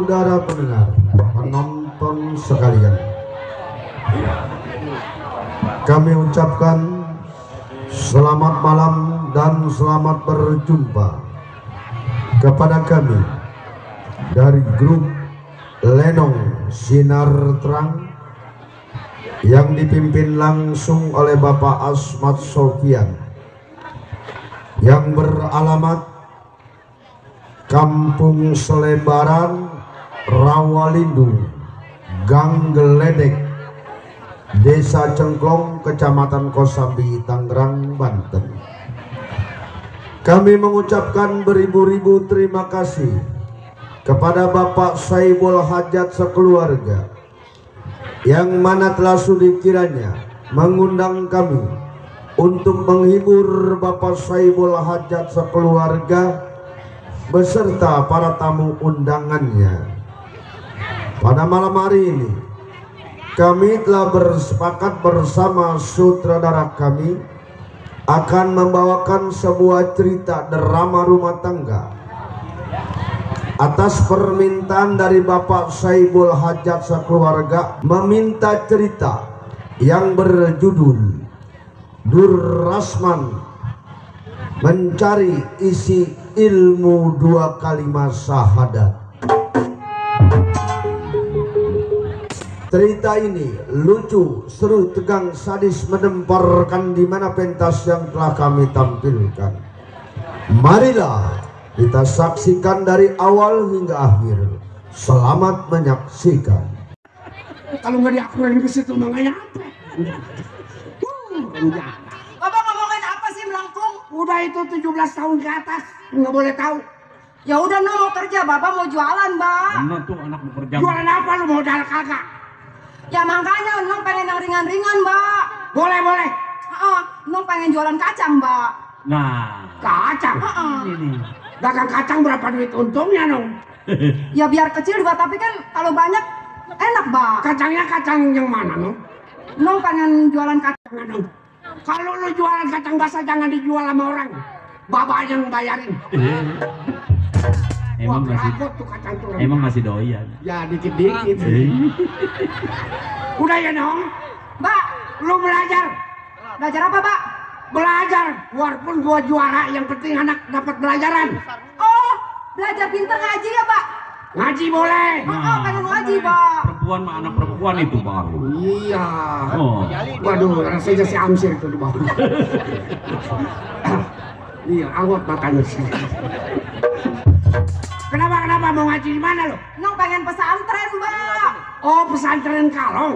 saudara pendengar, penonton sekalian, kami ucapkan selamat malam dan selamat berjumpa kepada kami dari grup Lenong Sinar Terang yang dipimpin langsung oleh Bapak Asmat Sofian yang beralamat Kampung Selebaran, Rawalindung, Gang Geledek, Desa Cengklong, Kecamatan Kosambi, Tangerang, Banten. Kami mengucapkan beribu-ribu terima kasih kepada Bapak Saibul Hajat sekeluarga yang mana telah sudi kiranya mengundang kami untuk menghibur Bapak Saibul Hajat sekeluarga beserta para tamu undangannya. Pada malam hari ini kami telah bersepakat bersama sutradara kami akan membawakan sebuah cerita drama rumah tangga atas permintaan dari Bapak Saibul Hajat sekeluarga, meminta cerita yang berjudul Durrasman Mencari Isi Ilmu 2 Kalimat Syahadat. Cerita ini lucu, seru, tegang, sadis, menemparkan di mana pentas yang telah kami tampilkan. Marilah kita saksikan dari awal hingga akhir. Selamat menyaksikan. Kalau nggak diakuin ke situ makanya apa? Bapak ngomongin apa sih melengkung? Udah itu 17 tahun ke atas nggak boleh tahu. Ya udah no, mau kerja, Bapak mau jualan, Mbak. Bener tuh anak mau kerja. Jualan apa lu, modal kagak? Ya makanya Nong pengen yang ringan-ringan, Mbak. Boleh. Nong pengen jualan kacang, Mbak. Nah, Kacang. ini Dagang kacang berapa duit untungnya nong? Ya biar kecil juga, tapi kan kalau banyak enak, Mbak. Kacangnya kacang yang mana nong? Nong pengen jualan kacang. Nong. Kalau lu jualan kacang basah jangan dijual sama orang. Bapak yang bayarin. emang Wah, masih tuh kacang tuh. emang masih doyan. Ya dikit-dikit. Udah ya nong. Mbak, Lu belajar. belajar apa, Mbak? Belajar. Walaupun gua juara, yang penting anak dapat pelajaran. Oh, belajar pinter ngaji ya, Mbak? Ngaji boleh. Pengen ngaji, Mbak. Perempuan mah anak perempuan itu baru. Iya. Oh, Waduh, rasanya si Amsir itu di bawah. Iya, awet matanya sih. Kenapa mau ngaji di mana lo? Nong pengen pesantren, Mbak. Oh, pesantren Kalong.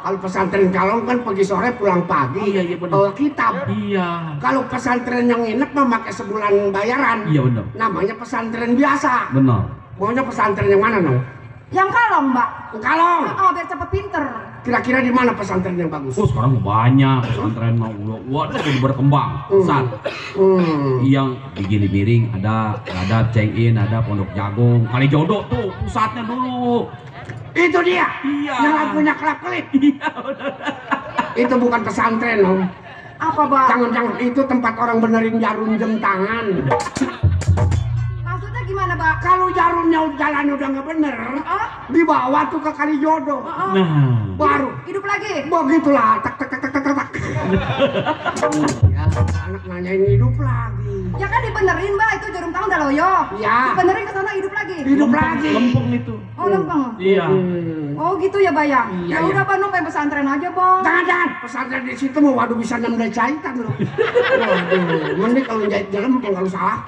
Kalau pesantren Kalong kan pagi sore pulang pagi. Iya, benar. Bawa kitab. iya. Kalau pesantren yang nginep mah pakai sebulan bayaran. Iya bener. Namanya pesantren biasa. Bener. Maunya pesantren yang mana, Nong? Yang Kalong, Mbak. Kalong. Biar cepet pinter. Kira-kira di mana pesantren yang bagus? Oh, sekarang banyak pesantren mau waduh udah berkembang. Pesat. Yang di Gili Miring ada Cengin, ada Pondok Jagung, Kali Jodoh tuh pusatnya dulu. Itu dia. Iya. Yang lampunya kelap-kelip. Iya, bener. Itu bukan pesantren, Nong. Apa, Mbak? Jangan-jangan itu tempat orang benerin jarum jam tangan. Maksudnya gimana, Mbak? Kalau jarumnya jalannya udah nggak bener, dibawa tuh ke Kali Jodoh. Nah, Baru Hidup lagi. begitulah, tak. Ya, anak nanyain hidup lagi. Ya kan dibenerin, Mbak, itu jarum tangan udah loyo. Iya. Dibenerin ke sana hidup lagi. Hidup lagi. lempeng itu. Oh, lempeng. Iya. Oh, gitu ya, Mbak ya. Iya, Ya iya. udah, Pak, Nong pengen pesantren aja, Bang. Jangan, pesantren di situ mau waduh bisa 16 jahitan loh. Waduh, mending kalau jahit jalan mungkin kalau salah.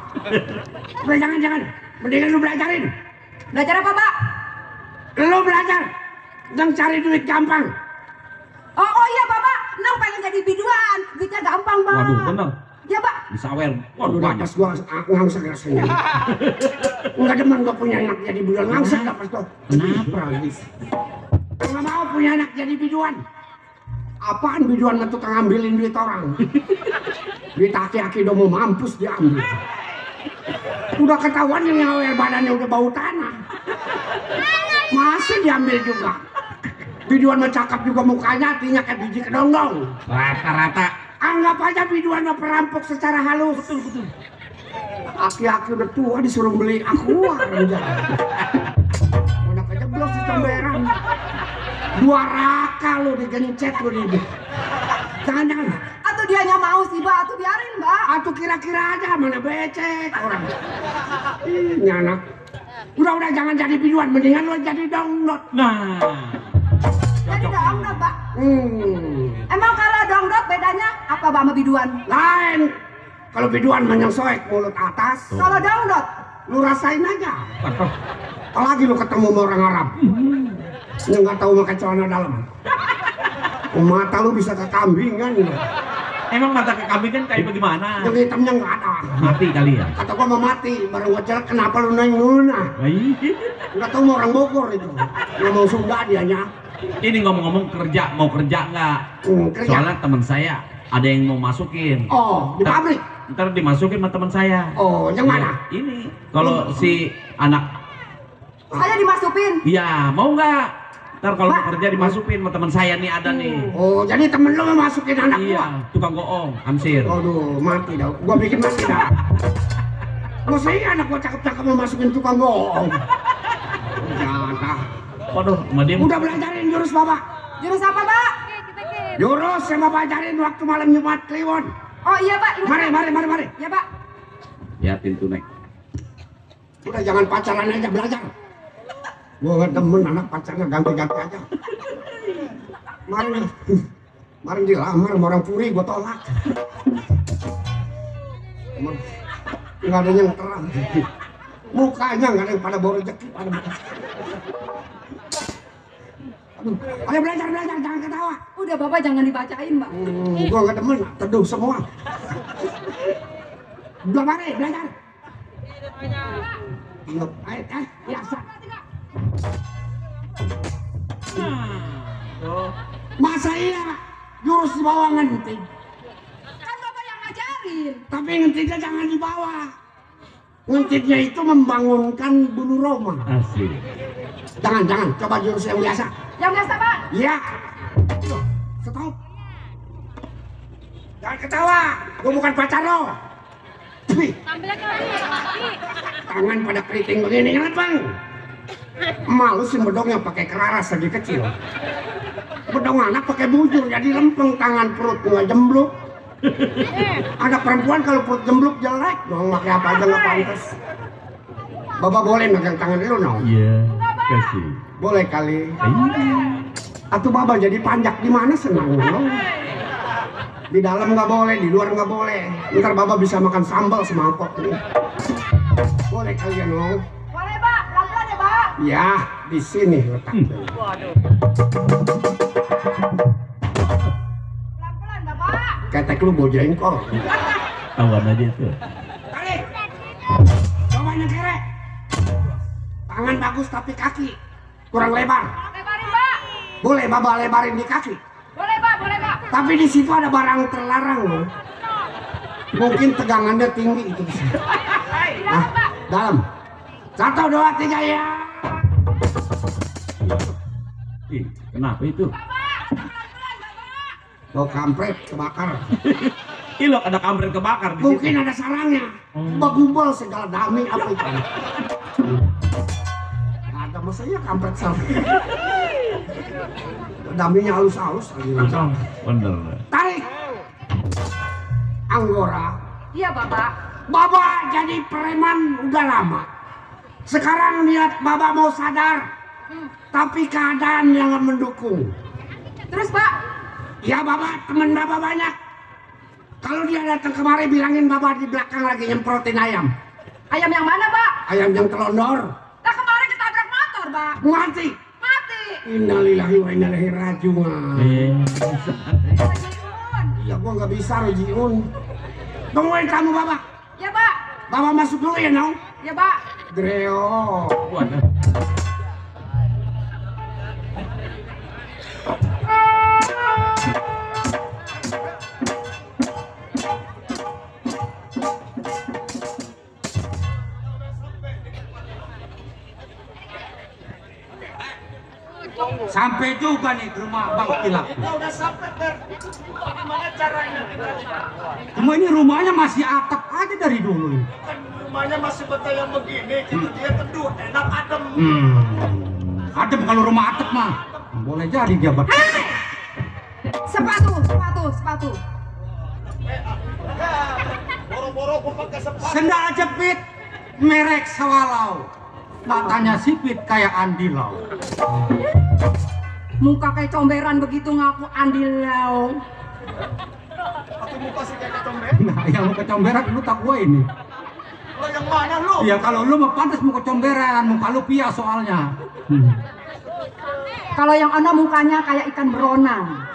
Udah jangan. Mendingan lu belajarin. Belajar apa, Pak? Lu belajar. Jangan cari duit gampang. Oh iya, Bapak. Nong pengen jadi biduan. Duitnya gampang, Bang. Waduh, bener. Ya, Pak. Disawer. Waduh, Waduh, banyak. napas gua ngangsek rasanya. Enggak demen gua punya anak jadi biduan, ngangsek napas gua. Kenapa? Enggak mau punya anak jadi biduan. Apaan biduan mah tukang ngambilin duit orang. Duit aki-aki udah mau mampus diambil. Udah ketahuan yang nyawer badannya udah bau tanah. Masih diambil juga. Biduan mah cakep juga mukanya, hatinya kayak biji kedonggong. Rata-rata. Anggap aja biduan mah perampok secara halus. Betul. Aki-aki udah tua disuruh beli aqua. Udah kejeblos di comberan. 2 raka lu digencet lu di. Jangan. Atau dianya mau sih, Mbak, atau biarin, Mbak. Atau kira-kira aja mana becek orang. Ini anak. Udah jangan jadi biduan, mendingan lo jadi dangdut. Nah, Jadi dangdut, Mbak. Emang kalau dangdut bedanya apa, Mbak, sama biduan? Lain. Kalau biduan menyesuai mulut atas. Kalau dangdut, Lu rasain aja. Apalagi lu ketemu sama orang Arab. Yang nggak tahu pakai celana dalam. Mata lu bisa kekambingan. emang mata kekambingan kayak bagaimana? Yang hitamnya nggak ada. Mati kali ya? Kata gua mau mati. Baru gua jelek, kenapa lu naik nuna? Nggak tahu mau orang Bogor itu. Nggak mau Sunda dianya. Ini ngomong-ngomong kerja, mau kerja nggak? Kerja. Soalnya teman saya ada yang mau masukin. Oh, di pabrik. Ntar dimasukin sama teman saya. Oh, yang mana? Ini kalau si anak. saya dimasukin. Iya, mau nggak? Ntar kalau mau kerja dimasukin sama teman saya nih ada nih. Oh, jadi temen lu mau masukin anak Iya, gua? tukang goong, Amsir. Aduh, mati dah. Gua bikin mati dah. Masa iya anak gua cakep-cakep mau masukin tukang goong? Jangan dah. Waduh, sama dia. Udah belajarin jurus Bapak. Jurus apa, Mbak? Jurus yang Bapak ajarin waktu malam Jumat Kliwon. Oh iya, Pak. Ini. Mari. Ya, Pak. Ya, pintu naik. Udah jangan pacaran aja, belajar. Gua gak demen anak pacarnya ganti-ganti aja. Mari dilamar sama orang Puri, gua tolak. Nggak ada yang terang. Mukanya nggak ada yang pada bawa rezeki, pada muka. Aduh, ayo belajar, jangan ketawa. Udah, Bapak jangan dibacain, Mbak. Gua nggak demen, teduh semua. Mari, belajar. Ayo, biasa. Masa iya jurus di bawah ngentik? Kan Bapak yang ngajarin. Tapi ngentiknya jangan dibawa. Ngentiknya itu membangunkan bulu roma. Asik. Jangan, coba jurus yang biasa. Yang biasa, Pak. Iya. Stop. Jangan ketawa, gua bukan pacar lo. Tangan pada keriting begini, ingat bang? Malu sih bedong yang pakai keraras lagi kecil. Bedong anak pakai bujur jadi lempeng, tangan perut nggak jembluk. Ada perempuan kalau perut jembluk jelek dong, pakai apa aja nggak pantas. Bapak boleh megang tangan lu no? Iya, kasih. Boleh kali. Atau Bapak jadi panjak di mana senang no? Di dalam nggak boleh, di luar nggak boleh. Ntar Bapak bisa makan sambal semangkok nih. Boleh kalian no? Boleh, Pak. Pelan-pelan ya, Pak. Ya, di sini letaknya. Pelan-pelan, Bapak. Ketek lu bau jengkol. Tawan aja itu. Tarik. Coba nyekere. Tangan bagus tapi kaki kurang lebar. Lebarin, Pak. Boleh Bapak lebarin di kaki. Boleh, Pak. Boleh, Pak. Tapi di situ ada barang terlarang loh. Mungkin tegangannya tinggi itu bisa. Nah, dalam. 1, 2, 3 ya. Ih, kenapa itu? Oh kampret kebakar. Ih, lo ada kampret kebakar di Mungkin situ. ada sarangnya. Bagubel segala dami apa itu? Ada masanya kampret sarang. Daminya halus-halus lagi. Bener. Tarik. Anggora. Iya, Bapak. Bapak jadi preman udah lama. Sekarang lihat Bapak mau sadar. Tapi keadaan yang mendukung. Terus, Pak. Ya Bapak, teman Bapak banyak. Kalau dia datang kemari bilangin Bapak di belakang lagi nyemprotin ayam. Ayam yang mana, Pak? Ayam yang telondor. Nah, kemarin ketabrak motor, Pak. Mati. Mati. Innalillahi wa inna ilaihi rajiun. Jiun. Iya gua nggak bisa Rojiun. Tungguin kamu Bapak. Ya, Pak. Bapak masuk dulu ya Nong. Ya, Pak. Greo. Waduh. Sampai juga nih ke rumah Bang Pilak. Udah sampai Ber. Gimana caranya? Cuma ini rumahnya masih atap aja dari dulu. Kan rumahnya masih betah yang begini, kalau dia teduh enak adem. Adem kalau rumah atap mah. Boleh jadi dia bak. Sepatu. Boro-boro aku pakai sepatu. Sendal jepit merek Sawalau. Matanya sipit kayak andilau. Muka kayak comberan begitu ngaku andilau. Aku muka sih kayak comber. Nah, yang muka comberan lu tak gua ini. Lo yang mana lu? Ya kalau lu mah pantas muka comberan, muka lu pia soalnya. Kalau yang ana mukanya kayak ikan beronang.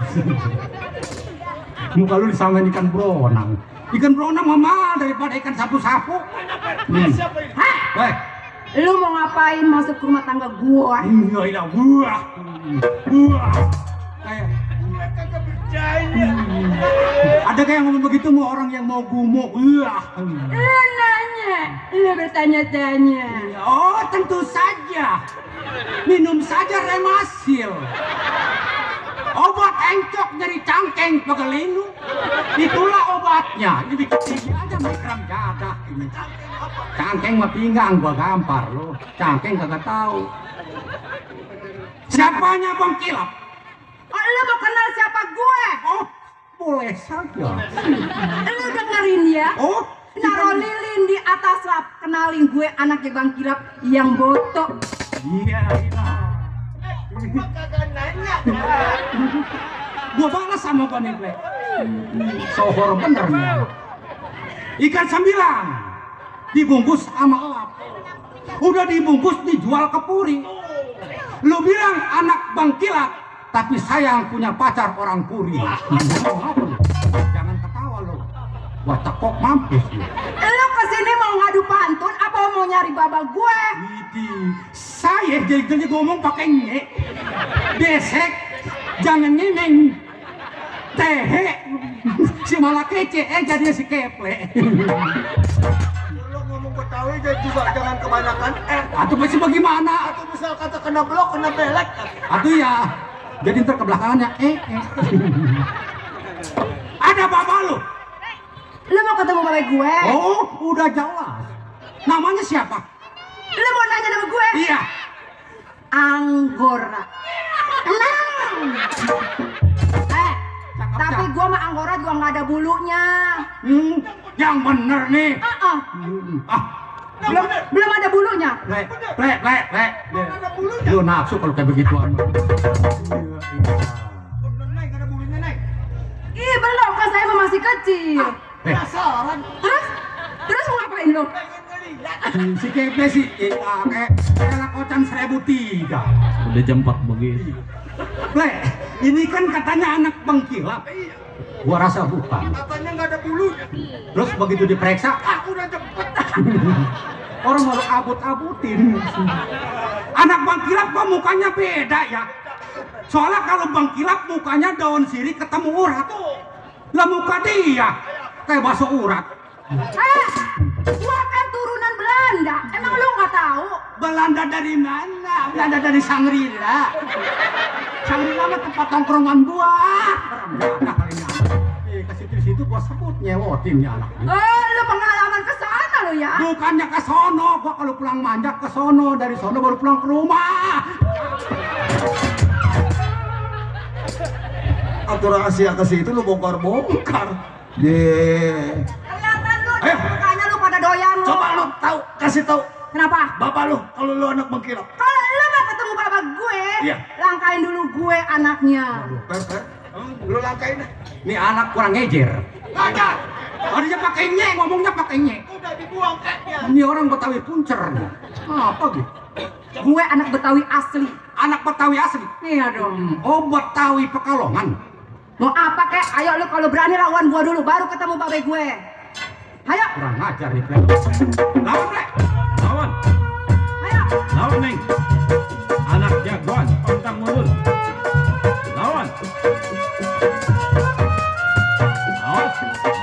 Muka lu disamain ikan beronang. Ikan beronang mah mahal daripada ikan sapu-sapu. Siapa ini? Hah? Lu mau ngapain masuk ke rumah tangga gua? Iya, gua. Kayak Kagak berjaya. ada kayak ngomong begitu mau orang yang mau gumo. Lu nanya, lu bertanya-tanya. Oh, tentu saja. Minum saja Remasil. Obat encok dari cangkeng pegelinu. Itulah obatnya. Ini bikin aja mikram jadah ini. Cangkeng mah pinggang gua gampar lo. Cangkeng kagak tahu. Siapanya Bang Kilap? Oh, lu mau kenal siapa gue? Oh, boleh saja. Lu dengerin ya. Oh, Naro lilin di atas lap. Kenalin gue anaknya Bang Kilap yang botok. iya. Gua kagak nanya. Gua balas sama gua nih, Ble. Sohor bener nih. Ikan sambilan dibungkus sama elap. Udah dibungkus dijual ke Puri. Lu bilang anak Bang Kilap, tapi sayang punya pacar orang Puri. Jangan ketawa lo. Gua tekok mampus lu. Lu kesini mau ngadu pantun apa mau nyari baba gue? Widih, saya jadi ngomong pakai nye. Desek, jangan nyeneng. Tehe, si malah kece, jadinya si keple. Lo ngomong Betawi jadi juga jangan kebanyakan Atau masih bagaimana? atau misal kata kena blok, kena belek. Atau ya, jadi ntar ke belakangnya, Ada bapak lu? Lu mau ketemu baba gue? Oh, udah jelas. Namanya siapa? Lu mau nanya nama gue? Iya. Anggora. Tapi gue mah Anggora juga nggak ada bulunya. Yang bener nih. Belum ada bulunya. Le. Ada bulunya. Lu nafsu kalau kayak begituan. Bener, Neng, ada bulunya, Neng. Ih belum kan saya mah masih kecil. Penasaran. Terus mau ngapain lu? Pengen ngeliat. Si keple sih kayak lakocan 1003. Udah jam 4 begini. Le, ini kan katanya anak Bang Kilap. Gua rasa bukan. Katanya nggak ada bulunya. Terus begitu diperiksa, Aku udah cepet. orang malu abut-abutin. Anak Bang Kilap kok mukanya beda ya? Soalnya kalau Bang Kilap mukanya daun sirih ketemu urat. Lah muka dia kayak bakso urat. Gua kan turunan Belanda. Emang lu nggak tahu? Belanda dari mana? Belanda dari Shangri-La. Shangri-La mah tempat tongkrongan gua. Nah, ke situ gua sebut nyewotin ya anak. Lu pengalaman ke sana lu ya? Bukannya ke sono, gua kalau pulang manjak ke sono, dari sono baru pulang ke rumah. Atau rahasia ke situ lu bongkar-bongkar. Kelihatan lu, Ayo. mukanya lu pada doyan lu. Coba lu tahu, kasih tahu Kenapa? bapak lu kalau lu anak Bang Kilap. Kalau lu mau ketemu bapak gue, Iya. langkain dulu gue anaknya. Lu langkain deh. Ini anak kurang ngejer. Kagak. Tadinya pakai nye, ngomongnya pakai nye. Udah dibuang keknya. Ini orang Betawi puncer. Apa gitu? Gue anak Betawi asli. Anak Betawi asli. Iya dong. Oh, Betawi Pekalongan. Mau apa kek? Ayo lu kalau berani lawan gua dulu, baru ketemu babe gue. Ayo, Kurang ngajar nih, Ple. Lawan, Ple. Lawan, ayo. lawan Neng. Anak jagoan, pantang mundur. Lawan.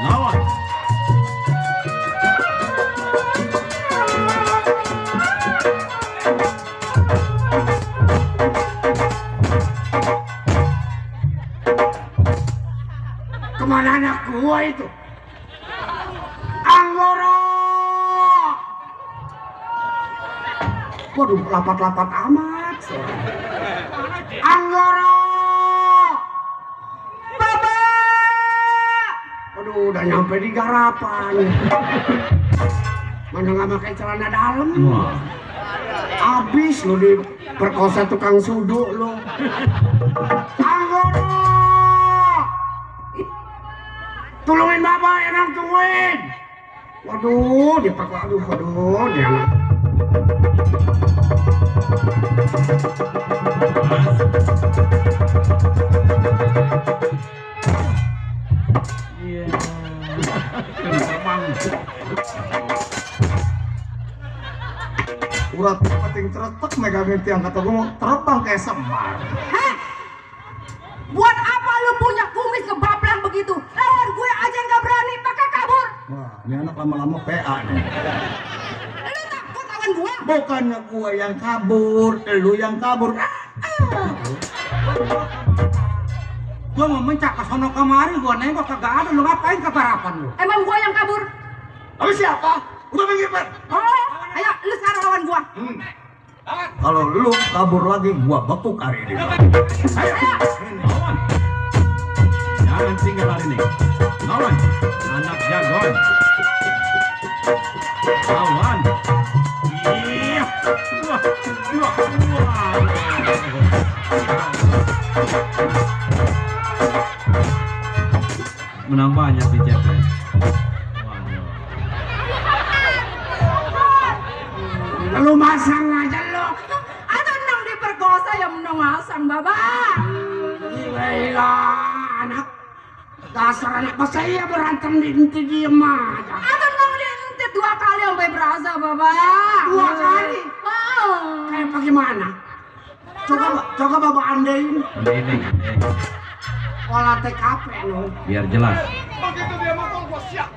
Lawan. Kemana anak gua itu? Anggoro! Waduh, lapat-lapat amat. Anggoro! Bapak! Waduh, udah nyampe di garapan. Mana nggak pakai celana dalam? Abis lo diperkosa tukang suduk lo. Anggoro! Tolongin bapak ya, nang tungguin. Waduh, dia pakai aduh, dia anak. Iya. Urat penting ceretek megangin tiang kata gue mau terbang kayak semar. Heh, buat apa lu punya kumis kebablang begitu? Lawan gue aja nggak berani, pakai kabur. Wah, ini anak lama-lama PA nih. Lu takut lawan gue? Bukannya gue yang kabur, lu yang kabur. Gua mau mencak ke sono kemari, gua nengok kagak ada, lu ngapain ke garapan lu? Emang gue yang kabur? Tapi siapa? Udah mengipet. Oh, ayo lu sekarang lawan gue. Kalau lu kabur lagi, gua bekuk hari ini. Ayo. Lawan. Jangan tinggal hari ini. Lawan. Anak jagoan. Lawan. Iya. Wah. Menang banyak di chat. Lu masang aja lu. Atau nang diperkosa ya menang masang, Bapak. Gila, anak. Dasar anak saya berantem di inti diem aja. Atau nang diintit 2 kali sampai berasa, Bapak. 2 kali? Oh. Kayak bagaimana? Coba bapak andain. Ini. Pola TKP lu. Biar jelas. Begitu dia mukul gua siap.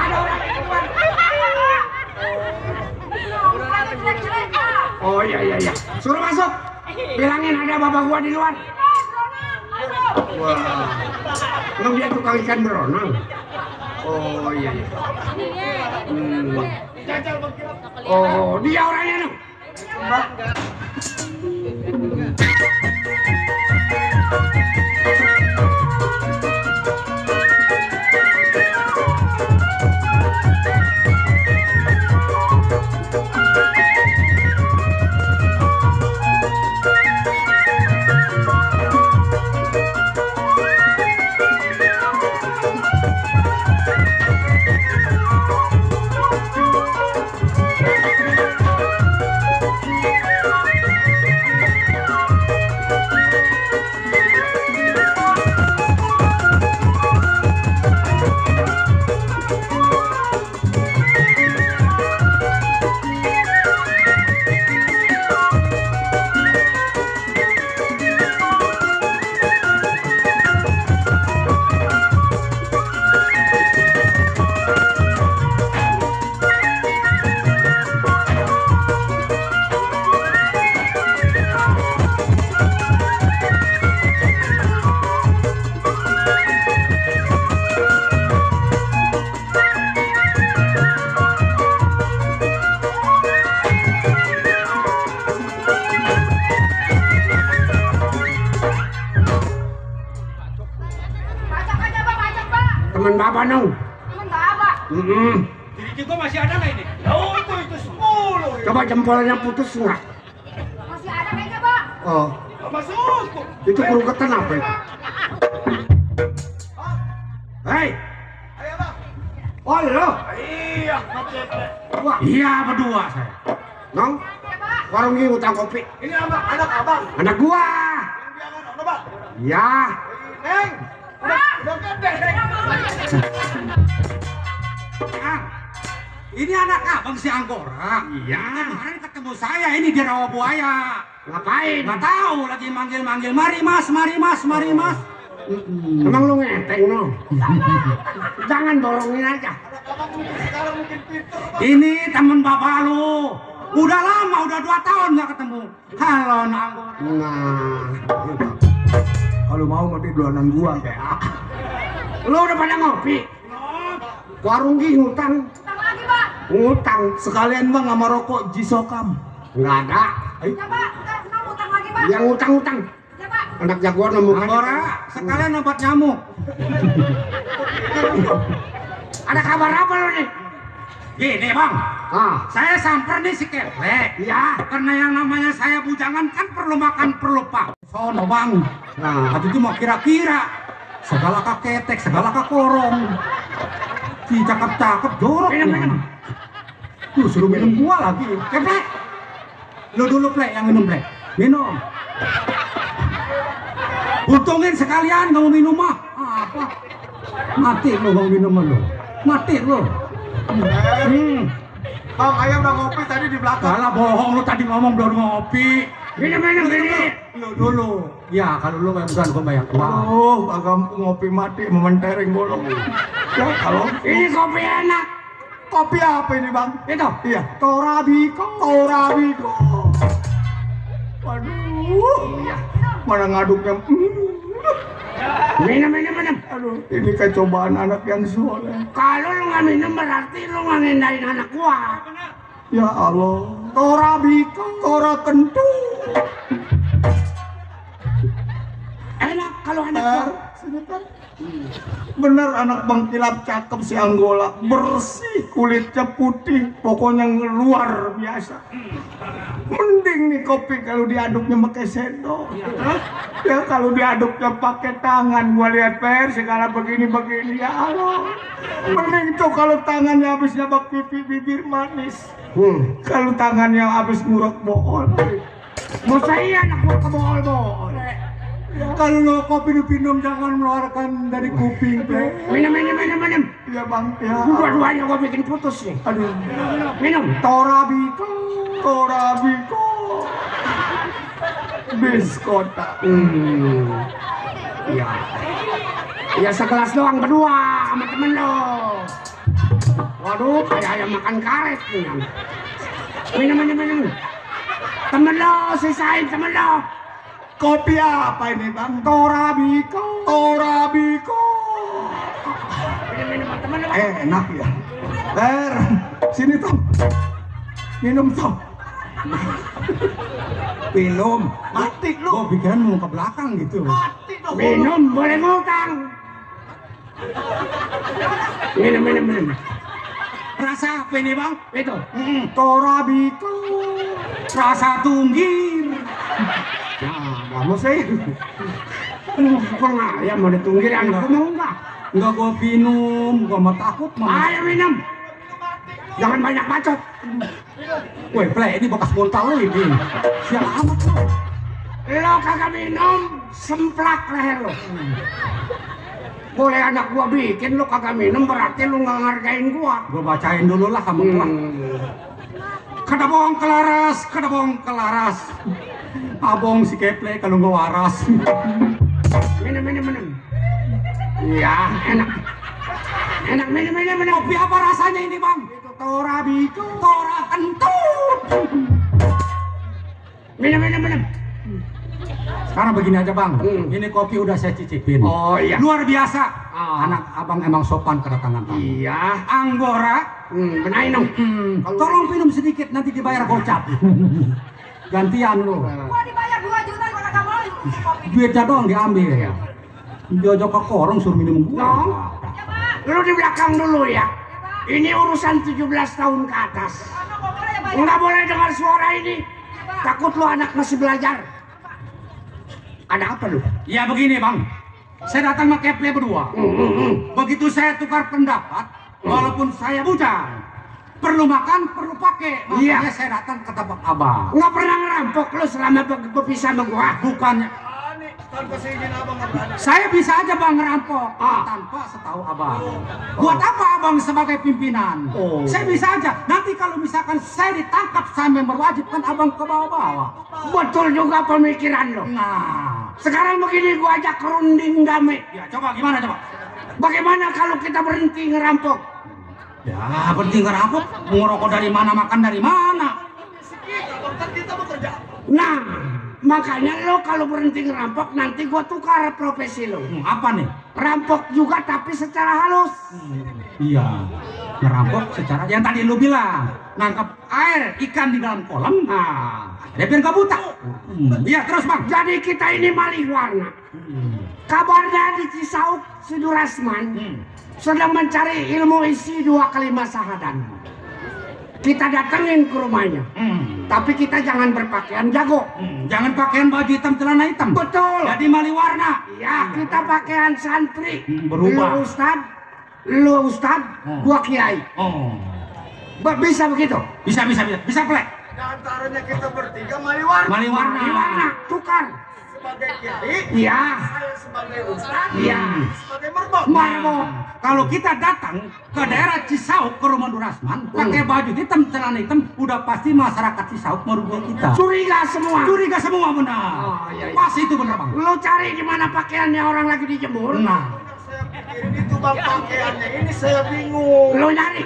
Ada orang di luar. Oh iya. Suruh masuk. Bilangin ada bapak gua di luar. Wah. Emang dia tukang ikan beronang. Oh iya. Oh, dia orangnya nih. Temen bapak nong. Temen Bapak. Diri gua masih ada nggak ini? Oh, itu 10. Coba jempolnya putus nggak? Masih ada kayaknya, Pak. Oh, Masuk. itu kerugetan apa itu? Hei, Ayo bang. oh lo? Iya, macet. Wah, iya berdua saya. Nong, warung ini utang kopi. Ini anak abang. Anak gua. Jangan, apa bang? Ya. Neng. Udah gede, Neng. Ini anak abang si Anggora. Iya. Kemarin ketemu saya ini di rawa buaya. Ngapain? Nggak tahu, lagi manggil-manggil. Mari mas. Emang lu ngeteng no? Jangan dorongin aja. Sekarang mungkin pinter bang. Ini temen bapak lu. Udah lama, udah 2 tahun nggak ketemu. Halo Anggora. Nah, kalau mau mati duluanan gua kayak. Lu udah pada ngopi? Warung gih ngutang. Utang lagi, Pak. Ngutang. Sekalian bang sama rokok Jisokam. Nggak ada. Ya Pak, nggak utang lagi Pak. Yang ngutang-ngutang. Ya Pak. Anak jagoan ngomong Anggora, sekalian obat nyamuk. Ada kabar apa lo nih? Gini bang, Ah, saya samper nih si Keplek. ya. Karena yang namanya saya bujangan kan perlu makan perlu pak. Sono bang, Nah, aku tuh mau kira-kira. Segala kaketek, segala kakorong. Si cakep-cakep jorok. minum. Tuh suruh minum gua lagi. Keplek, lu dulu plek yang minum plek. Minum. Untungin sekalian kamu minum mah. Apa? Mati lo kamu minum lo. Mati lo. Bang, ayah udah ngopi tadi di belakang. Kalah bohong lu tadi ngomong belum ngopi. Minum ini. Lu dulu. Ya kalau lu bukan gua bayar uang. Oh, agam ngopi mati mementereng bolong. Ya, kalau Ini kopi enak. kopi apa ini, Bang? Itu. Iya, Torabiko. Waduh. Iya. Mana ngaduknya. Minum. Aduh, ini kecobaan anak yang soleh. Kalau lu nggak minum berarti lu nggak ngendain anak gua. Ya Allah. Torabiko, Tora kentu. Enak kalau anak gua. Sini kan. Bener anak Bang Kilap cakep si Anggola, bersih, kulitnya putih, pokoknya luar biasa. Mending nih kopi kalau diaduknya pakai sendok. Ya kalau diaduknya pakai tangan, gua lihat PR segala begini ya Allah. Mending tuh kalau tangannya habis nyabak pipi bibir manis. Kalau tangannya habis ngurek bool. Masa iya anak gua kebohol-bohol. Kalau kopi dipinum jangan mengeluarkan dari kuping, plek. Minum. Ya Bang, ya. Dua-duanya gua bikin putus nih. Aduh. Minum. Torabiko. Biskota. Iya. Ya segelas doang berdua sama temen lo. Waduh, kayak ayam makan karet nih. Minum. Temen lo, sisain temen lo. Kopi apa ini Bang? Torabiko. Minum temen lo. Enak ya. Sini Tom. Minum Tom. Minum. Mati lu. Gua pikiran mau ke belakang gitu. Mati dong. Minum, boleh ngutang. Minum. Rasa apa ini bang? Itu. Torabiko. Rasa tunggir. Nah, kamu sih. Kok ayam mau ditunggir anakku mau enggak? Enggak gua minum, gua mah takut mah. Ayo minum. Jangan banyak bacot. Woi, plek ini bekas muntah lu ini. Sial amat lu. Lo kagak minum, semplak leher lo. Boleh anak gua bikin lo kagak minum berarti lo nggak ngargain gua. Gua bacain dulu lah sama gua. Kada bohong kelaras. Abong si Keplek kalau nggak waras. Minum. Iya, enak. Minum. Kopi apa rasanya ini bang? Itu Torabiko. Tora kentut. Minum. Sekarang begini aja bang, ini kopi udah saya cicipin. Oh iya. Luar biasa. Ah. Anak abang emang sopan kedatangan tamu. Iya. Anggora, Benain dong. tolong minum sedikit nanti dibayar gocap. Gantian lu. Gua dibayar 2 juta gua kagak mau kopi. Duitnya doang diambil ya. Jojok ke korong suruh minum gua. Dong. Ya Pak. Lu di belakang dulu ya. Ini urusan 17 tahun ke atas. Nggak boleh ya Pak. Nggak boleh dengar suara ini. Takut lu anak masih belajar. Ada apa lu? Ya begini bang, saya datang sama Keplek berdua. Begitu saya tukar pendapat, walaupun saya bujang, perlu makan, perlu pakai. Makanya Iya. saya datang ke tempat abang. Nggak pernah ngerampok lu selama berpisah sama gua. Bukannya, Tanpa seizin abang nggak berani. saya bisa aja bang ngerampok tanpa setahu abang. Buat apa abang sebagai pimpinan? Oh. Saya bisa aja. Nanti kalau misalkan saya ditangkap, saya member wajib kan abang ke bawah-bawah. Betul juga pemikiran lo. Nah, Sekarang begini gua ajak runding damai. ya coba gimana coba? Bagaimana kalau kita berhenti ngerampok? Ya penting ngerampok, ngerokok dari mana, makan dari mana. Nah, makanya lo kalau berhenti ngerampok nanti gua tukar profesi lo. Apa nih? Rampok juga tapi secara halus. Iya. ngerampok secara yang tadi lu bilang, nangkap air ikan di dalam kolam. Nah, dia biar nggak buta. Iya, terus Bang. Jadi kita ini malih warna. Kabarnya di Cisauk si Durasman sedang mencari ilmu isi 2 kalimat syahadat. Kita datengin ke rumahnya. Tapi kita jangan berpakaian jago. Jangan pakaian baju hitam, celana hitam. Betul. Jadi malih warna. Ya, kita pakaian santri. Berubah. Lu ustad, gua kiai. Oh. Bisa begitu? Bisa plek. Di antaranya kita bertiga malih warna. Malih warna. Tukar. Sebagai kiai, Iya. saya sebagai ustaz, Iya. sebagai merbok. Marbot. Kalau kita datang ke daerah Cisauk ke rumah Durasman, pakai baju hitam, celana hitam, udah pasti masyarakat Cisauk merugikan kita. Curiga semua. Curiga semua benar. Oh, iya. Pas itu benar Bang. Lu cari di mana pakaiannya orang lagi dijemur. Nah, Saya pikirin itu bang pakaiannya, ini saya bingung. Lu nyari.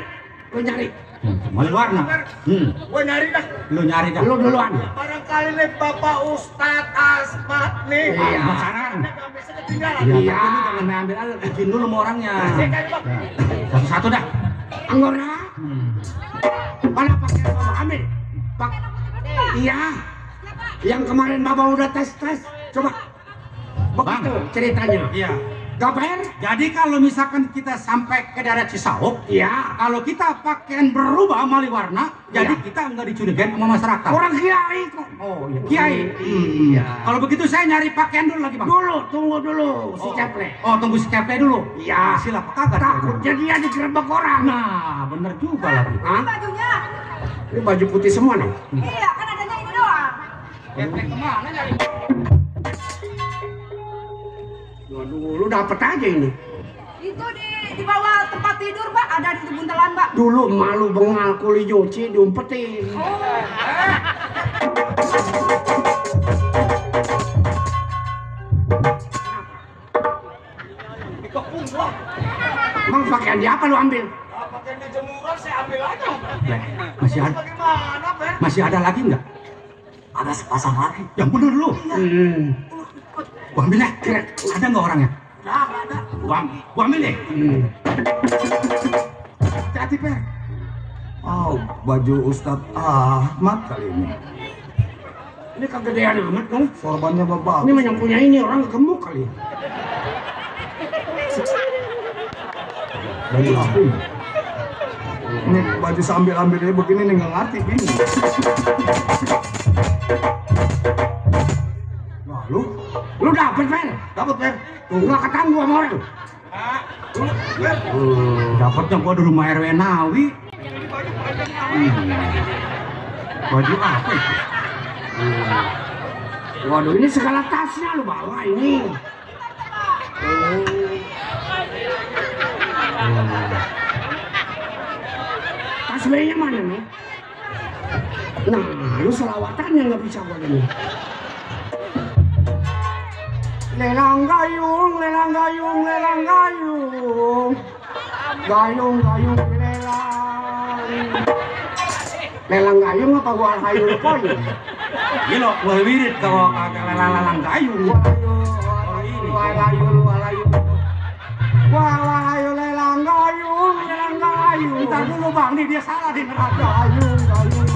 malih warna. Gue nyari dah. Lu nyari dah. Lu duluan. Barangkali nih Bapak Ustadz Asmat nih. Iya. Sekarang. Nggak bisa ketinggalan. Iya, Iya. tapi lu jangan ambil aja, izin dulu sama orangnya. Saya kan bang. Satu-satu dah. Anggora. Mana pakaian Bapak ambil? Iya. Yang kemarin Bapak udah tes. Coba. Begitu ceritanya. Iya. Gaper? Jadi kalau misalkan kita sampai ke daerah Cisauk, Iya. kalau kita pakaian berubah malih warna, jadi Iya. kita nggak dicurigain sama masyarakat. Orang kiai kok. Oh iya. Kiai. Iya. Kalau begitu saya nyari pakaian dulu lagi Bang. Tunggu dulu si Ceple. Oh tunggu si Ceple dulu. Iya. Hasil apa kagak? Takutnya dia digerebek orang. Nah bener juga lagi. Hah? Bajunya. Ini baju putih semua nih. Iya, kan adanya ini doang. Ceple kemana nyari? Waduh, lu dapet aja ini. Itu di bawah tempat tidur, Mbak. Ada di buntelan, Mbak. Dulu malu bengal kuli nyuci diumpetin. Emang pakaian dia apa lu ambil? Pakaian di jemuran saya ambil aja. Masih ada, Bagaimana, Ben? masih ada lagi nggak? Ada sepasang lagi. Yang bener lu. Gua ambil deh. Ada nggak orangnya? Nah, ada. Gua ambil deh. Hati-hati, Per. Oh, baju Ustadz Ahmad kali ini. Ini kegedean amat kan? Sorbannya bapak. Ini yang punya ini orang gemuk kali. Baju apa ini? Ini baju sambil ambilnya begini nih nggak ngerti bingung. Nah, Lu dapet, Per? dapat Per. Tuh, nggak ketangguh sama orang. Dapatnya gua di rumah RW Nawi. Baju apa itu? Waduh, ini segala tasnya lu bawa ini. Tas B-nya mana nih? Nah, lu selawatannya nggak bisa gua gini. Lelang gayung, lelang gayung, lelang gayung. Gayung, gayung, lelang. Lelang gayung apa gua hayung koyung? Gila, gua wirid kalau kagak lalang gayung. Walayu, walayu. Walayu, lelang gayung, lelang gayung. Ntar dulu Bang, nih dia salah di neraka. Gayung, gayung,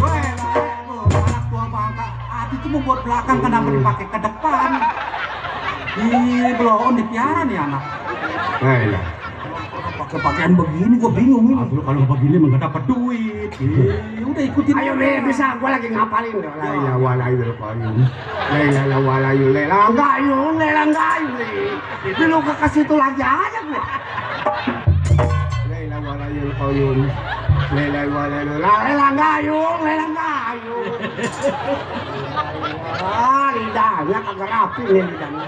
Anak tua bangka, itu mau buat belakang kenapa dipakai ke depan? Ih, belum dipiara nih anak. lelang. Pakai pakaian begini, gua bingung ini. Lu kalau begini nggak dapat duit. Udah ikutin. Ayo deh, bisa gua lagi ngapalin. Lelang walayu, gayung. Lelang walayu, lelang gayung, lelang gayung. Ini lu ke situ lagi aja gue. Lelang walayu, gayung. Lelang walayu, lelang gayung, lelang gayung. Ah, lidahnya kagak rapi nih lidahnya.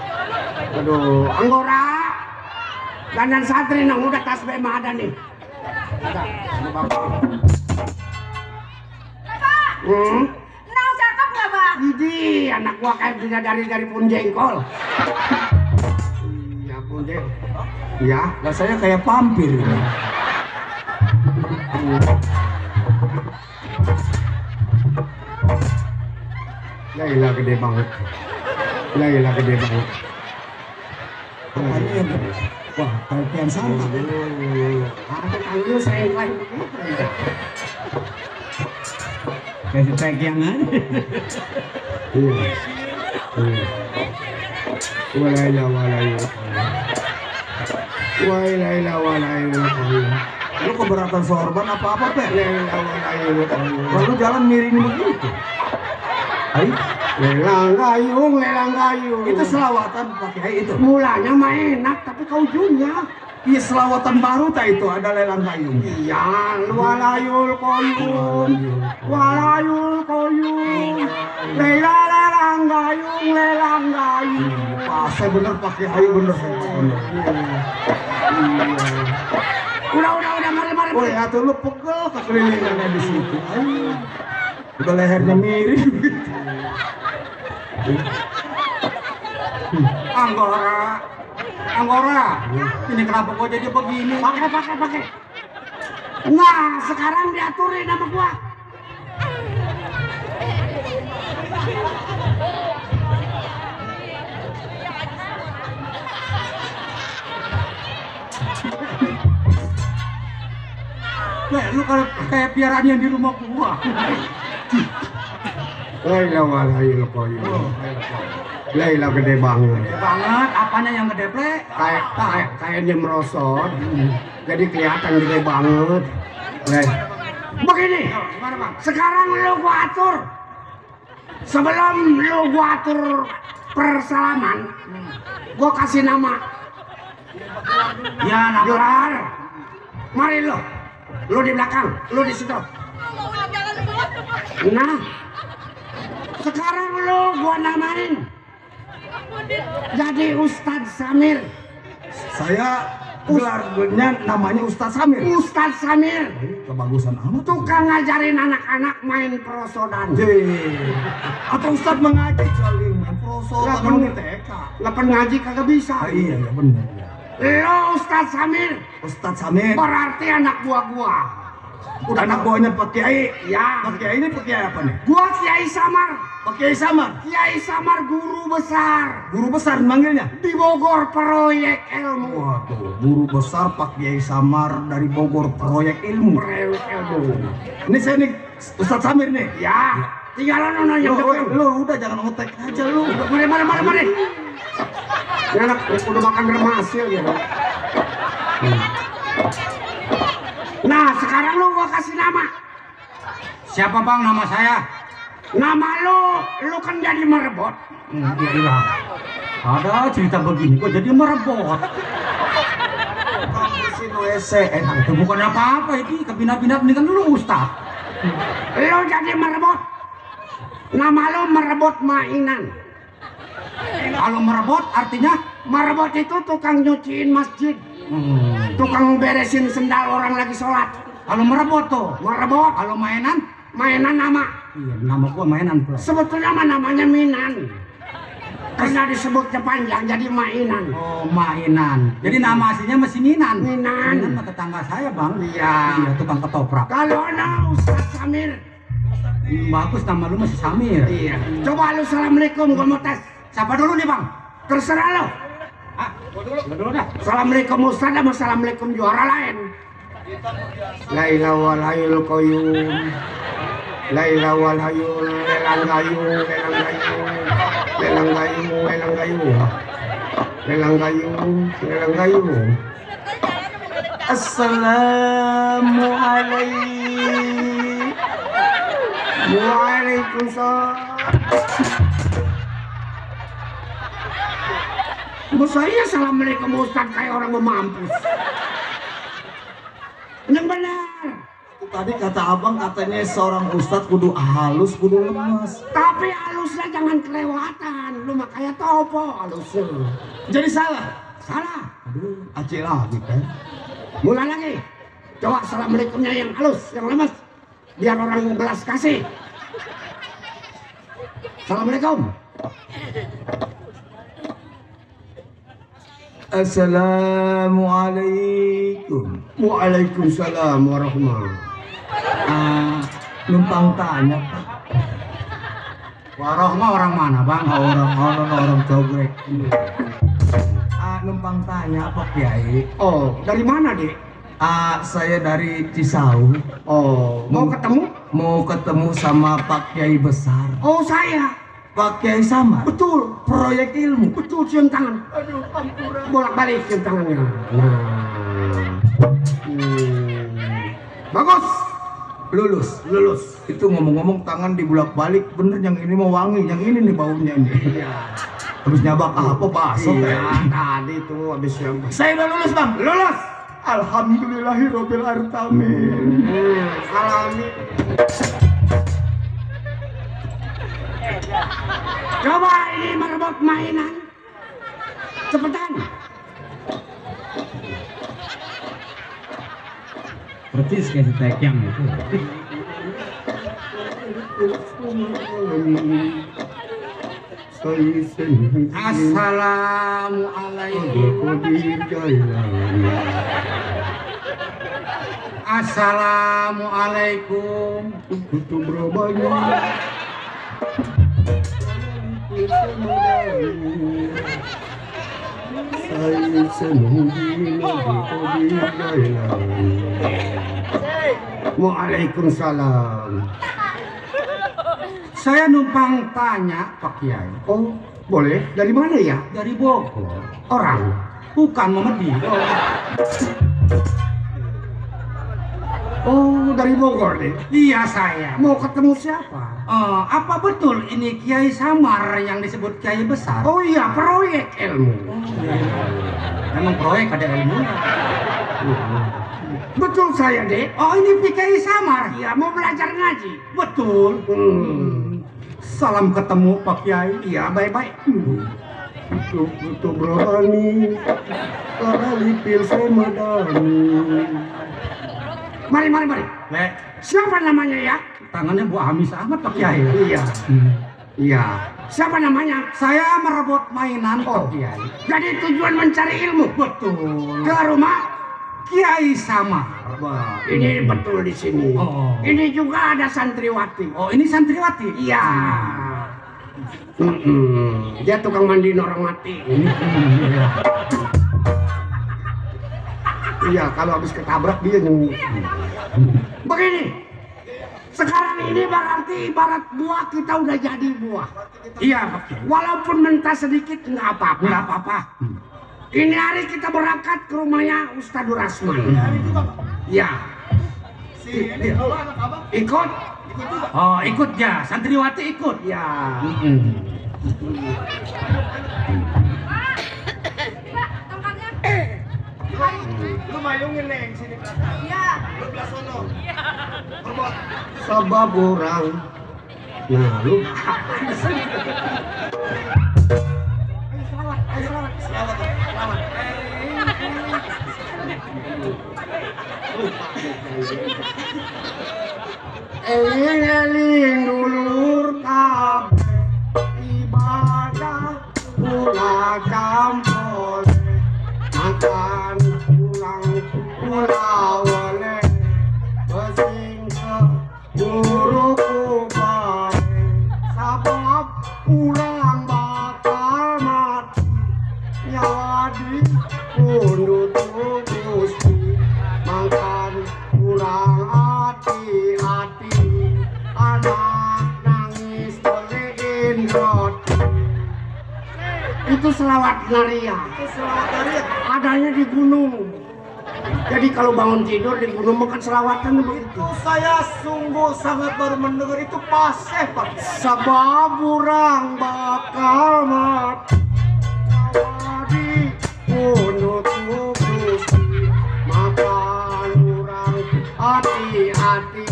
Aduh, Anggora. Dandan santri nang udah tas bema ada nih. Ada. Nah, cakep nggak, Bang? Idi, anak gua kayak bidadari dari pun jengkol. Iya, pun jengkol. Iya, Lah saya kayak pampir. Laila gede banget. Laila gede banget. Wah, kalian sama. Ada kali saya lain begitu. Kayak cek yang aja. Iya. Walaila walaila. Walaila walaila. Lu keberatan sorban apa-apa, Pe? Walaila walaila. Lalu jalan miring begitu. Ayo, Lelang gayung. itu selawatan pakai itu. Mulanya mah enak, tapi ke ujungnya. Iya, selawatan baru tak itu ada lelang gayung. Iya, walayul koyun. Lelang gayung. Pas saya bener pakai ayo bener saya. Udah, mari. Woi, atuh lu pegel kekelilingannya di situ. Ayo. Udah lehernya miring. Anggora. Ini kenapa gua jadi begini? Pakai. Nah, sekarang diaturin sama gua. Lu kayak piaraan yang di rumah gua. Laila walaila koyun. Laila gede banget. Banget, apanya yang gede, Ple? Kayak dia merosot. Jadi kelihatan gede banget. Begini. Gimana, Bang? Sekarang lu gua atur. Sebelum lu gua atur persalaman, gua kasih nama. Ya, nah, Gelar. Mari lu. Lu di belakang, lu di situ. Nah. Sekarang lu gua namain. Jadi Ustadz Samir. saya gelarnya namanya Ustadz Samir. Ustadz Samir. Kebagusan amat. Tukang ngajarin anak-anak main perosodan. Atau Ustadz mengaji kali main proso Lah, kan bener. TK. Lepen ngaji kagak bisa. Iya benar. Lo Ustadz Samir. Ustadz Samir. Berarti anak buah gua. Udah anak buahnya Pak Kiai. Ya. Pak Kiai ini Pak Kiai apa nih? Gua Kiai Samar. Pak Kiai Samar. Kiai Samar guru besar. Guru besar manggilnya. Di Bogor proyek ilmu. Waduh, guru besar Pak Kiai Samar dari Bogor proyek ilmu. Proyek ilmu. Ini saya nih Ustadz Samir nih. Ya. Tinggal lo nanya Lu udah jangan ngotek aja lu. Mari. Ini anak udah makan berhasil ya. Nah, sekarang lu gua kasih nama. Siapa Bang nama saya? Nama lu kan jadi merebot. Iya. Ada cerita begini kok jadi merebot. Kamu WC enak itu bukan apa-apa itu kebina-bina mendingan dulu Ustaz. Lu jadi merebot. Nama lu merebot mainan. Kalau merebot artinya Merebot itu tukang nyuciin masjid. Tukang beresin sendal orang lagi sholat. kalau merebot tuh. Merebot. Kalau mainan? Mainan nama. Iya, nama gua mainan pula. Sebetulnya mah namanya Minan. Karena disebutnya panjang jadi mainan. Oh, mainan. Jadi nama aslinya masih Minan. Minan. Minan mah tetangga saya, Bang. Iya. Iya, tukang ketoprak. Kalau ada Ustadz Samir. Bagus nama lu masih Samir. Iya. Coba lu assalamualaikum, gua mau tes. Siapa dulu nih, Bang? Terserah lo. Ah, gua dulu dah. Assalamualaikum Ustadz sama assalamualaikum juara lain. Laila wal hayul qayyum. Laila wal hayul lelang gayung. Assalamualaikum. Waalaikumsalam. Saya assalamualaikum Ustadz kayak orang mau mampus. Yang benar. Tadi kata abang katanya seorang ustadz kudu halus, kudu lemas. Tapi halusnya jangan kelewatan. Lu mah kayak topo halusnya. Jadi salah. Salah. Aduh, aceh lagi kan. Mulai lagi. Coba assalamualaikumnya yang halus, yang lemas. Biar orang belas kasih. Assalamualaikum. Assalamualaikum. Waalaikumsalam warahmatullahi. Numpang tanya Pak. Waroh mah orang mana Bang? Orang jogrek. Numpang numpang tanya Pak Kiai. Oh, dari mana, Dek? Saya dari Cisauk. Oh, mau ketemu? Mau ketemu sama Pak Kiai besar. Oh, saya. Pak Kiai sama. Betul. Proyek ilmu. Betul, cium tangan. Aduh, ampura. Bolak-balik cium tangannya. Nah. Bagus. Lulus. Itu ngomong-ngomong tangan dibulak-balik, bener yang ini mau wangi, yang ini nih baunya ini. Iya. Habis nyabak apa bakso Iya, tadi tuh habis yang Saya udah lulus, Bang. lulus. Alhamdulillahirabbil alamin. Alami. Coba ini merebut mainan. Cepetan. Persis kayak si Tekyang itu. Assalamualaikum. Waalaikumsalam. Saya numpang tanya Pak Kiai. Oh, boleh. Dari mana ya? Dari Bogor. Orang. Bukan Memedi. Oh, dari Bogor deh. Iya saya. Mau ketemu siapa? Apa betul ini Kiai Samar yang disebut Kiai besar? Oh iya, proyek ilmu. Memang proyek ada ilmu. Betul saya, Dek. Oh ini Kiai Samar. Iya, mau belajar ngaji. Betul. Salam ketemu Pak Kiai. Iya, baik-baik. Itu berani karena lipil semadani. Mari. Le, Siapa namanya ya? tangannya Bu Amis amat Pak Kiai. Iya. Iya. Siapa namanya? Saya merebut mainan Oh. Pak Kiai. Jadi tujuan mencari ilmu. Betul. Ke rumah. Kiai Samar. Wah, ini betul di sini. Oh. Ini juga ada santriwati. Oh ini santriwati. Iya. Dia tukang mandiin orang mati. Iya, kalau habis ketabrak dia yang begini. Sekarang ini berarti ibarat buah kita udah jadi buah. Iya Pak Kiai. Walaupun mentah sedikit nggak apa-apa. Nggak apa-apa. Ini hari kita berangkat ke rumahnya Ustadz Rasman. Ya. Ikut? Oh ikut ya, santriwati ikut. Ya. Lu mayungin neng sini. Iya. Sabab orang. Nah, lu. Eling dulur kabeh ibadah pulang kampung makan pulang oleh pesing ke buruk ubah sabab pulang bakal mati nyawa di pundut Gusti makan pulang hati-hati anak nangis beliin roti. Itu selawat Naria. Adanya di gunung. Jadi kalau bangun tidur di gunung makan selawatan begitu. Itu saya sungguh sangat baru mendengar itu paseh Pak. Sabab urang bakal mati di pundut Gusti makan urang hati-hati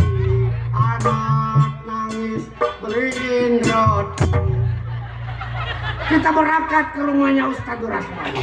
anak nangis beliin roti. Kita berangkat ke rumahnya Ustadz Rasman.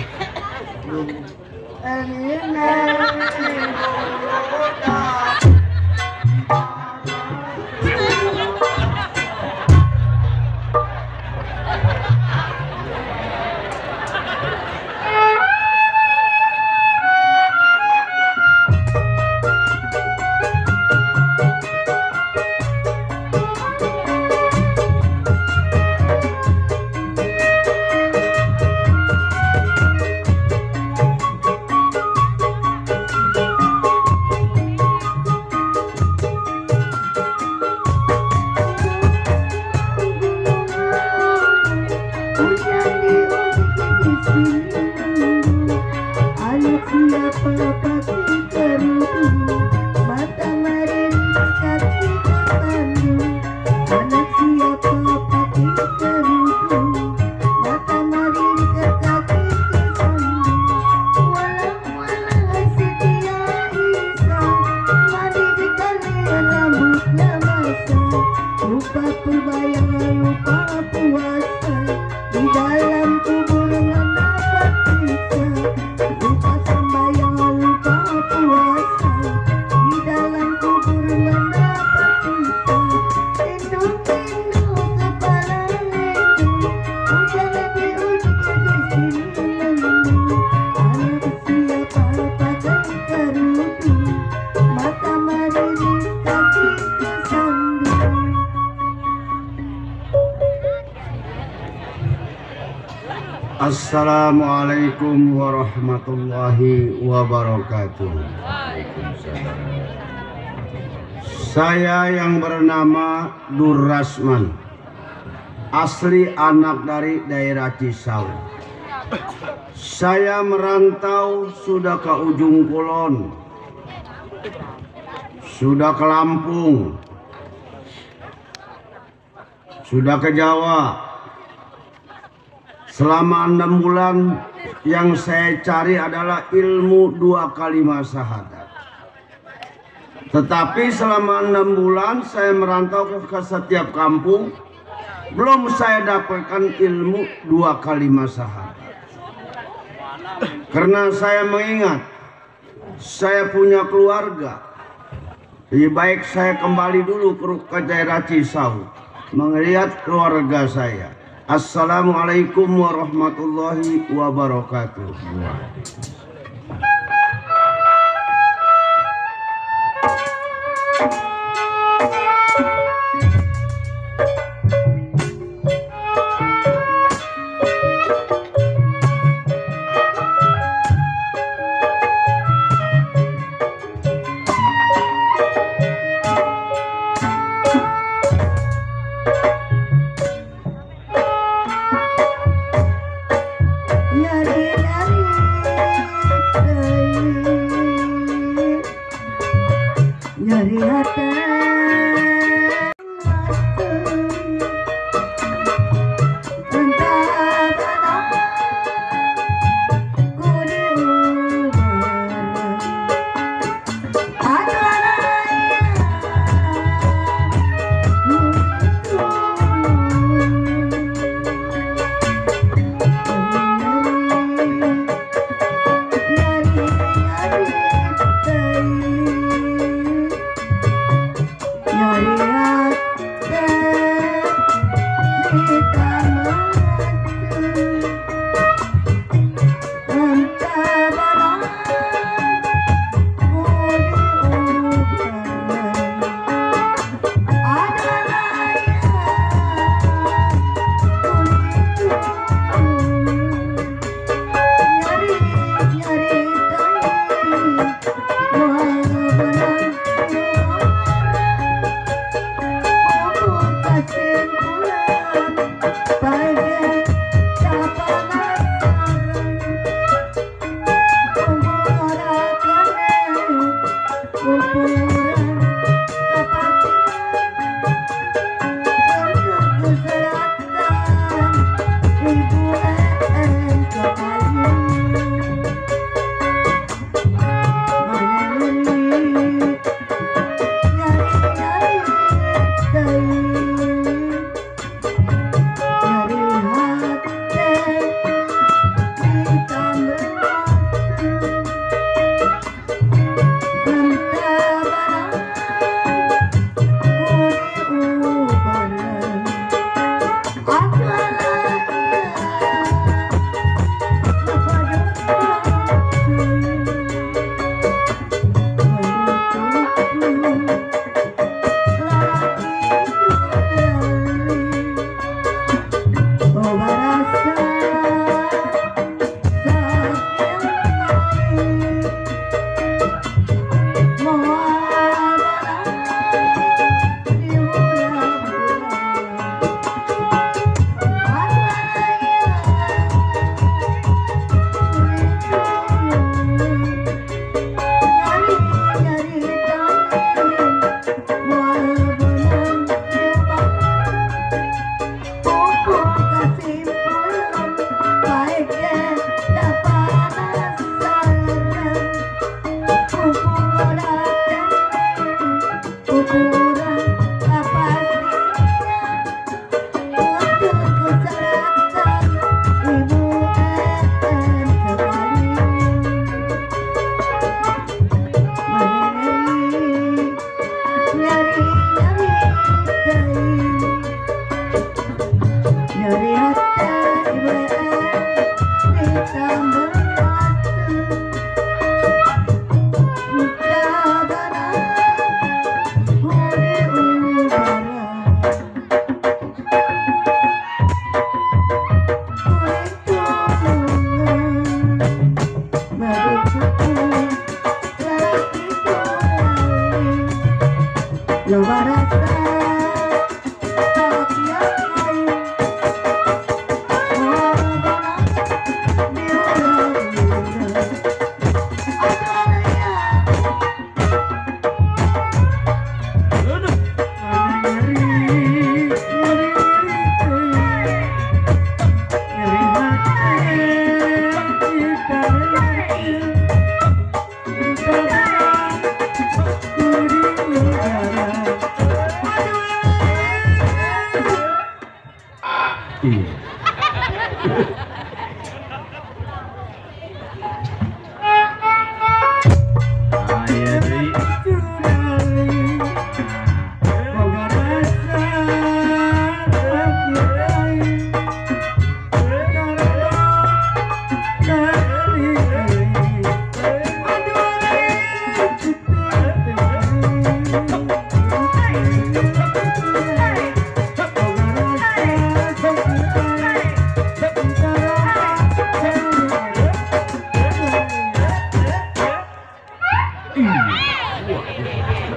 Assalamualaikum warahmatullahi wabarakatuh. Saya yang bernama Nur Rasman, asli anak dari daerah Cisauk. Saya merantau sudah ke ujung kulon, sudah ke Lampung, sudah ke Jawa. Selama 6 bulan yang saya cari adalah ilmu 2 kalimat syahadat. Tetapi selama 6 bulan saya merantau ke setiap kampung, belum saya dapatkan ilmu 2 kalimat syahadat. Karena saya mengingat saya punya keluarga, lebih baik saya kembali dulu ke daerah Cisauk melihat keluarga saya. Assalamualaikum warahmatullahi wabarakatuh.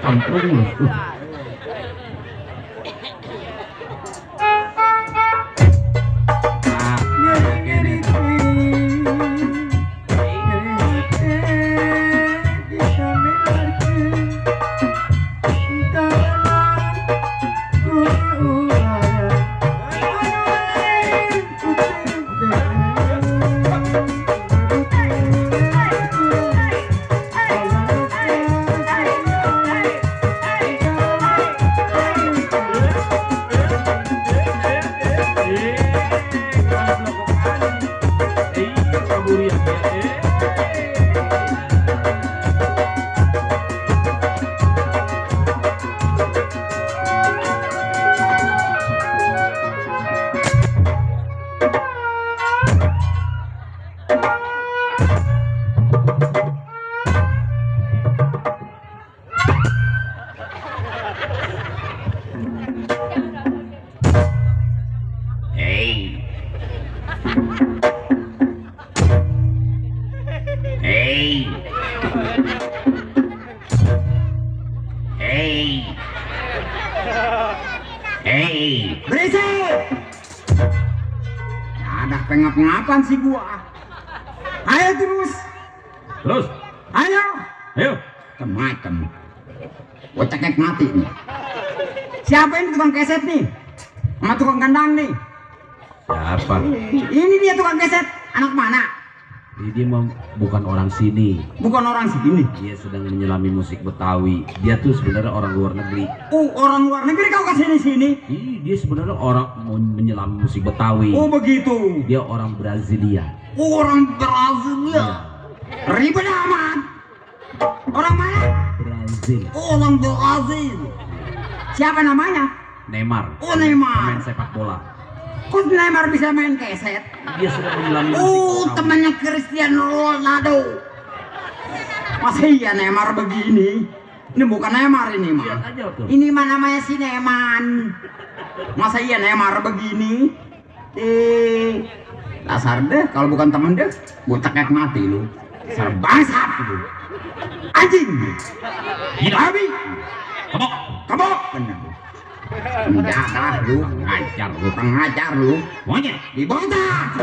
Kampung. Berisik! Ada pengap-ngapan sih gua. Ayo terus. Terus, Ayo. ayo. Macam. Gua cekek mati nih. Siapa ini tukang keset nih? Sama tukang kandang nih. Siapa? Ini dia tukang keset. Anak mana? Dia bukan orang sini. Bukan orang sini. Dia sedang menyelami musik Betawi. Dia tuh sebenarnya orang luar negeri. Orang luar negeri kau ke sini-sini. Dia sebenarnya orang menyelami musik Betawi. Oh begitu. Dia orang Brasilia. Orang Brasilia. Ribet amat. Orang mana? Brazil. Orang Brazil. Siapa namanya? Neymar. Oh Neymar. Pemain sepak bola. Kok Neymar bisa main keset? Dia sudah menyelami musik Oh Betawi. temannya Cristiano Ronaldo. Masa iya Neymar begini? Ini bukan Neymar ini mah. Lihat aja tuh. Ini mah namanya si Neman. Masa iya Neymar begini? Dasar deh, kalau bukan temen deh, gue cekek mati lu. Dasar bangsat lu. Anjing. Babi. Kebok. Kebok. Bener. Penjahat lu. Ngajar lu. Pengajar lu. Monyet. Dibontak.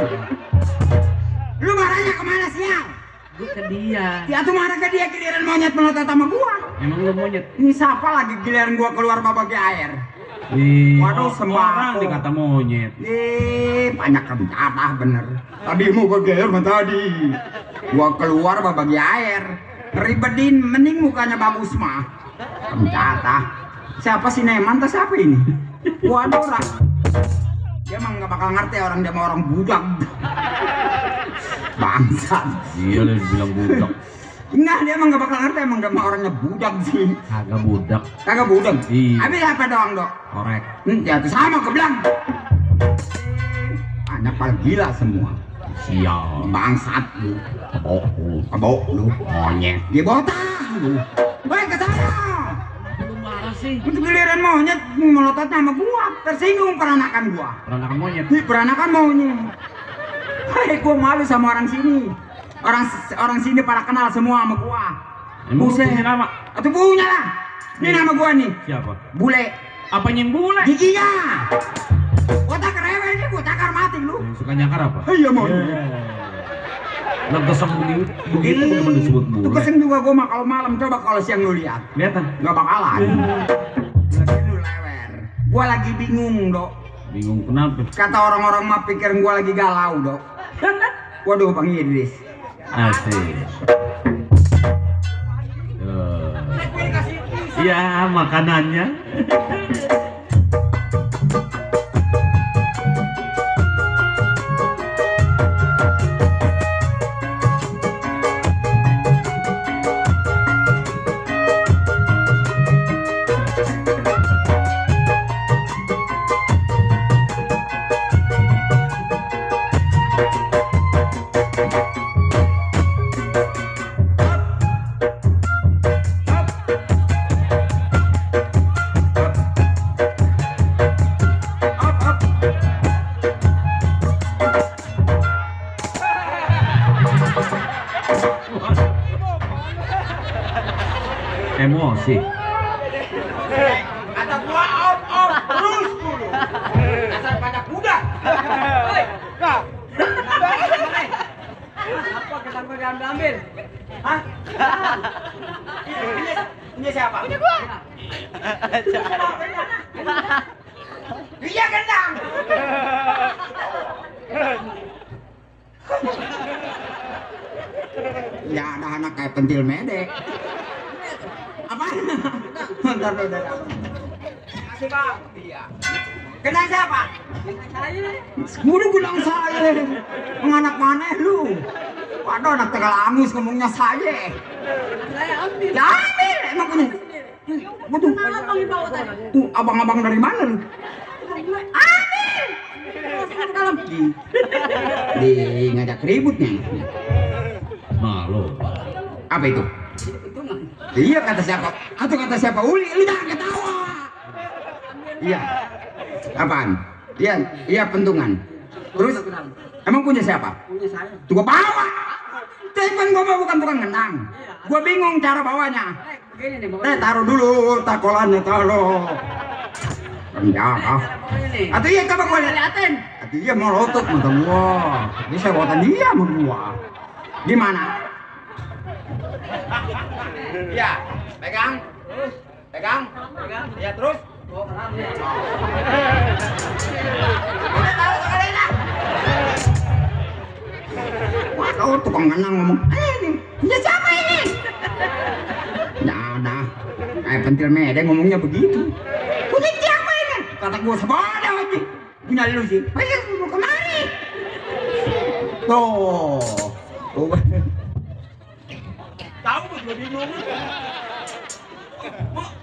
Lu marahnya kemana sial? Gue ke dia. Ya tuh marah ke dia, giliran monyet melotot sama gua. Emang lu monyet? Ini siapa lagi giliran gua keluar babagi air? Waduh, sembako. Orang dikata monyet. Banyak kencatah bener. Tadi mau gua geer mah tadi. Gua keluar babagi air. Ribetin, mending mukanya bagus mah. Kencatah. Siapa sih Neman? Tas siapa ini? Waduh, dia emang gak bakal ngerti orang dia mau orang budak. Bangsat. Iya lu bilang budak. Enggak, dia emang gak bakal ngerti, emang dia mau orangnya budak sih. Kagak budak. Kagak budak. Iya. Habis apa doang, Dok? Korek. Ya tuh sama kebelang. Banyak pal gila semua. Sial. Bangsat lu. Kebok lu. Kebok lu. Monyet. Dibotak lu. Woi, ke sana. Lu marah sih. Untuk giliran monyet melototnya sama gua. Tersinggung peranakan gua. Peranakan monyet. Di peranakan monyet. Hei, gua malu sama orang sini. Orang sini pada kenal semua sama gua. Emang lu Buset. punya nama? Atau punya lah. Ini nama gua nih. Siapa? Bule. Apanya yang bule? Giginya. Gua tak rewel ini, gua takar mati lu. Yang suka nyakar apa? Iya mau. Lo kesem begitu bagaimana disebut Itu bule? keseng juga gua mah kalau malam, coba kalau siang lu lihat. Kelihatan? Nggak bakalan. Lagi lu lewer. Gua lagi bingung, Dok. Bingung kenapa? Kata orang-orang mah pikir gua lagi galau, Dok. Waduh, Bang Idris. Asik. Ya makanannya. Emosi. kenapa diambil? Hah? Punya siapa? Punya gua. Iya gendang. Ya ada anak kayak pentil medek. Apa? Bentar udah. Kasih bang. Iya. Kena siapa? Saya. Udah bilang saya. Anak mana lu? Waduh anak Tegal Angus ngomongnya saya. Saya ambil. Ya ambil emang punya. Waduh. Kenapa bang dibawa tadi? Tuh abang-abang dari mana lu? Ambil. Masuk ke dalam. Di ngajak ribut nih. Nah, lo. Apa itu? Itu nggak? Iya kata siapa? Atau kata siapa? Uli, lu jangan ketawa. Iya. Apaan? Iya, iya pentungan. Terus emang punya siapa? Punya saya. Tuh gua bawa. Telepon gua mah bukan tukang ngenang. Gua bingung cara bawanya. Begini nih bawa. Taruh dulu takolannya taruh. Penjaga. Cara bawanya nih. Atau iya coba gua lihat. Liatin. Atau iya mau lotot mata gua. Ini saya bawa dia sama gua. Gimana? Ya, pegang. Pegang. Pegang. Ya terus. Bawa ke dalam ya. Udah taruh sekali lah. Waduh, tukang ngenang ngomong. Ini siapa ini? Nah, kayak pentil medek ngomongnya begitu. Punya siapa ini? Kata gua sebodoh aja. Punya lu sih. Ayo, mau kemari. Tuh. Tahu gua bingung.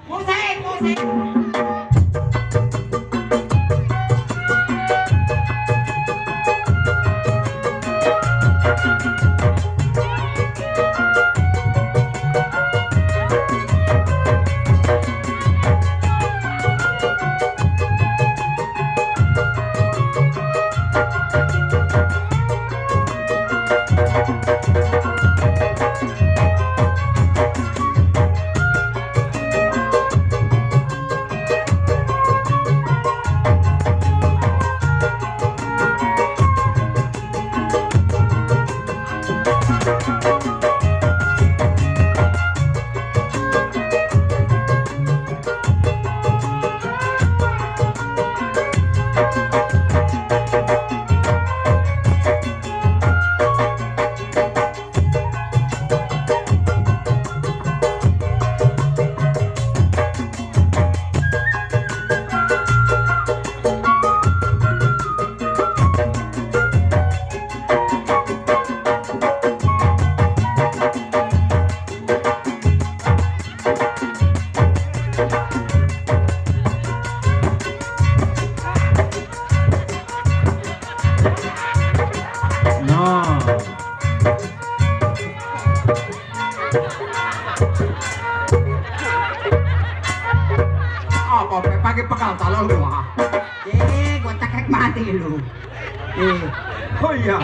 Musik. Apa pakai pekal talon gua? Gua cekek mati lu. Oh iya.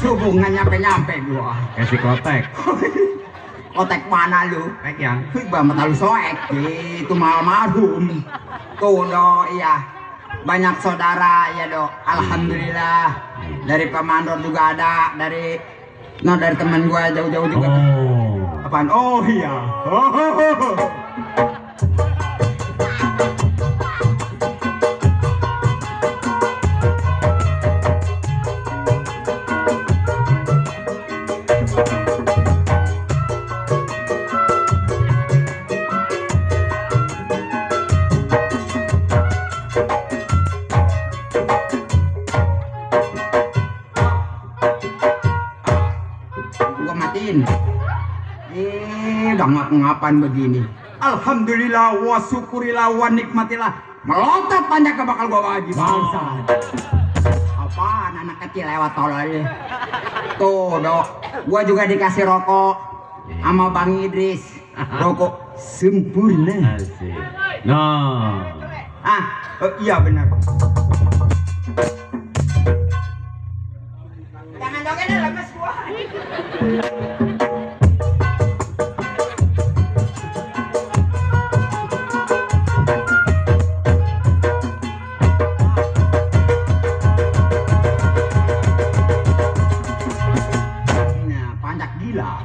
Hubungan nyampe gua. Kasih kotek. Kotek mana lu? Kotek yang. Bah mata lu soek. Itu almarhum. Tuh do, iya. Banyak saudara ya do. Alhamdulillah. Dari Pak Mandor juga ada. Dari teman gua jauh-jauh juga. Oh. Apaan? Oh iya. gua matiin. Udah ngap-ngapan begini. Alhamdulillah wa syukurillah wa nikmatillah. Melotot panjang ke bakal gua bagi bangsa. Apaan anak kecil lewat tolol. Tuh, Dok. Gua juga dikasih rokok sama Bang Idris. Rokok sempurna. Asik. Nah. Iya benar. Jangan dogen lemes gua.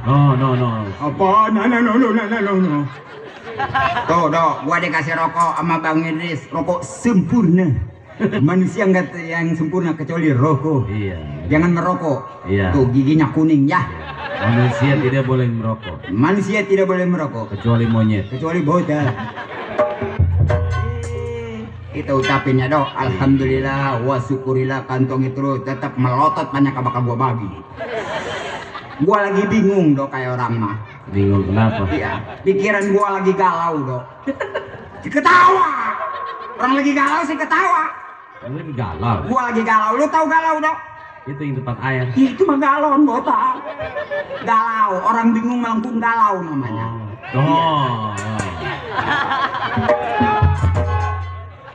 No. Apa? No. Tuh, Dok, gua dikasih rokok sama Bang Idris, rokok sempurna. Manusia nggak yang sempurna kecuali rokok. Iya. Jangan merokok. Iya. Tuh giginya kuning ya. Manusia tidak boleh merokok. Manusia tidak boleh merokok Kecuali monyet. kecuali botak. Kita ucapinnya, Dok. Alhamdulillah wa syukurillah, kantong itu tetap melotot banyak bakal gua bagi. Gua lagi bingung, Dok, kayak orang mah. Bingung kenapa? Iya, pikiran gua lagi galau, Dok. Ketawa. Orang lagi galau sih ketawa. Ini galau. Gua lagi galau. Lu tahu galau, Dok? Itu yang tempat air. Itu mah galon, botak. Galau, orang bingung melengkung galau namanya. Oh.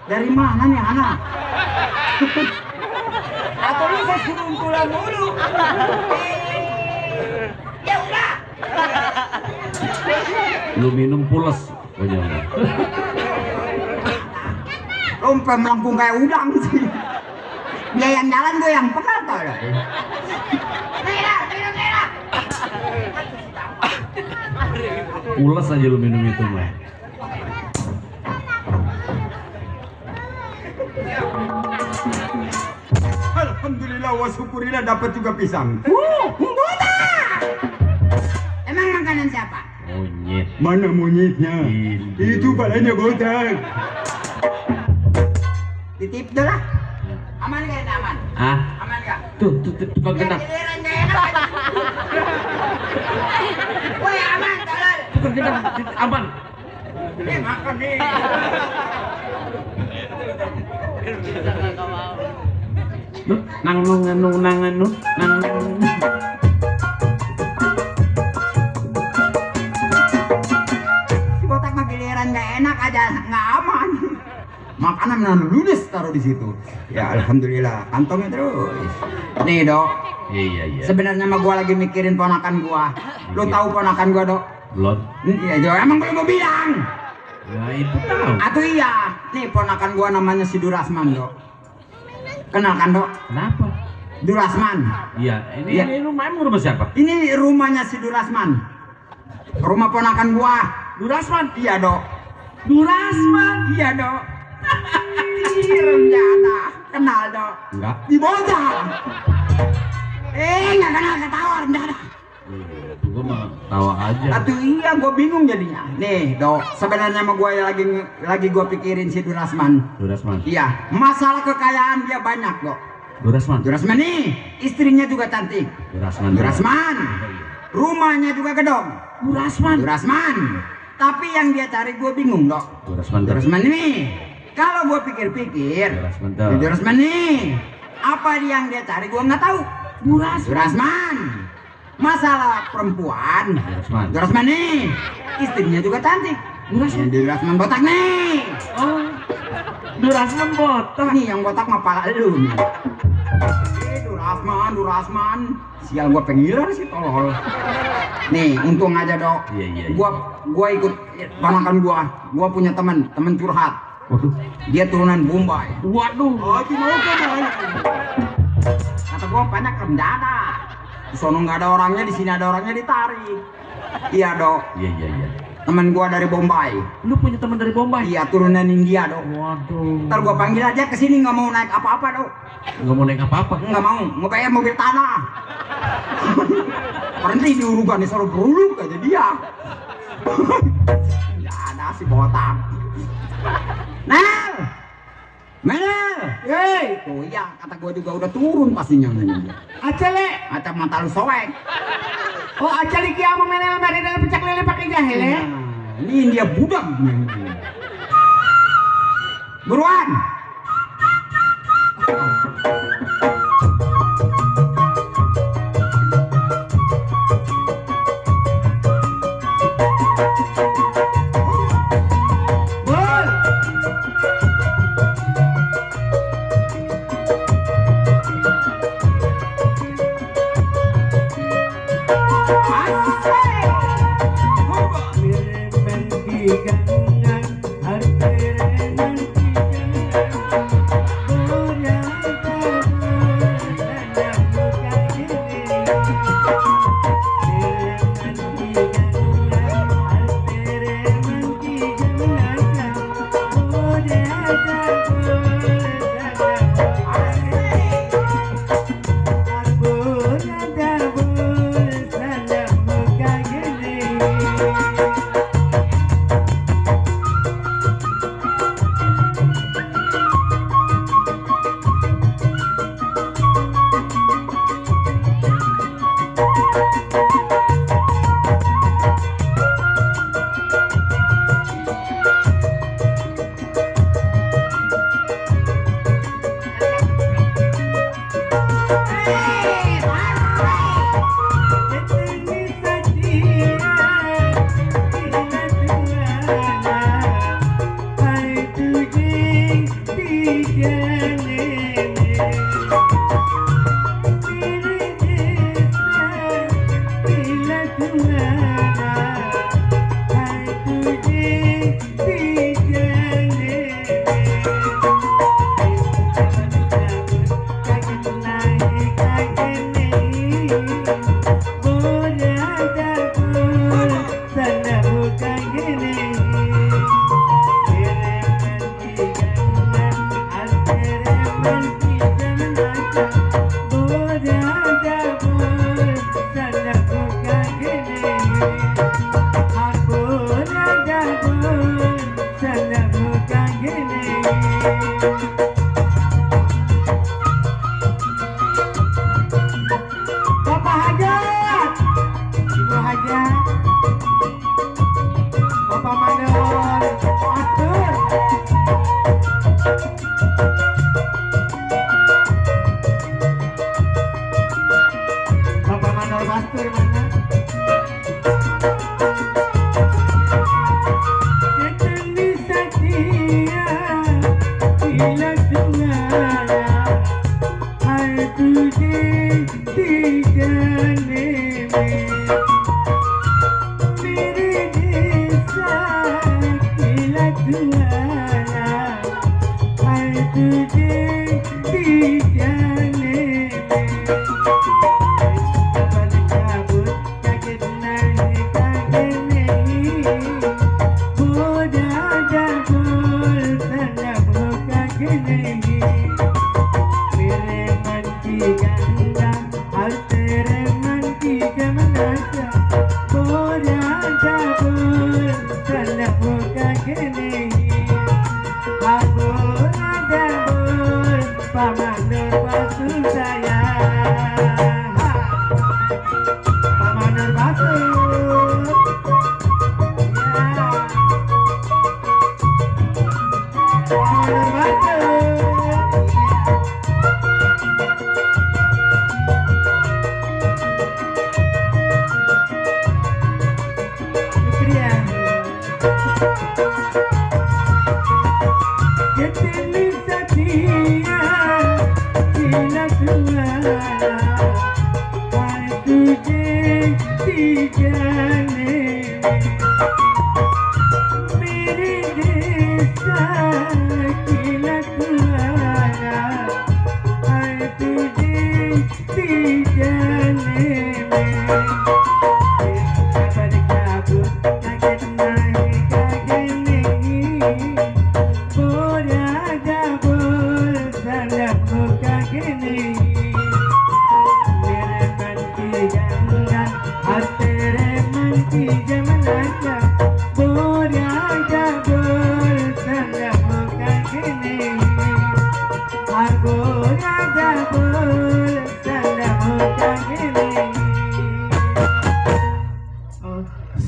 Dari mana nih anak? Atau lu saya suruh pulang mulu? Ya udah. Lu minum pules. Pokoknya. Rumpe melengkung kayak udang sih. Dia yang jalan gue yang pegal tau loh. Pules aja lu minum itu mah. Alhamdulillah wa syukurillah dapat juga pisang. Emang makanan siapa? Monyet. Mana monyetnya? Itu palanya botak. Titip dulu lah. Aman gak ini aman? Ah? Aman gak? Tuh tukang gendang. Giliran gak enak. Woi aman tolol. Tukang gendang aman. Makan nih. Nang. Si botak mah giliran gak enak aja nggak aman. Makanan ludes taruh di situ. Ya alhamdulillah kantongnya terus. Nih, Dok. Iya. Sebenarnya mah gua lagi mikirin ponakan gua. Lu tahu ponakan gua, Dok? Belum. Iya, Jo. Emang belum mau bilang. Ya itu tahu. Atau iya. Nih ponakan gua namanya si Durasman, Dok. Kenal kan, Dok? Kenapa? Durasman. Iya. Ini rumah siapa? Ini rumahnya si Durasman. Rumah ponakan gua. Durasman. Iya, Dok. Durasman. Iya, Dok. Renjana. Kenal, Dok? Enggak. Di Bojang. Nggak kenal ketawa Renjana. Gua mah tawa aja. Atuh iya, gue bingung jadinya. Nih, Dok, sebenarnya mah gue lagi gue pikirin si Durasman. Durasman. Iya, masalah kekayaan dia banyak, Dok. Durasman. Durasman nih, istrinya juga cantik. Durasman. Rumahnya juga gedong. Durasman. Tapi yang dia cari gue bingung, Dok. Durasman ini, kalau gue pikir-pikir, Durasman nih, apa yang dia cari gue nggak tahu. Durasman. Masalah perempuan, Durasman nih, istrinya juga cantik. Durasman botak nih. Oh, Durasman botak. Nih yang botak mah pala lu nih. Durasman. Sial gua pengiler sih tolol. Nih untung aja, Dok. Iya. Gua ikut ponakan gua punya teman curhat. Waduh. Dia turunan Bombay. Waduh. Oh, gimana kan? Kata gua banyak Renjana. Di sono nggak ada orangnya, di sini ada orangnya ditarik. Iya, Dok. Iya. Temen gua dari Bombay. Lu punya teman dari Bombay? Iya, turunan India, Dok. Waduh. Ntar gua panggil aja ke sini, nggak mau naik apa-apa, Dok. Nggak mau naik apa-apa? Nggak mau bayar mobil tanah. Berhenti di Urugan, disuruh beruluk aja dia. Nggak ada si botak. Mel! Hei! Tuh iya, kata gua juga udah turun pastinya. Acele! Macam mata lu soek. Oh aja di kiamu menel mari dalam pecak lele pakai jahil ya. Ini dia budak. Buruan.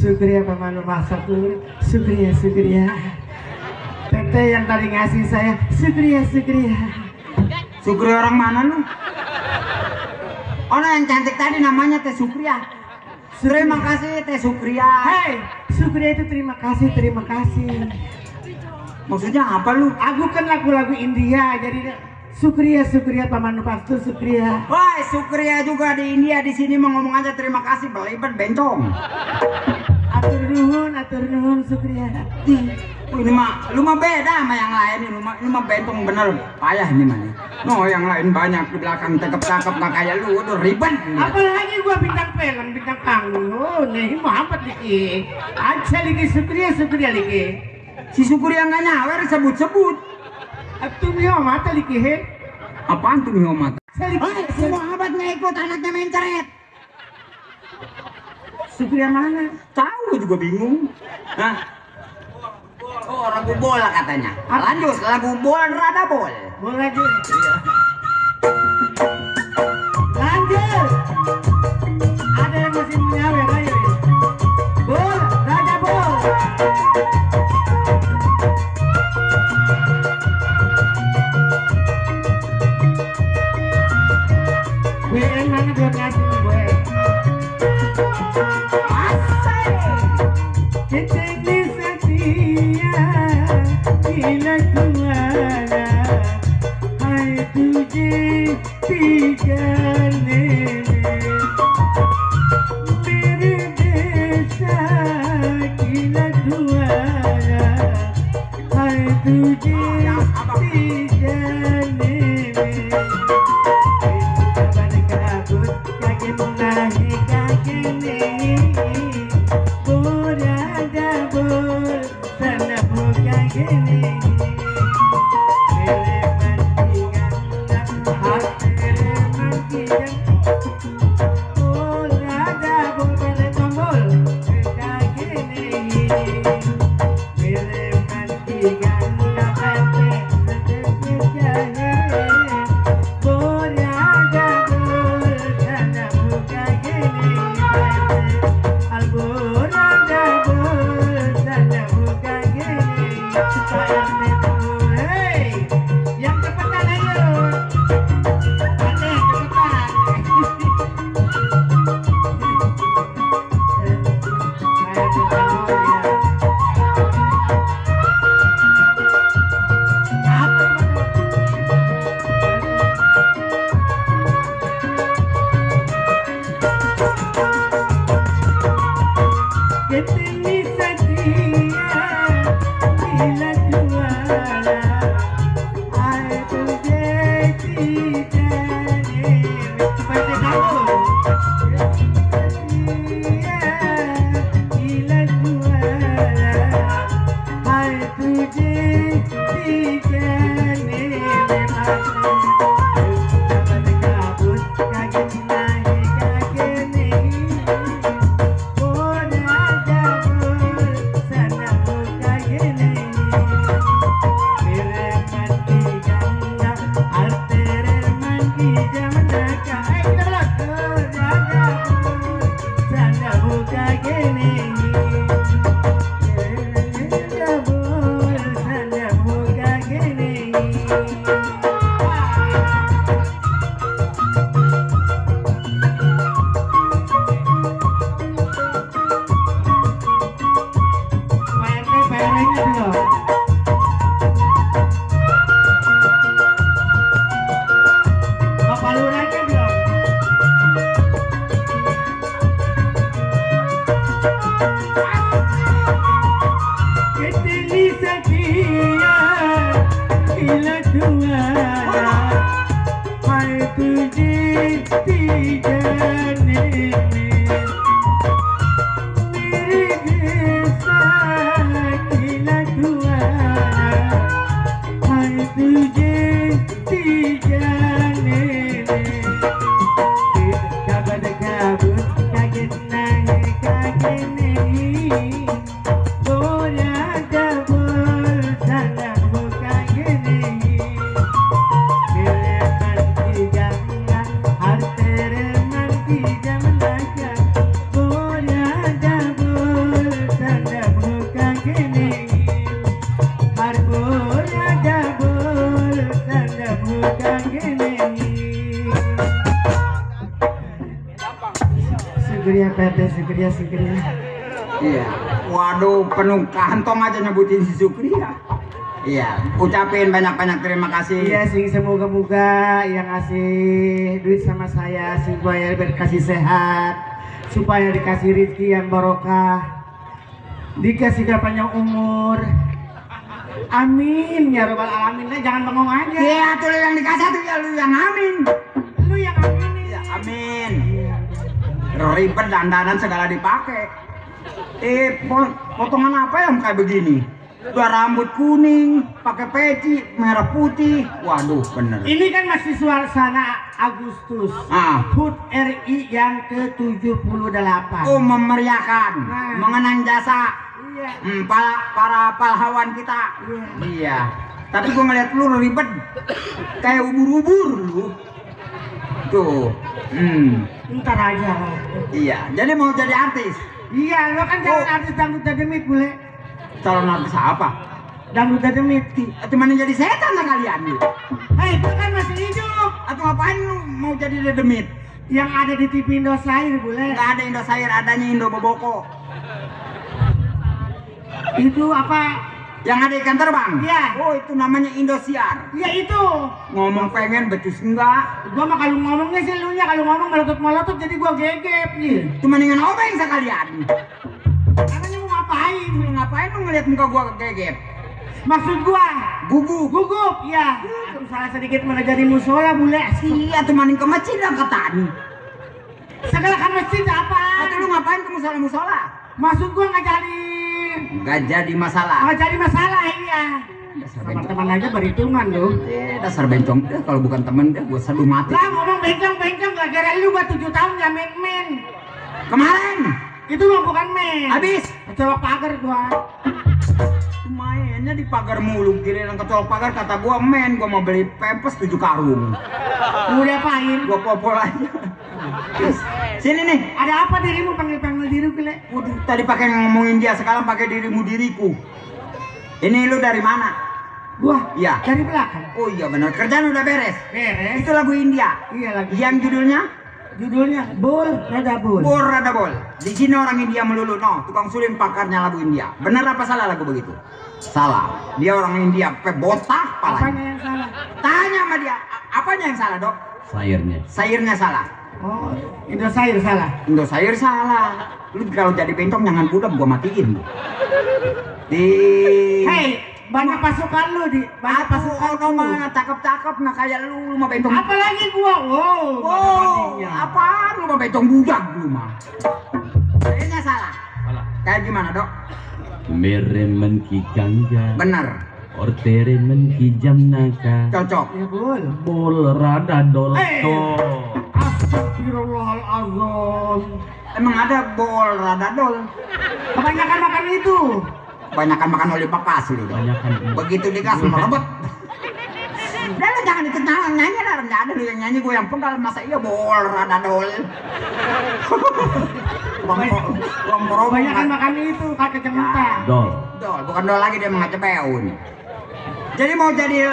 Sukriya Paman Masakur, Sukriya. Teteh yang tadi ngasih saya, Sukriya. Sukriya orang mana lu? Orang yang cantik tadi namanya Teh Sukriya. Terima kasih Teh Sukriya. Hei, Sukriya itu terima kasih. Maksudnya apa lu? Aku kan lagu-lagu India, jadi Sukriya Paman Pastu Sukriya. Woi, Sukriya juga di India, di sini mau ngomong aja terima kasih, belibet bencong. Atur nuhun Sukriya. Ini mah, lu mah beda sama yang lain, ini mah bentong bener, payah ini mah. No, yang lain banyak di belakang cakep nggak kayak lu, udah ribet. Apalagi gua bintang film, bintang panggung. Oh, nih Muhammad lagi. Aja lagi Sukriya lagi. Si Sukriya nggak nyawer sebut. Atuh nih mata lagi he. Apaan tuh nih mata? Si Muhammad nggak ikut, anaknya mencret. Sukriya mana? Tahu juga bingung. Hah? Oh, lagu bola katanya. Lanjut, lagu bola rada bol. Lanjut. Ada yang masih mau nyawer, ayo. Bol, raja bol. Gue yang mana belum ngasih gue. Ketemu setia bila tuara, hai tujhe pijane mere desa bila tuara, hai tujhe pijane kabar kabut kage munahi kage nehi Ah! teh Sukria. Iya. Waduh, penuh kantong aja nyebutin si Sukria. Iya, ucapin banyak-banyak terima kasih. Iya sing semoga-moga yang ngasih duit sama saya supaya dikasih sehat, supaya dikasih rezeki yang barokah, dikasih panjang umur. Amin ya robbal alamin. Jangan bengong aja. Iya, tuh lu yang dikasih tuh ya lu yang amin. Lu yang amin. Ya, amin. Ribet dandanan segala dipakai. Potongan apa yang kayak begini? Udah rambut kuning, pakai peci merah putih. Waduh, bener. Ini kan masih suasana Agustus. HUT RI yang ke-78. Oh, memeriahkan, Nah. mengenang jasa Iya. para pahlawan kita. Iya. Tapi gua ngeliat lu ribet kayak ubur-ubur lu. Tuh. Ntar aja. Iya. Jadi mau jadi artis. Iya, lo kan jangan artis dangdut dademit boleh. Calon artis apa? Dangdut dademit. Cuman jadi setan lah kalian lu. Hei, itu kan masih hidup. Atau ngapain lu mau jadi dedemit? Yang ada di TV Indosiar boleh. Nggak ada Indosiar, adanya Indo Boboko. Itu apa? Yang ada ikan terbang? Iya. Oh, itu namanya Indosiar. Ya itu. Ngomong pengen, becus enggak. Gua mah kalau ngomongnya sih lu nya kalau ngomong melotot jadi gua gegep nih. Cuma dengan obeng sekalian. Namanya mau ngapain? Lu ngapain lu ngeliat muka gua gegep? Maksud gua Gugup. ya. Aduh, salah sedikit mana jadi musola boleh sih. Iya, tuh maning ke masjid lah katanya. Segala kan masjid apa? Atau lu ngapain ke musola-musola? Maksud gua Nggak jadi masalah. nggak jadi masalah iya. Dasar Sama bencong. teman aja berhitungan loh. Dasar bencong deh, kalau bukan temen deh gua seduh mati. Lah ngomong bencong gara-gara lu gua 7 tahun gak main. Kemarin Itu mah bukan main. habis Kecolok pagar gua. mainnya di pagar mulu, kirain kecolok pagar kata gua gua mau beli pempes 7 karung. Mau diapain? Gua popol aja. Sini nih. Ada apa dirimu panggil diri gue? Waduh, tadi pakai ngomongin dia, sekarang pakai dirimu diriku. Ini lu dari mana? Gua? Iya. Dari belakang. Oh iya benar, kerjaan udah beres. Beres. Itu lagu India. Iya lagi. Yang judulnya Judulnya Bol Rada Bol. Bol Rada Bol. Di sini orang India melulu, no, tukang suling pakarnya lagu India. Benar apa salah lagu begitu? Salah. Dia orang India, botak Apanya palanya. yang salah? Tanya sama dia, apanya yang salah, Dok? Sayurnya. Sayurnya salah. Oh, Indosiar salah. Indosiar salah. Lu kalau jadi bencong jangan budek, gua matiin. Di Hei, banyak pasukan lu di. Banyak pasukan Aku lu. mah cakep-cakep nggak kayak lu mah bencong. Apalagi gua, wow, Oh, apaan lu mah bencong budak lu mah. Sayurnya salah. Salah. Kayak gimana, Dok? Meremen ki gangga. Bener. Orteremen ki jamnaka. Cocok. Ya Bol. Bol rada dol to. Astagfirullahaladzim. Emang ada bol radadol. Kebanyakan makan itu. Banyakan makan oli papas lu. Dok. Banyakan. Begitu digas merebet. Udah lu jangan ikut nyanyi dah, nggak ada lu yang nyanyi, gue yang penggal, masa iya bol radadol. Kebanyakan makan itu kakek cemeta. Dol. Dol, bukan dol lagi, dia mengacepeun. Jadi mau jadi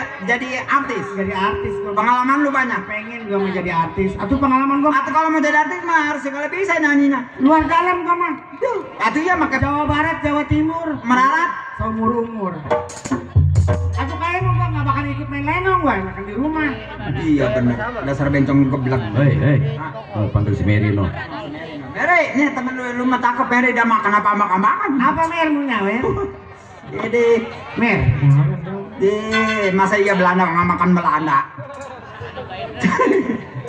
artis. Jadi artis gua. Pengalaman lu banyak. Pengen gua mau jadi artis. Atau pengalaman gua Atau kalau mau jadi artis mah harus segala bisa nyanyinya. luar dalam gua mah. Atau iya pakai Jawa Barat, Jawa Timur, merarat. seumur umur. Aku kayaknya gua nggak bakal ikut main lenong, gua makan di rumah. Iya bener. Dasar bencong geblek. Hei. Oh, panggil si Mary no. Mary, nih temen lu mah cakep, Mary, dia makan apa makan. Apa mer mau nyawer? Jadi, Mer. masa iya Belanda nggak makan Belanda?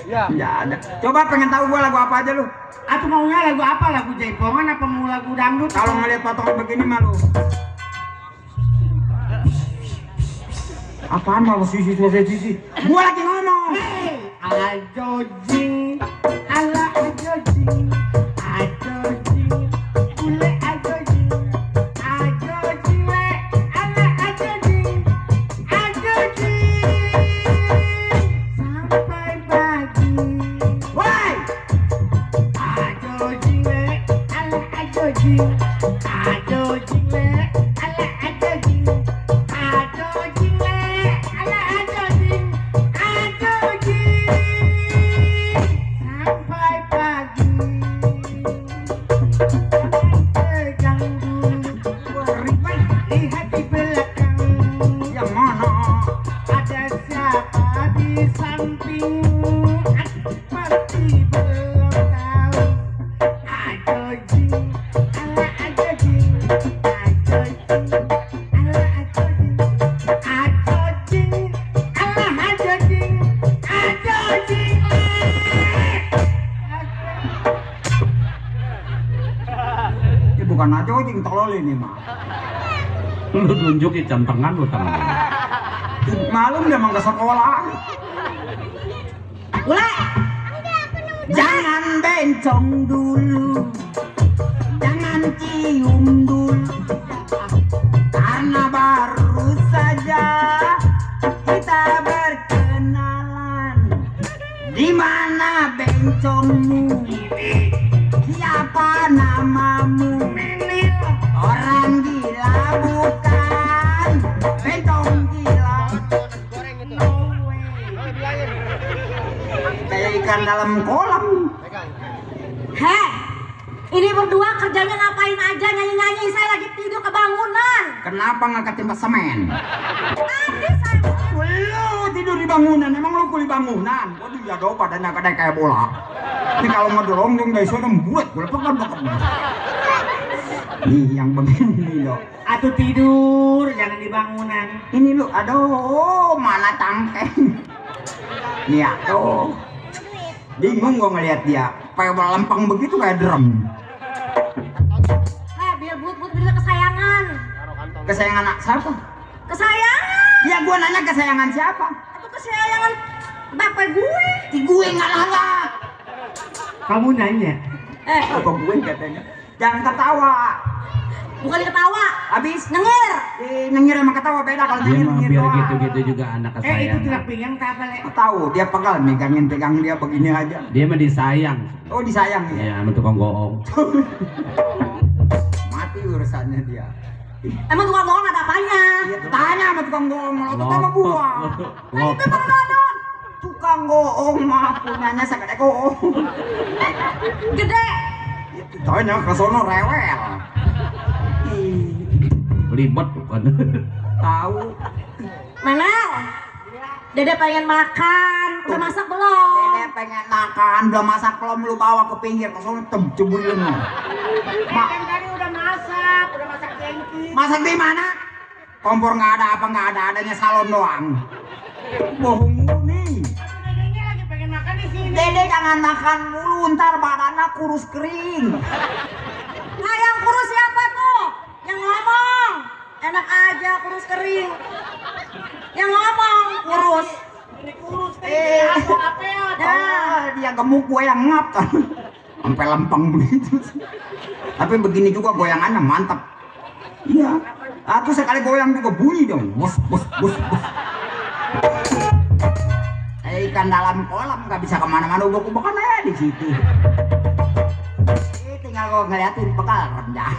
Ya ada. Coba pengen tahu gua lagu apa aja lu? Atau maunya lagu apa? Lagu jaipongan apa mau lagu dangdut? Kalau ngeliat potongan begini mah lu. Apaan malu sisi? Gua lagi ngomong. Hey, ajojing, ala ajojing, ule ajojing, le, ala ajojing, sampai pagi. Woi, Ajojing le, ala ajojing, le, ala ajojing, le, ala ajojing, sampai pagi. Lihat di belakang. Yang mana? Ada siapa di sampingmu? Pasti belum tahu. Ajo jing, ala ajo jing, ajo jing, ala ajo jing, ajo jing, ala ajo jing, ajo jing. Ini bukan aja jing tolol ini mah. Lu tunjukin jam tangan lu tangan. Malum dia emang ke sekolah. Bule. Jangan bencong dulu, jangan cium dulu, karena baru saja kita berkenalan. Di mana bencongmu? Siapa namamu? Orang gila bukan, bencong gila. No way. Kayak ikan dalam kolam. Heh, ini berdua kerjanya ngapain aja nyanyi-nyanyi? Saya lagi tidur kebangunan. Kenapa nggak ketimpa semen? Tadi saya Lu tidur di bangunan, emang lu kuli bangunan? Waduh ya do badannya kayak bola. Ini kalau ngedorong dong dari sana buat, gue pekan. Nih yang begini lo. Atuh tidur, jangan di bangunan. Ini lu, aduh mana cangkeng. Nih aduh. Bingung gua ngeliat dia, kayak lempeng begitu kayak drum. biar but bener kesayangan. Kesayangan anak siapa? Kesayangan. Ya gua nanya kesayangan siapa? Itu kesayangan bapak gue. Gue nggak lalah. Kamu nanya. Kok gue katanya? Jangan ketawa. Bukan ketawa, Habis nyengir. nyengir sama ketawa beda kalau Dia nyengir mah nyengir biar doang. gitu-gitu juga anak Itu kesayangan. tidak pinggang tak apa le. Tahu dia pegal pegang dia begini aja. Dia mah disayang. Oh disayang ya. Ya, sama tukang goong. Mati urusannya dia. Emang tukang bohong ada apanya? Dia tanya sama tukang goong, lo sama gua. Nah itu Bang Dodon. Tukang goong mah punyanya segede goong. Gede. Tanya ke sono rewel. Ih, Ribet bukan. tahu. Menel. Dede pengen makan. Udah masak belum? Dede pengen makan, udah masak belum lu bawa ke pinggir ke sono ceburin. Kan tadi udah masak jengki. Masak di mana? Kompor nggak ada apa nggak ada, adanya salon doang. Bohong mulu nih. Dedenya lagi pengen makan di sini. Dede jangan makan mulu, ntar badannya kurus kering. Nah yang kurus siapa tuh? Yang ngomong. Enak aja kurus kering. Yang ngomong kurus. Ini kurus kayak apa ya? Oh, dia gemuk gue yang ngap kan. Sampai lempeng begitu. Tapi begini juga goyangannya mantap. Iya. Aku sekali goyang juga bunyi dong. Bus. Ikan dalam kolam nggak bisa kemana-mana, ubek-ubekan aja di situ. Tinggal gue ngeliatin bekal rendah.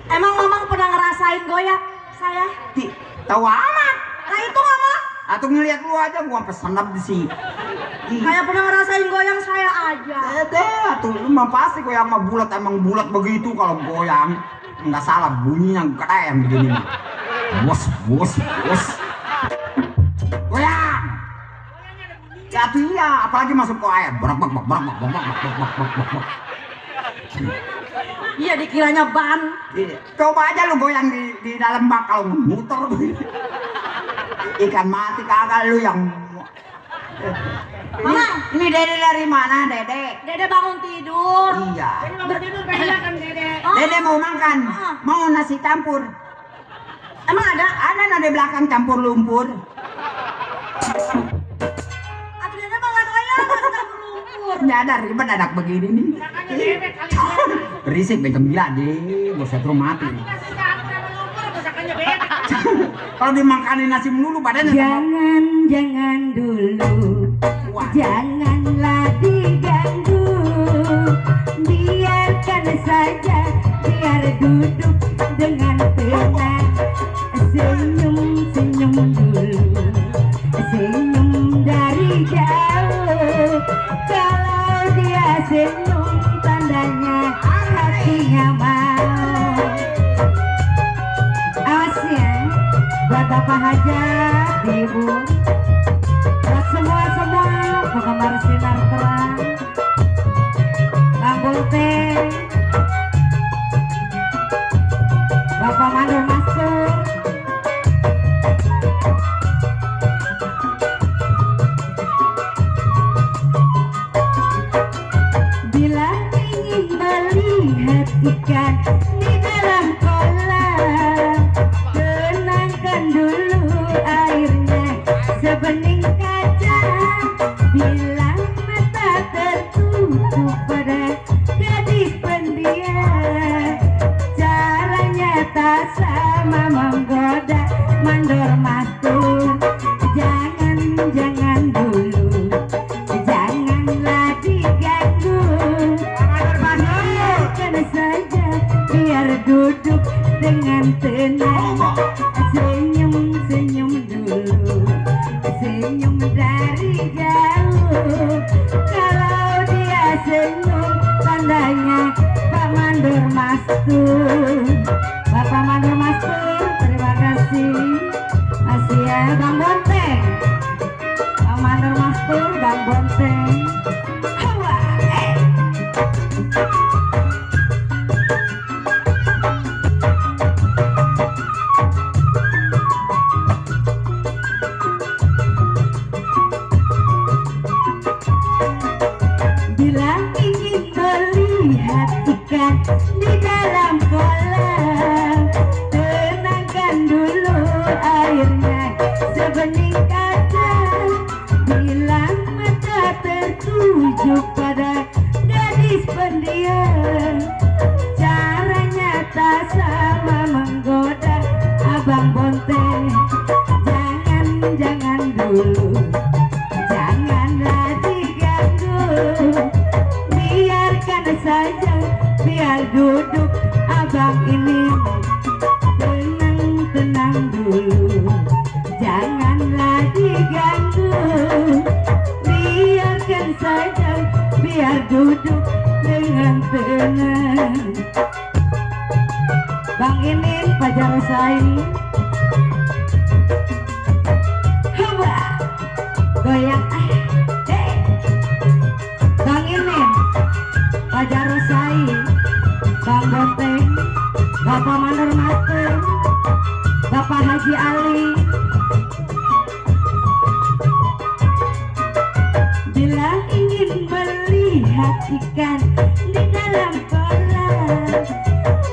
Emang Mamang pernah ngerasain goyang saya? Tahu amat. Nah itu ngomong. Atau ngeliat lu aja gua sampai senap di sini. Kayak pernah ngerasain goyang saya aja. Tuh lu mah pasti goyang mah bulat, emang bulat begitu kalau goyang. Nggak salah bunyinya keren begini mah. Bos. Goyang. Ya tuh iya, apalagi masuk ke air. Brak. Iya dikiranya ban. Coba aja lu goyang di dalam bak kalau muter. Ikan mati kagak lu yang. Mamang. Ini Dede dari mana, Dede? Dede bangun tidur. Iya. Tidur pengen makan Dede. Oh, Dede mau makan, mau nasi campur. emang ada? Ada nade belakang campur lumpur. Atau Dede mah nggak doyan masih campur lumpur. Nggak ada ribet anak begini nih. Makanya bebek kali. Berisik bencong gila deh, gue setrum mati. Kasih campur sama lumpur, masakannya bebek. Kalau dimakanin nasi melulu badannya Jangan dulu, Wah. janganlah diganggu. Biarkan saja, biar duduk dengan tenang. Senyum dulu, senyum dari jauh. Kalau dia senyum, tandanya hati tandanya mau. Awas ya, buat Bapak Hajat, Ibu, buat semua penggemar sinar terang, Bang Bolte, Bapak Mandor Mastur, bila ingin melihat ikan di dalam kolam, tenangkan dulu airnya sebening kaca. Bila mata tertutup pada gadis pendiam, caranya tak sama menggoda mandor mastur. Jangan dulu, janganlah diganggu. Biarkan saja, biar duduk dengan tenang. Senyum dulu, senyum dari jauh. Kalau dia senyum, tandanya Pak Mandor Mastur. Bapak Mandor Mastur, terima kasih. Masih ya Bang Bonteng, Pak Mandor Mastur, Bang Bonteng. Hawa, bila ingin melihat ikan di dalam kolam, tenangkan dulu airnya sebening kaca. Bila mata tertuju pada gadis pendiam, caranya tak sama menggoda Abang Bonteng. Jangan dulu, janganlah diganggu. Biarkan saja, biar duduk abang ini tenang dulu. Janganlah diganggu. Biarkan saja, biar duduk dengan tenang. Bang Inin, Fajar Saini, coba goyang, Bang Inin, Fajar Saini, Bang Bonteng, Bapak Mandor Mastur, Bapak Haji Ali. Bila ingin melihat ikan di dalam kolam,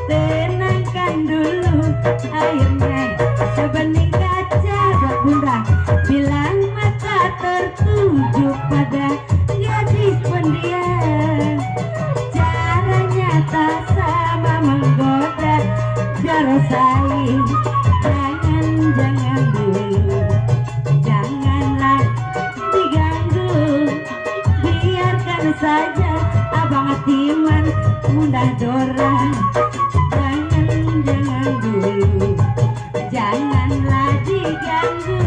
tenangkan dulu airnya sebening kaca. Buat Bunda, bila mata tertuju pada gadis pendiam, caranya tak sama menggoda Jarosai. Jangan dulu, janganlah diganggu. Biarkan saja Abang Atiman mudah dorang. Jangan dulu, janganlah diganggu.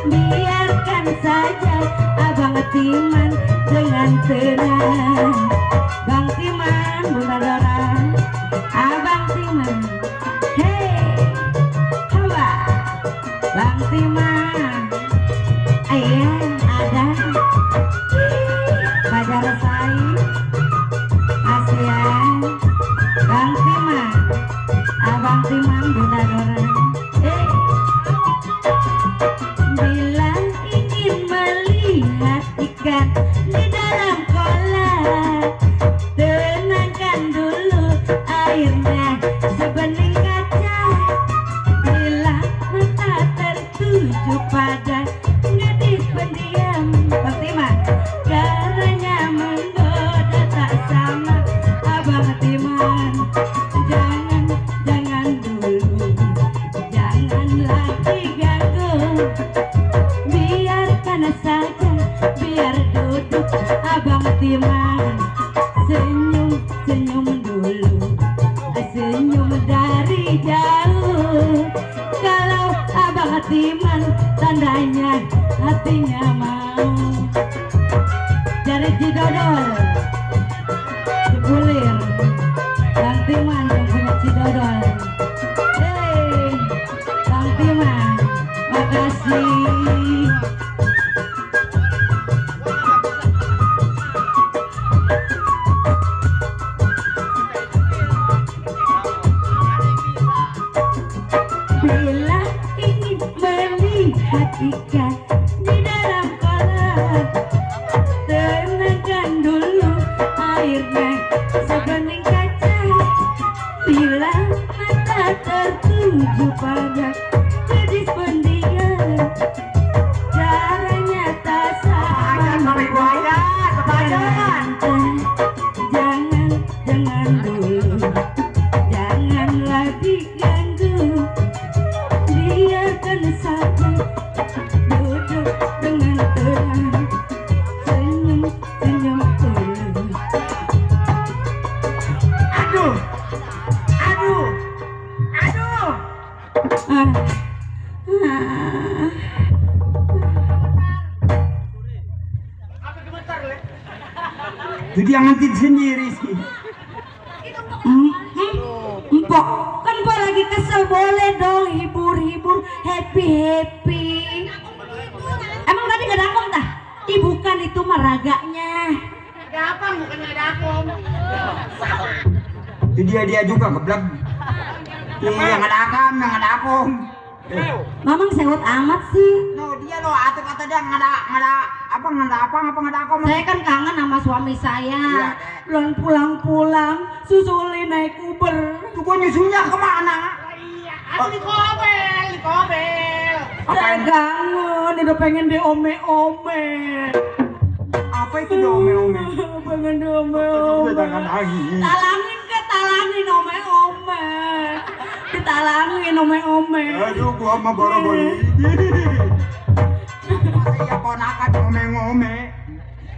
Biarkan saja Abang Atiman dengan tenang. Bang Timan, Bunda Dora, Abang Timan, hey, coba Bang Timan, ayah ada Fajar Sai, ASEAN, Bang Timan, Abang Timan, Bunda Dora. Bila ingin melihat ikan di dalam kolam, tenangkan dulu airnya sebening kaca. Bila mata tertuju pada gadis pendiam, Fatimah, caranya menggoda tak sama Abang Timan. Jangan dulu, janganlah diganggu. Biarkan saja, biar duduk Abang Timan. Senyum dulu, senyum dari jauh. Kalau Abang Timan, tandanya hatinya mau. Dari Cidodol, Cipulir, ikan di dalam kolam. Tenangkan dulu airnya sebening kaca. Bila mata tertuju pada gadis pendiam, caranya tak sama. Jangan dulu, janganlah diganggu, biarkan saja duduk dengan tenang, senyum dulu. Aduh. Ah. Itu dia ngantin sendiri sih. Empok, kan gua lagi kesel, boleh dong hibur-hibur, happy. Emang tadi gak ada akom tah? Ih bukan, itu mah raganya. Ada apa? Bukannya ada akom. Itu dia juga geblek. Yang ada akam, yang ada akom. Mamang sewot amat sih. No, dia lo kata dia nggak ada akom. Saya kan kangen sama suami saya. Belum pulang-pulang, susulin naik Uber. Tuh gua nyusulnya kemana? Iya, aku di kobel. Saya kangen, udah pengen diome-ome. Apa itu ome-ome? Pengen diome-ome. Jangan lagi. Talangin ome-ome. Ditalangin ome-ome. Aduh, gua mah baru-baru saya ponakan ngome-ngome.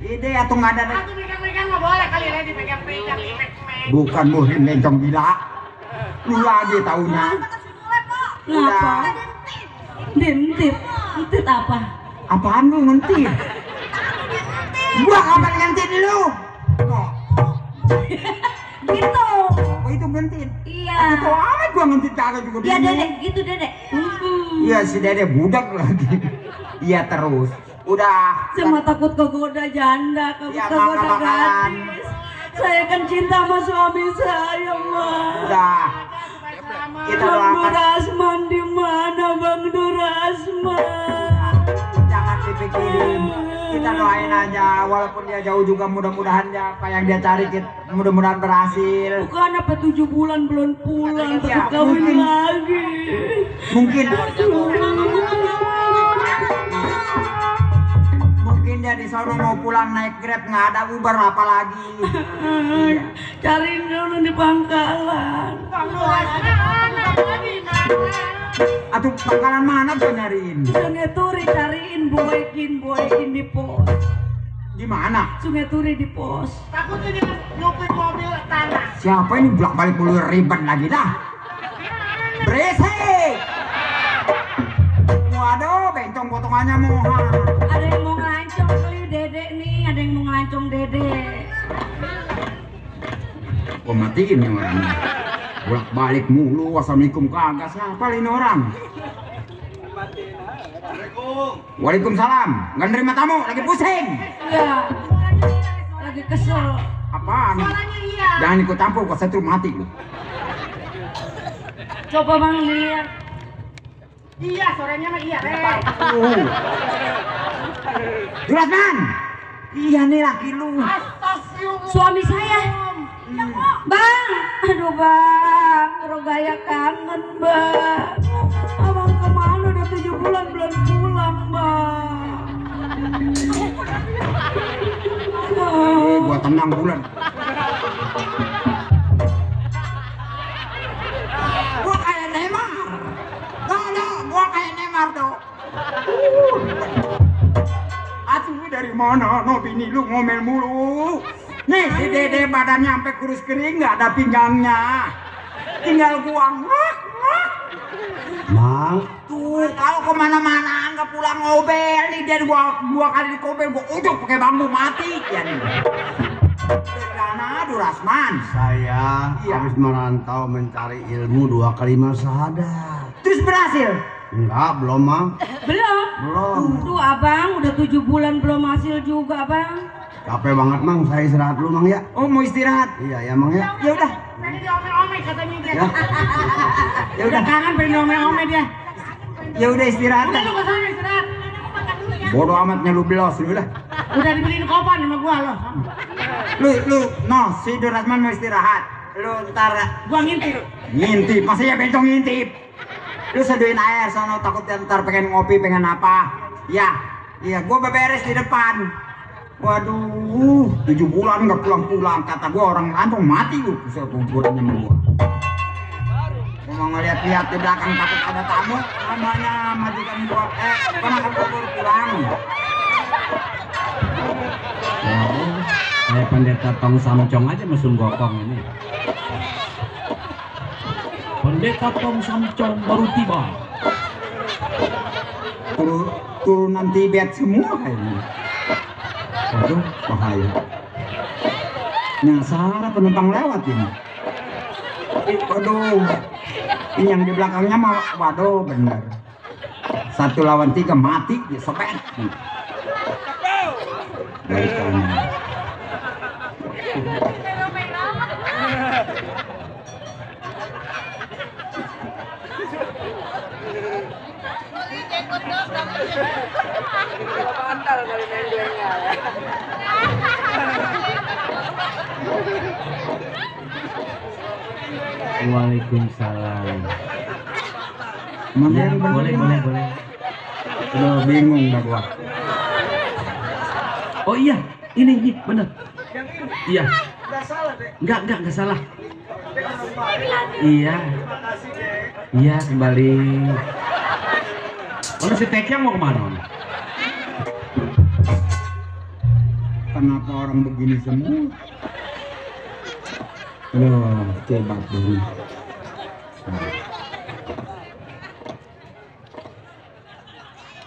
Ide atau nggak ada? Aku pegang-pegang nggak boleh kali ya dipegang-pegang. Bukan muhrim lencong gila. Lu lagi taunya. Ngapa? Dintit. Dintit apa? Apaan lu ngentit? Gua kapan ngentit lu? Gitu. Oh itu ngentit? Iya. Aku tau amat gua ngentit kagak juga. Iya bingung. dedek, gitu dedek. Iya si dedek budak lagi. Iya terus. Udah. Cuma takut kegoda janda, takut Ya, kegoda bakalan. gadis. Saya kan cinta sama suami saya, Mas. Udah. Kita Bang doakan. Durasman di mana, Bang Durasman? Jangan dipikirin. Kita doain aja. Walaupun dia jauh juga mudah-mudahan ya apa yang dia cari mudah-mudahan berhasil. Bukan apa 7 bulan belum pulang, Ya, tapi kawin mungkin. lagi. Mungkin dia di sana mau pulang naik Grab nggak ada Uber apalagi. Iya. Cariin dulu di pangkalan. Atau pangkalan mana tuh nyariin? Sungai Turi cariin, buekin di pos. Di mana? Sungai Turi di pos. Takutnya dia nyopir mobil tanah. Siapa ini bolak-balik mulu ribet lagi dah? Berisik! Waduh, bencong potongannya mohon. Ada yang mau ngelancong kali dedek nih, ada yang mau ngelancong dedek. Gua matiin nih orangnya. Bolak-balik mulu, wassalamualaikum kagak. Siapa ini orang? Waalaikumsalam. Nggak nerima tamu, lagi pusing. Iya, lagi kesel. Apaan? Suaranya iya. Jangan ikut campur, gua setrum mati lu. Coba Bang lihat. Iya, suaranya mah iya. Durasman. Iya nih laki lu. Astagfirullah. Suami saya. Bang, aduh Bang, Rogaya kangen Bang. Abang kemana udah 7 bulan belum pulang Bang. Gua tenang bulan. Gua kayak Neymar. Gua kayak Neymar tuh. Atuh dari mana? No bini lu ngomel mulu. Nih si Dede badannya sampai kurus kering nggak ada pinggangnya. Tinggal gua ngak. Mang, Tuh kalau kemana-mana nggak pulang ngobel nih dia dua kali dikobel gua ujuk pakai bambu mati ya nih. Karena Durasman. saya Iya. habis merantau mencari ilmu 2 kalimat syahadat. Terus berhasil. Enggak, belum, Mang. Belum. Belum. Tuh Abang udah 7 bulan belum hasil juga Bang. Capek banget, Mang. Saya istirahat dulu, Mang, ya. Oh mau istirahat. Iya, ya, Mang, ya. Ya udah. Tadi diome-ome katanya dia. Ya. Ya udah kangen pengen ome-ome dia. Ya udah istirahat. Udah lu kesana istirahat. Bodoh amatnya lu belos lu lah. Udah dibeliin kopan sama gua loh. No, si Durasman mau istirahat. Lu ntar Gua ngintip. ngintip, masih ya bencong ngintip. Lu seduin air sono, takut ntar pengen ngopi, pengen apa. Ya, iya gua beberes di depan. Waduh, 7 bulan nggak pulang-pulang, kata gua orang langsung mati lu, bisa kuburannya sama gua. Gua mau ngeliat-liat di belakang takut ada tamu, namanya majikan gua, ponakan gua baru pulang. Kayak pendeta Tong Samcong aja mesum gokong ini. Pendeta Tong Samcong baru tiba. Turunan Tibet semua kayaknya. Waduh, bahaya. Nyasar penumpang lewat ini. Waduh, ini yang di belakangnya mah, waduh bener. 1 lawan 3 mati, dia sobek. Dari kanan. Waalaikumsalam. Mana Ya, yang bener? boleh. Lo bingung dah gua. Oh iya, ini bener. Iya. Enggak salah. Iya. Iya, kembali. Oh, si Tekyang mau kemana? Kenapa orang begini semua? Loh, coba dulu.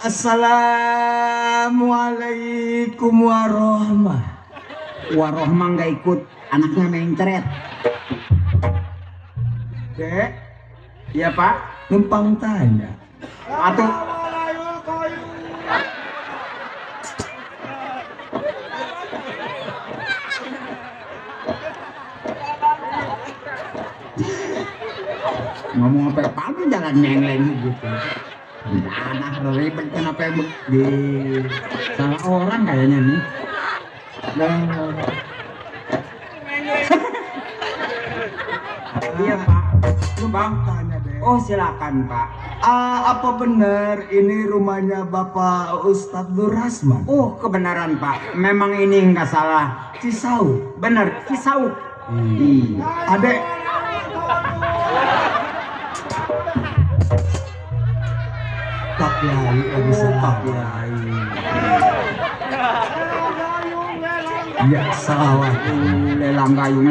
Assalamualaikum warahmah nggak ikut, anaknya mencret. Dek, iya Pak, numpang tanya. Atau ngomong apa pagi jalan mengleng gitu. Anak ribet kenapa yang di salah orang kayaknya nih. Iya Pak, Bang tanya deh. Oh silakan Pak. Apa benar ini rumahnya Bapak Ustadz Durasman? Oh kebenaran Pak, memang ini nggak salah. Cisauk, bener Cisauk. Adek. Pak Yai lagi Pak Yai. Ya salawat. Lelang gayung.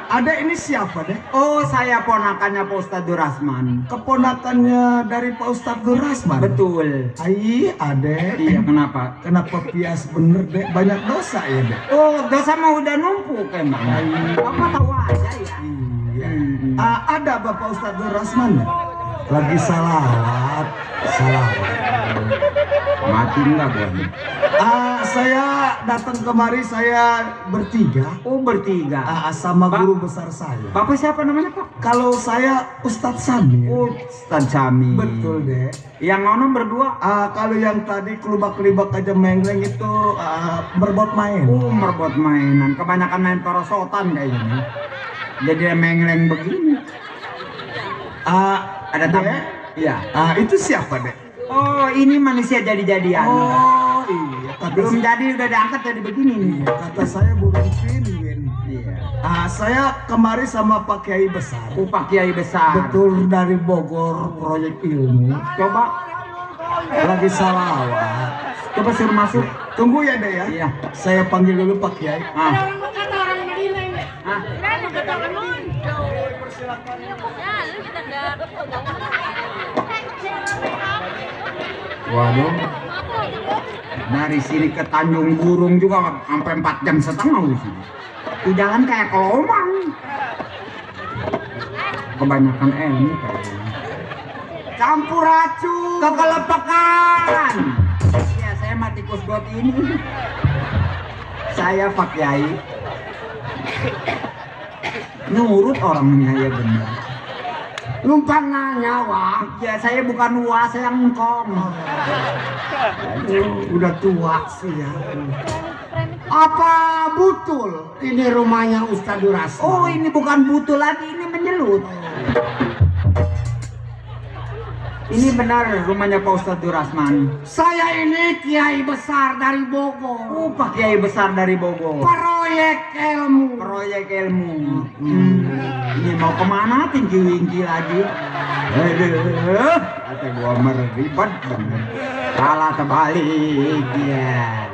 Ada ini siapa deh? Oh saya ponakannya Pak Ustadz Durasman. Keponakannya dari Pak Ustadz Durasman? Betul. Ai adek. Iya kenapa? Kenapa pias bener deh? Banyak dosa ya deh? Oh dosa mah udah numpuk emang. Bapak tahu aja ya. Iya. Ada Bapak Ustadz Durasman ya? Lagi salawat. Mati enggak gua nih? Saya datang kemari saya bertiga. Oh bertiga? Sama guru besar saya. Bapak siapa namanya Pak? Kalau saya Ustadz Samir. Oh Ustadz Samir. Betul deh. Yang ono berdua? Kalau yang tadi kelubak-kelibak aja mengleng itu merbot main. Oh merbot mainan. Kebanyakan main perosotan kayaknya. Jadi mengleng begini. Ada tamu? Iya. Itu siapa deh? Oh ini manusia jadi-jadian. Oh iya. Belum jadi udah diangkat jadi begini nih. Kata saya burung pinguin. Iya. Saya kemari sama Pak Kiai besar. Oh Pak Kiai besar. Betul dari Bogor proyek ilmu. Coba. Lagi salawat. Coba suruh masuk. Tunggu ya deh ya. Iya. Saya panggil dulu Pak Kiai. Ada orang kata orang Madinah ini. Waduh, dari sini ke Tanjung Burung juga sampai 4 jam setengah di sini. Di jalan kayak kelomang. Kebanyakan ilmu kayaknya. Campur racun, kekelepekan. Ya saya mah tikus got ini. Saya Pak Yai. Nurut orangnya ya benar. Numpang nanya, Wah. Ya saya bukan Wah, saya ngkong. Udah tua sih ya. Apa betul ini rumahnya Ustadz Durasman? Oh, ini bukan butuh lagi, ini menyelut. Ini benar rumahnya Pak Ustadz Durasman. Saya ini kiai besar dari Bogor. Oh, Pak Kiai besar dari Bogor. Proyek ilmu. Proyek ilmu. Ini mau kemana tinggi-tinggi lagi? Aduh, kata gua meribet banget. Salah terbalik ya.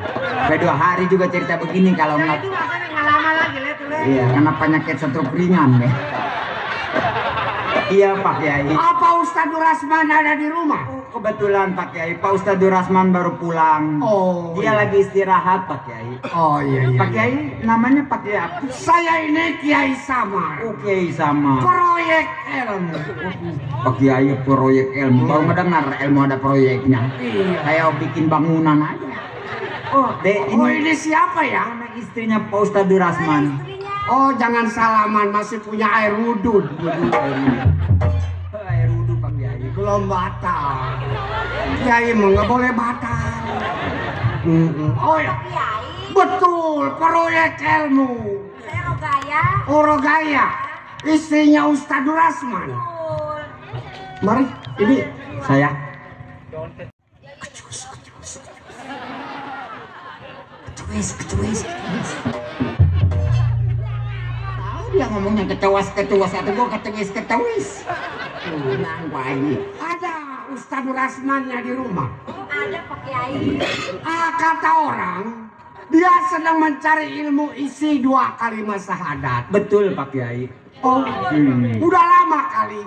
Kedua hari juga cerita begini kalau nggak. lama lagi lihat. Iya, karena penyakit stroke ringan deh. Iya Pak Kiai. Apa Ustadz Durasman ada di rumah? Oh, kebetulan Pak Kiai, Pak Ustadz Durasman baru pulang. Oh, Dia lagi istirahat Pak Kiai. Oh iya. Pak Kiai namanya Pak Kiai apa? Saya ini Kiai Samar. Oh, Kiai sama. Proyek ilmu. Pak Kiai proyek ilmu. Baru mendengar ilmu ada proyeknya. Iya. Kayak bikin bangunan aja. Oh, Dek, Oh ini siapa ya? istrinya Pak Ustadz Durasman. Oh jangan salaman, masih punya air wudhu. Air wudhu Pak Kiai. Belum batal. Kiai mah nggak boleh batal. Oh ya, Kiai, betul proyek ilmu. saya Rogaya. Oh Rogaya, istrinya Ustadz Durasman. Betul. Mari, ini Saya. Ketuis. Tahu dia ngomongnya ketewas atau gua ketuis. Nang Kiai. ada Ustadz Durasmannya di rumah. Ada Pak Kiai. Kata orang, dia sedang mencari ilmu isi 2 kalimat syahadat. Betul Pak Kiai. Oh, udah lama kali.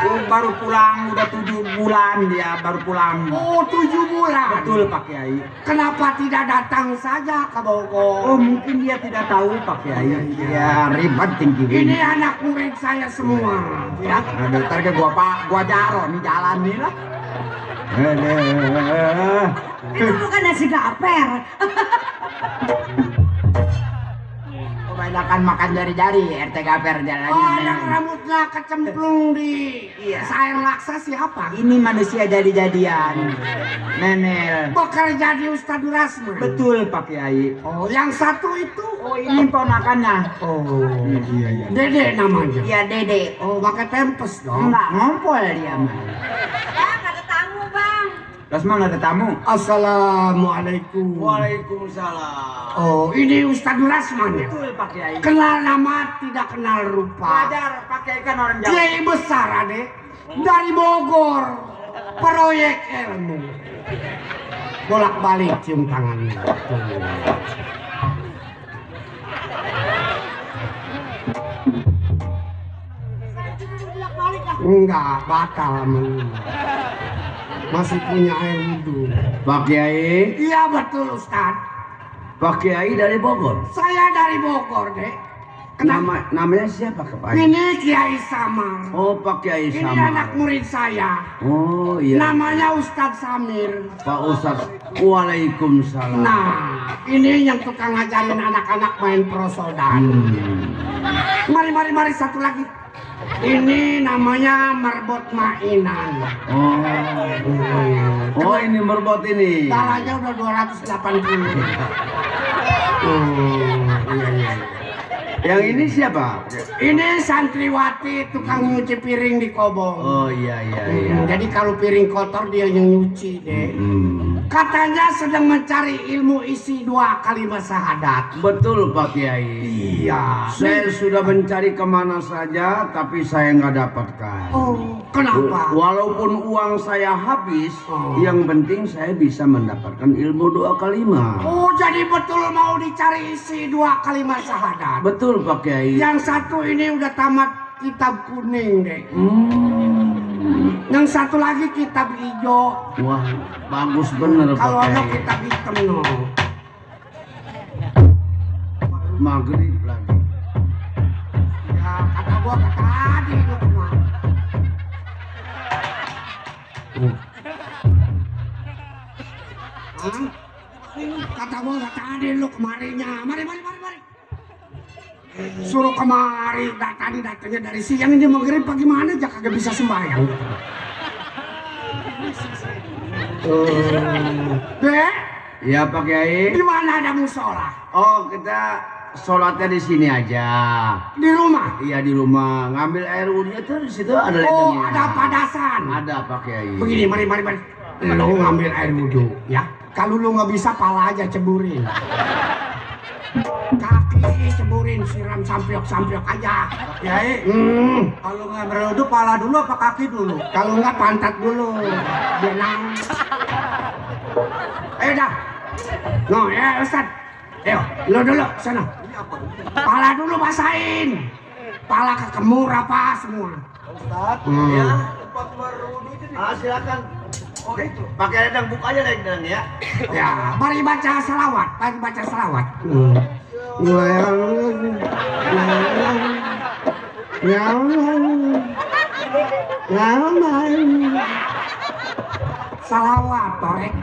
Oh, baru pulang, udah 7 bulan dia baru pulang. Oh, 7 bulan. Betul Pak Kiai. Kenapa tidak datang saja ke Bogor? Oh, mungkin dia tidak tahu Pak Kiai. Ya ribet tinggi. Ini anak murid saya semua. Ya. Aduh, ntar ke gua jaro nih jalan nih lah. Aduh. Itu bukan nasi gaper. Kebanyakan makan jari-jari, RT Gaper jalannya. Oh, yang rambutnya kecemplung di Iya. sayur laksa siapa? Ini manusia jadi-jadian. Nenel. Bekerja di Ustadz Durasman. Betul Pak Kiai. Oh, yang satu itu? Oh, ini ponakannya. Oh, iya. Dede namanya. Iya, Dede. Oh, pakai pempes dong. Enggak ngompol dia mah. Bang, ada tamu bang. Rasman ada tamu. Assalamualaikum. Waalaikumsalam. Oh, ini Ustadz Durasman ya? Betul Pak Kiai. Kenal nama, tidak kenal rupa. Wajar Pak Kiai kan orang Jawa. Kiai besar adek, dari Bogor, proyek ilmu. Bolak-balik cium tangannya. Enggak, batal masih punya air wudhu. Pak Kiai, Iya betul Ustadz. Pak Kiai dari Bogor. Saya dari Bogor dek. Kenapa? Namanya siapa Pak? Ini Kiai Samar. Oh, Pak Kiai Ini sama. anak murid saya. Oh iya. Namanya Ustadz Samir. Pak Ustadz. Waalaikumsalam. Nah, ini yang tukang ngajarin anak-anak main prosodan. Mari satu lagi. Ini namanya merbot mainan. Oh ini merbot ini. Darahnya udah 280. Iya. Yang ini siapa? Ini santriwati tukang nyuci piring di Kobong. Oh iya. Jadi kalau piring kotor dia yang nyuci deh. Katanya sedang mencari ilmu isi 2 kalimat syahadat. Betul Pak Kiai. Iya. Saya sudah mencari kemana saja, tapi saya nggak dapatkan. Oh, kenapa? Walaupun uang saya habis, Oh. yang penting saya bisa mendapatkan ilmu 2 kalimat. Oh, jadi betul mau dicari isi 2 kalimat syahadat. Betul Pak Kiai. Yang satu ini udah tamat kitab kuning deh. Yang satu lagi kitab hijau. Wah, bagus bener Pak Kalau ada Kiai. kitab hitam no. Maghrib lagi. Ya kata gua kata tadi lu kemana? Hah? Kata gua kata tadi lu kemarinya. Mari. Suruh kemari, datangnya dari siang ini maghrib bagaimana aja kagak bisa sembahyang. Dek, Iya Pak Kiai. di mana ada musola? Oh kita sholatnya di sini aja. Di rumah. Iya di rumah. Ngambil air wudhunya tuh di situ ada Oh, ledengnya. ada padasan. Ada Pak Kiai. Begini, mari. Lu ngambil air wudhu, ya. Kalau lu nggak bisa, pala aja ceburin. Kaki ceburin, siram sampiok aja. Kiai. Kalau ngambil wudhu pala dulu apa kaki dulu? Kalau nggak pantat dulu, benang. Ayo dah. No, ya Ustad. Ayo, lu dulu sana. Pala dulu basahin. Pala kekemur apa semua. Ustad. Ya. Tempat keluar wudhu itu. Silakan. Oh itu. Pakai ledeng, buka aja ledeng ya. Ya, mari baca selawat. Salawat, torek.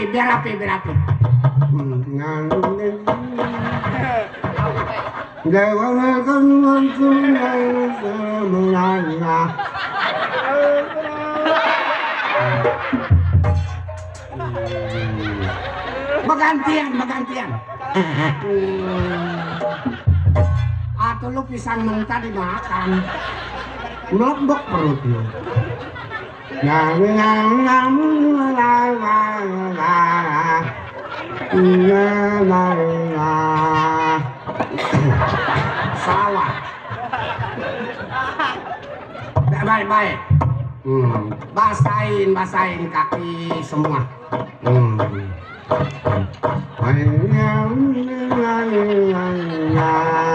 Biar rapi. Begantian. Atau lu pisang mentah dimakan, melebok perut lu. Sawah. Baik. Basahin kaki semua. Ya.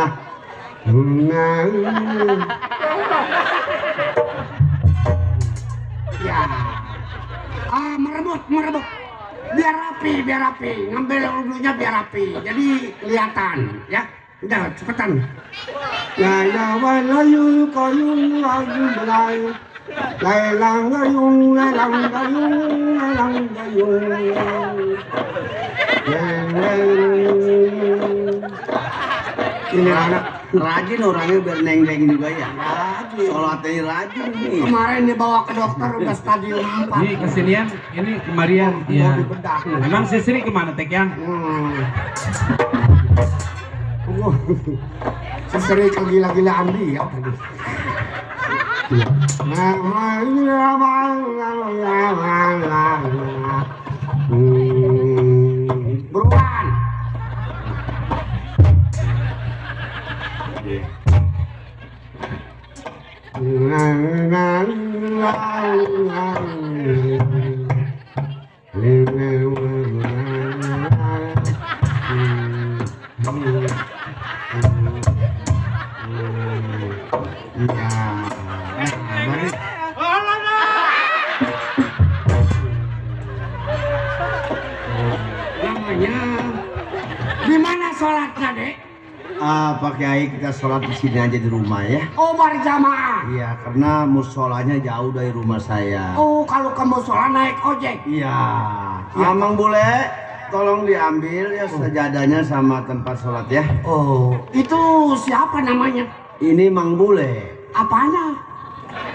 Merebut. Biar rapi. Ngambil wudhunya biar rapi. Jadi kelihatan, ya. Udah, cepetan. Ini anak rajin orangnya biar neng-neng juga ya. Sholatnya rajin nih. Kemarin dibawa ke dokter udah stadium 4. Ini kesinian, ini kemarian. Iya. Mau dibedah. Emang si Sri kemana Tek yang? Seseri kegila-gilaan dia tadi. Beruan. Gimana sholatnya, Dek? Pak Kiai kita sholat di sini aja di rumah ya. Oh, berjamaah. Iya, karena musolanya jauh dari rumah saya. Oh, kalau kamu sholat naik ojek. Iya. Amang boleh tolong diambil ya sajadahnya sama tempat sholat ya. Oh, itu siapa namanya? Ini Mang Bule. Apanya?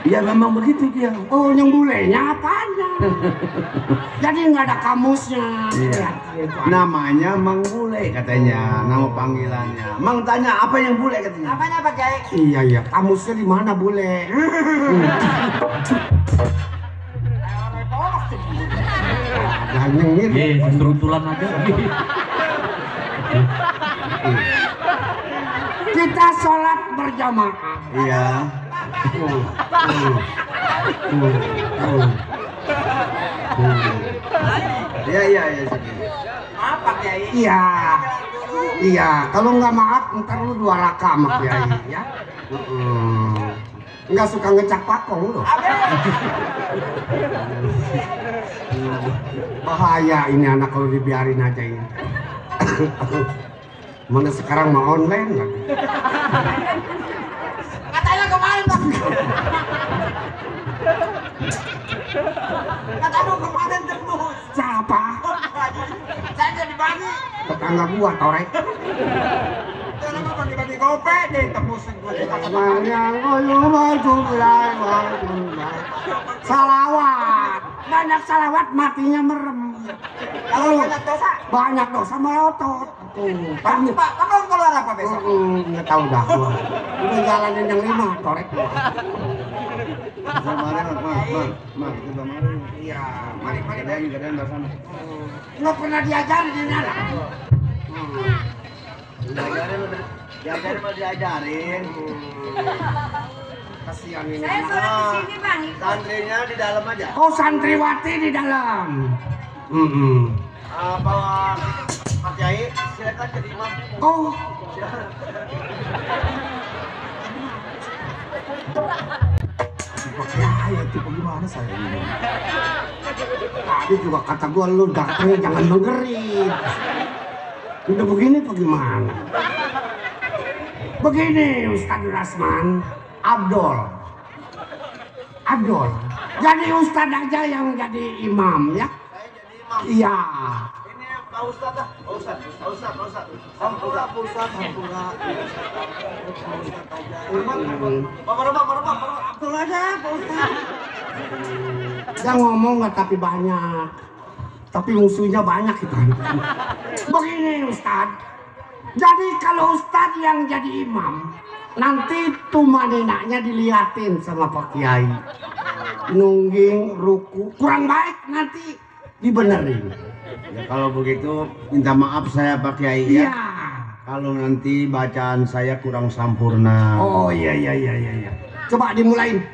Ya memang begitu dia. Oh, yang bulenya apanya? Jadi nggak ada kamusnya. Iya. Namanya Mang Bule katanya, nama panggilannya. Mang tanya apa yang Bule katanya? Apanya Pak Kiai? Iya, kamusnya di mana bule? Seruntulan aja. Kita sholat berjamaah. Iya. Iya. Maaf Pak Kiai. Iya. Kalau nggak maaf, ntar lu 2 raka sama Kiai, ya. Nggak suka ngecak pakong loh. Bahaya ini anak kalau dibiarin aja ini. Mana sekarang mau online lagi. Katanya kemarin Bang. Katanya kemarin tembus. Siapa? Saya jadi bagi. Tetangga gua torek. Kenapa bagi-bagi gope deh tembusin gua kita Salawat. Banyak salawat matinya merem. Kalau banyak dosa. Banyak dosa melotot. Tuh, kan Pak, kamu keluar apa besok? nggak tahu dah gua. Udah jalanin yang 5 torek. Iya, mari. Nggak pernah diajarin di sana. diajarin. Kasihan ini. Saya suruh di sini Bang. Santrinya di dalam aja. Oh, santriwati di dalam. Pak Kiai, silakan jadi imam. Oh, Pak Kiai itu bagaimana saya ini? tadi juga kata gua lu datangnya jangan dengerin. Udah begini bagaimana? Begini Ustaz Rasman, Abdul. Jadi Ustaz aja yang jadi imam ya? Saya jadi imam. Iya. Ini Pak Ustadz lah. Pak Ustadz. Sampura. Betul aja Pak Ustaz. Dia ngomong nggak tapi banyak. Tapi musuhnya banyak itu. Begini Ustaz. Jadi kalau Ustaz yang jadi imam, nanti tumaninanya diliatin sama Pak Kiai. Nungging, ruku, kurang baik nanti dibenerin. Ya kalau begitu minta maaf saya Pak Kiai ya. Iya. Kalau nanti bacaan saya kurang sempurna. Oh iya. Coba dimulain.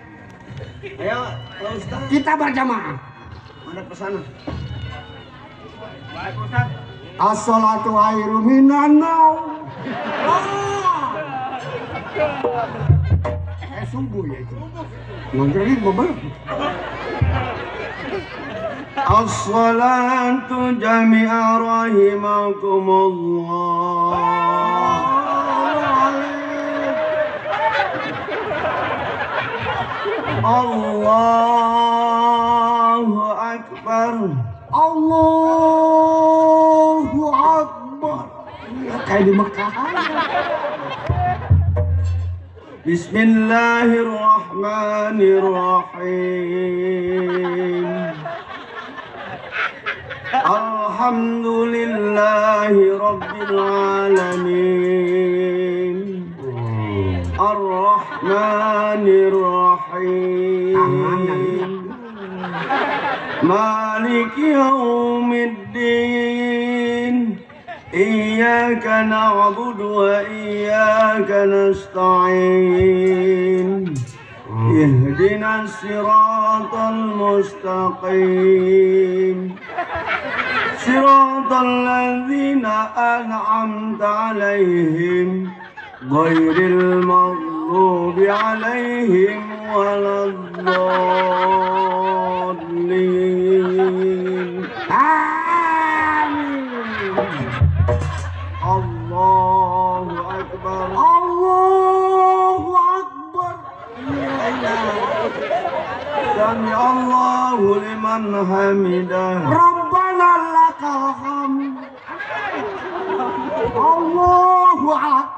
Ayo Pak Ustadz. Kita berjamaah. Mana kesana? As-salatu khairu minan naum. Subuh ya itu. Maghrib bobel. As-salatu jami'a rahimakumullah. Allahu Akbar. Allahu Akbar. Ya, kayak di Mekah. Bismillahirrahmanirrahim. Alhamdulillahi Rabbil Alamin. Ar-Rahmanir-Rahim. Maliki Yaumiddin. Iyyaka na'budu wa iyyaka nasta'in. Ihdinas siratal mustaqim. Siratal ladzina an'amta 'alaihim ghairil maghdubi 'alaihim waladdallin. Amin. Allahu Akbar. Allahu Akbar. Sami Allahu liman hamidah. Rabbana lakal hamd. Allahu Akbar.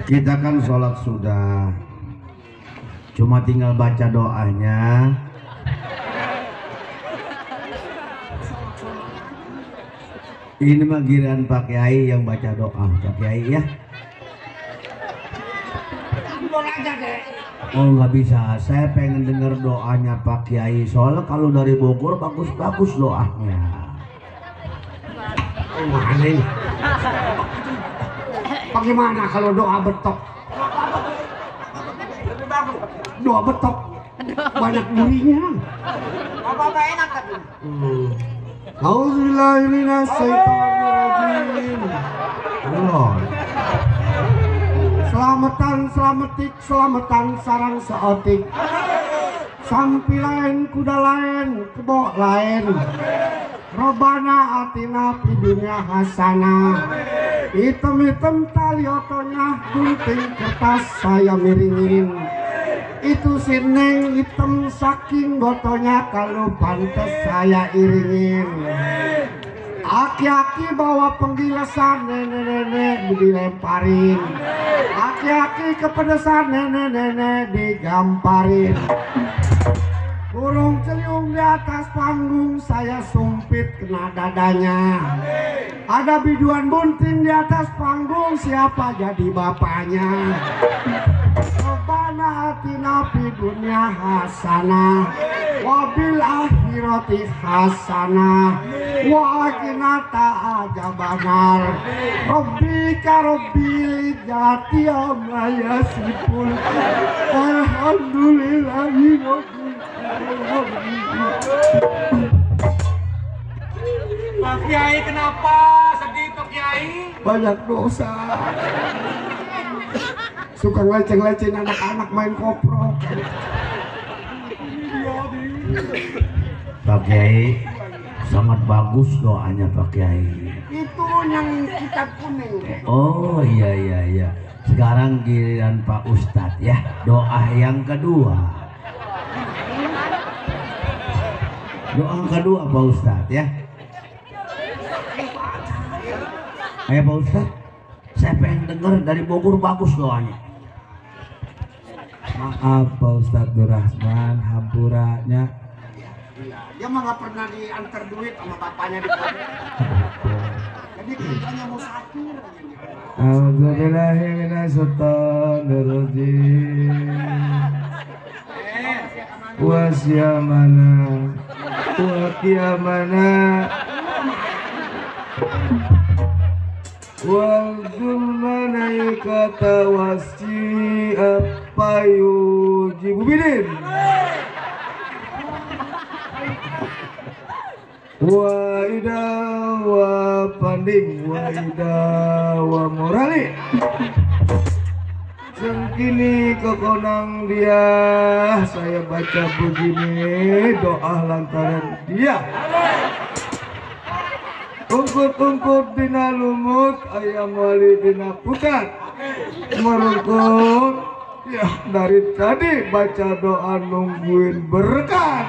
Kita kan sholat sudah, cuma tinggal baca doanya. Ini mah giliran Pak Kiai yang baca doa, Pak Kiai ya. Oh nggak bisa, saya pengen dengar doanya Pak Kiai. Soalnya kalau dari Bogor bagus-bagus doanya. Mana ini? Bagaimana kalau doa betok? Doa betok banyak durinya. Apa-apa enak tapi. Auzubillahi minasyaitonirrajim. Allah. Selamatan selametik, selamatan sarang seotik. Sampi lain, kuda lain, kebo lain. Robana atina fi dunya hasanah. Hitam-hitam tali otonya, gunting kertas saya miringin. Itu si Neng hitam saking botonya, kalau pantas saya iringin. Aki-aki bawa penggilasan, nenek-nenek dilemparin. Aki-aki kepedesan, nenek-nenek digamparin. Burung celiung di atas panggung, saya sumpit kena dadanya. Ada biduan bunting di atas panggung, siapa jadi bapaknya? Rabbana atina fid dunya hasanah wabil akhirati hasanah wa qina ta'adzabannar. Rabbika rabbil izzati amma yasifun walhamdulillahi rabbil alamin. Pak Kiai kenapa sedih Pak Kiai? Banyak dosa. Suka ngeleceh-lecehin anak-anak main koprok. Pak Kiai, sangat bagus doanya Pak Kiai. Itu yang kitab kuning. Oh iya. Sekarang giliran Pak Ustadz ya, doa yang kedua. Doa kedua Pak Ustadz ya. Ayo Pak Ustadz, saya pengen dengar dari Bogor bagus doanya. Maaf Pak Ustadz Durrahman, hampuranya. Dia mah nggak pernah diantar duit sama bapaknya di pondok. Jadi kerjanya mau satu. Alhamdulillahi minasyaitonirrajim. Wasyamana wa qiyamana wal zulmana kata wasi apa yujibu bidin wa ida wa panding wa ida wa morali sengkini kekonang dia. Saya baca begini doa lantaran dia. Ungkut-ungkut dina lumut, ayam wali dina pukat. Merungkut, ya dari tadi baca doa nungguin berkat.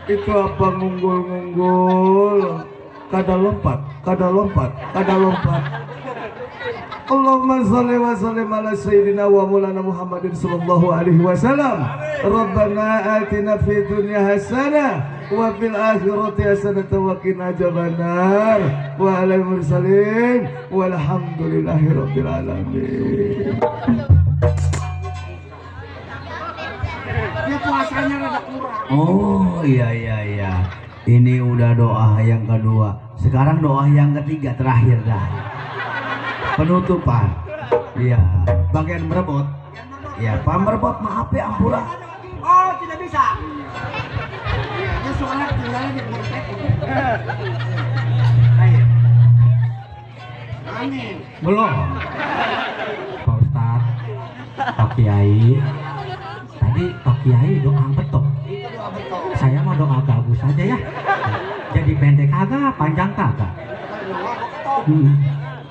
Itu apa ngunggul-ngunggul? Kada lompat. Allahumma sholli wa sallim ala sayyidina wa maulana Muhammadin sallallahu alaihi wasallam. Rabbana atina fid dunya hasanah wa fil akhirati hasanah wa qina adzabannar wa alal mursalin walhamdulillahi rabbil alamin. Dia puasanya rada kurang. Oh iya. Ini udah doa yang kedua. Sekarang doa yang ketiga terakhir dah. Penutupan. Iya, bagian merebut. Ya, Pak merebut maaf ya ampura. Oh, tidak bisa. Dia soalnya tinggalnya di Bortek. Amin. Belum. Pak Ustadz, Pak Kiai. Tadi Pak Kiai doa betok. Saya mau doa bagus saja ya. Jadi pendek kagak, panjang kagak.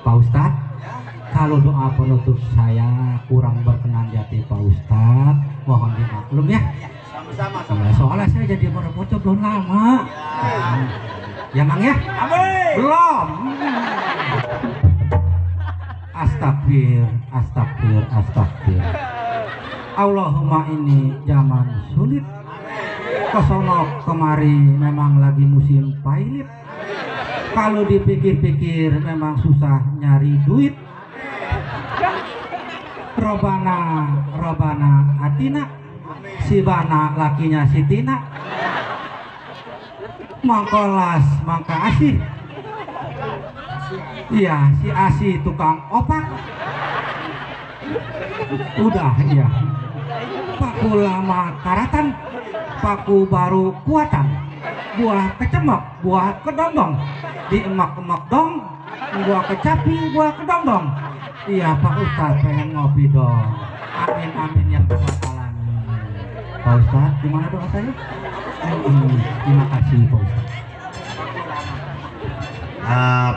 Pak Ustadz, kalau doa penutup saya kurang berkenan di hati Pak Ustadz, mohon dimaklum ya. Sama-sama. Ya, soalnya saya jadi merebutnya belum lama. Ya Mang ya? Amin. Belum. Astagfir. Allahumma ini zaman sulit. Kesonok kemari memang lagi musim pailit. Kalau dipikir-pikir memang susah nyari duit. Robana atina, si bana lakinya si Tina. Mangkolas mangka asih. Iya, si Asi tukang opak. Udah, iya. Paku lama karatan, paku baru kuatan. Buah kecemek, buah kedondong. Diemak-emak dong, buah kecapi, buah kedondong. Iya, Pak Ustadz pengen ngopi dong. Amin yang berbahalan. Pak Ustadz, gimana doa saya? Terima kasih Pak Ustadz.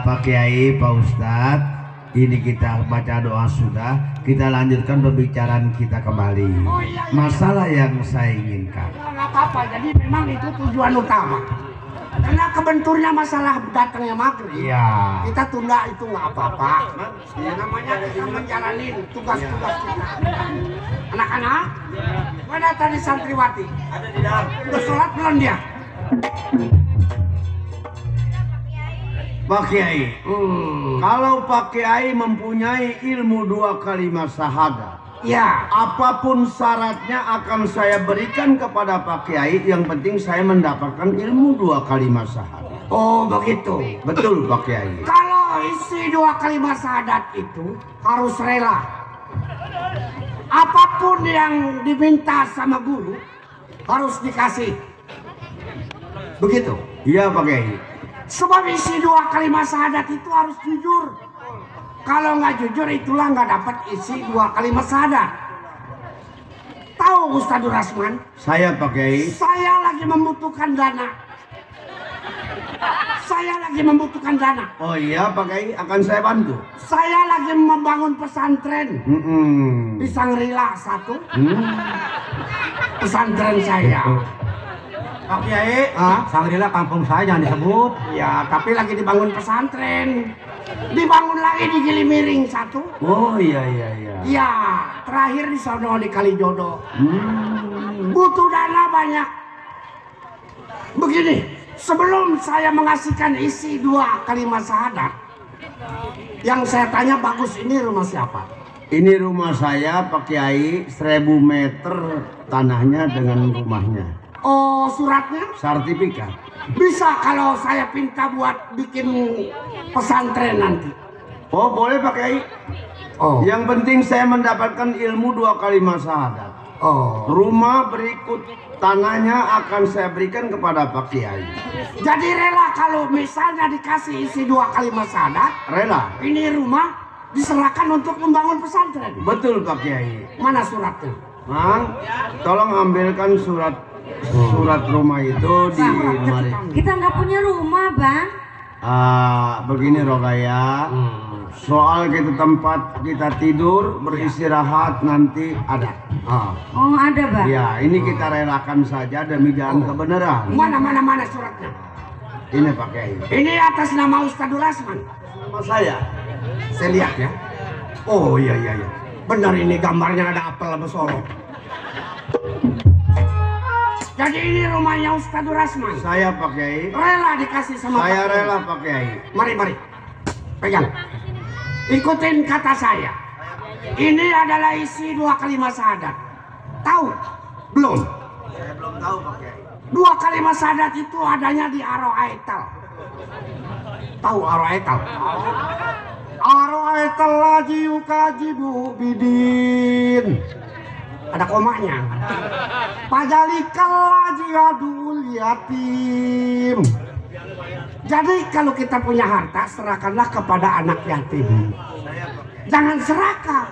Pak Kiai, Pak Ustadz, ini kita baca doa sudah, kita lanjutkan pembicaraan kita kembali. Masalah yang saya inginkan. Nggak apa-apa, jadi memang itu tujuan utama. Karena kebenturnya masalah datangnya maghrib. Iya. Kita tunda itu nggak apa-apa. Ya, namanya kita menjalani tugas-tugas kita. Anak-anak, mana tadi santriwati? Ada di dalam. Udah sholat belum dia? Pak Kiai, kalau Pak Kiai mempunyai ilmu 2 kalimat syahadat, ya, apapun syaratnya akan saya berikan kepada Pak Kiai. Yang penting saya mendapatkan ilmu 2 kalimat syahadat. Oh begitu. Betul Pak Kiai. Kalau isi 2 kalimat syahadat itu harus rela. Apapun yang diminta sama guru harus dikasih. Begitu. Iya Pak Kiai. Sebab isi 2 kalimat syahadat itu harus jujur. Kalau nggak jujur itulah nggak dapat isi 2 kalimat syahadat. Tahu Ustadz Rasman? Saya Pak Kiai. Saya lagi membutuhkan dana. Oh iya Pak Kiai, akan saya bantu. Saya lagi membangun pesantren di Sangrila 1. Pesantren saya. Pak Kiai, Sangrila kampung saya jangan disebut. Ya, tapi lagi dibangun pesantren. Dibangun lagi di Gilimiring 1. Oh iya. Ya, terakhir di sono di Kalijodo. Butuh dana banyak. Begini, sebelum saya mengasihkan isi 2 kalimat syahadat, yang saya tanya bagus, ini rumah siapa? Ini rumah saya Pak Kiai, 1000 meter tanahnya dengan rumahnya. Oh, suratnya? Sertifikat. Bisa kalau saya pinta buat bikin pesantren nanti. Oh boleh Pak Kiai. Oh. Yang penting saya mendapatkan ilmu 2 kalimat syahadat. Oh. Rumah berikut tanahnya akan saya berikan kepada Pak Kiai. Jadi rela kalau misalnya dikasih isi 2 kalimat syahadat, Rela. ini rumah diserahkan untuk membangun pesantren. Betul Pak Kiai. Mana suratnya? Mang, tolong ambilkan surat rumah itu di mari. Kita nggak punya rumah, Bang. Begini Rogaya. Soal kita tempat kita tidur beristirahat nanti ada. Oh, ada, Bang. Ya, ini kita relakan saja demi jalan kebenaran. Mana suratnya? Ini Pak Kiai. Ini atas nama Ustadz Rasman. Nama saya. Saya lihat ya. Oh iya. Benar ini gambarnya ada apel sama sorok. Jadi ini rumahnya Ustadz Rasman. Saya Pak Kiai. Rela dikasih sama Saya Pak Kiai. rela Pak Kiai. Mari. Pegang. Ikutin kata saya. Ini adalah isi 2 kalimat syahadat. Tahu? Belum? Saya belum tahu Pak Kiai. 2 kalimat syahadat itu adanya di Aroaital. Tahu Aroaital? Aroaital laji ukajibu bidin. Ada komanya. Pajalikal laji adul yatim. Jadi kalau kita punya harta, serahkanlah kepada anak yatim. Jangan serakah.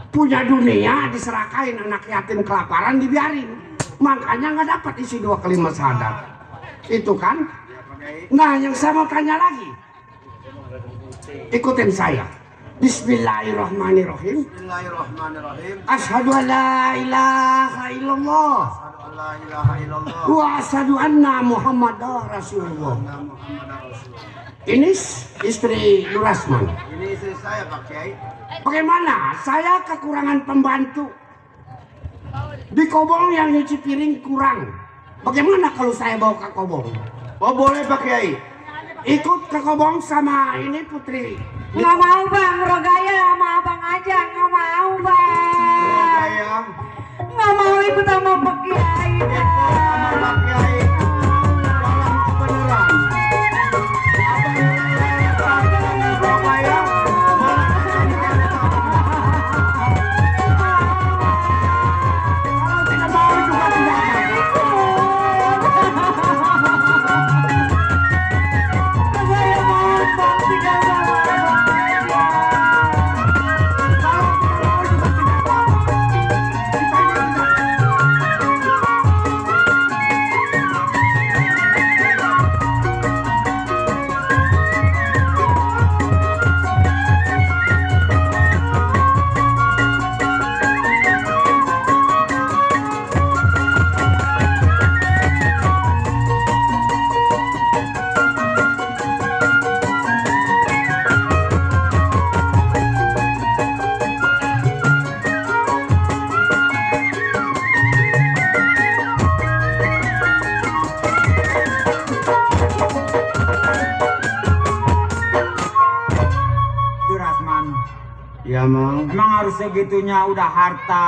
Punya dunia diserakain, anak yatim kelaparan dibiarin. Makanya nggak dapat isi 2 kalimat syahadat. Itu kan? Nah, yang saya mau tanya lagi. Ikutin saya. Bismillahirrahmanirrahim. Bismillahirrahmanirrahim. Asyhadu an la ilaha illallah. la ilaha illallah wa asyhadu anna Muhammadar Rasulullah. Ini istri Durasman. Ini istri saya Pak Kiai. Bagaimana? Saya kekurangan pembantu. Di Kobong yang nyuci piring kurang. Bagaimana kalau saya bawa ke Kobong? Oh boleh Pak Kiai. Ikut ke Kobong sama ini Putri. Nggak mau bang, Rogaya sama abang aja. Nggak mau bang. Saya Nggak mau ikut sama Pak Kiai bang. Pak Kiai. Tolong beneran. Ya Mang. Emang harus segitunya udah harta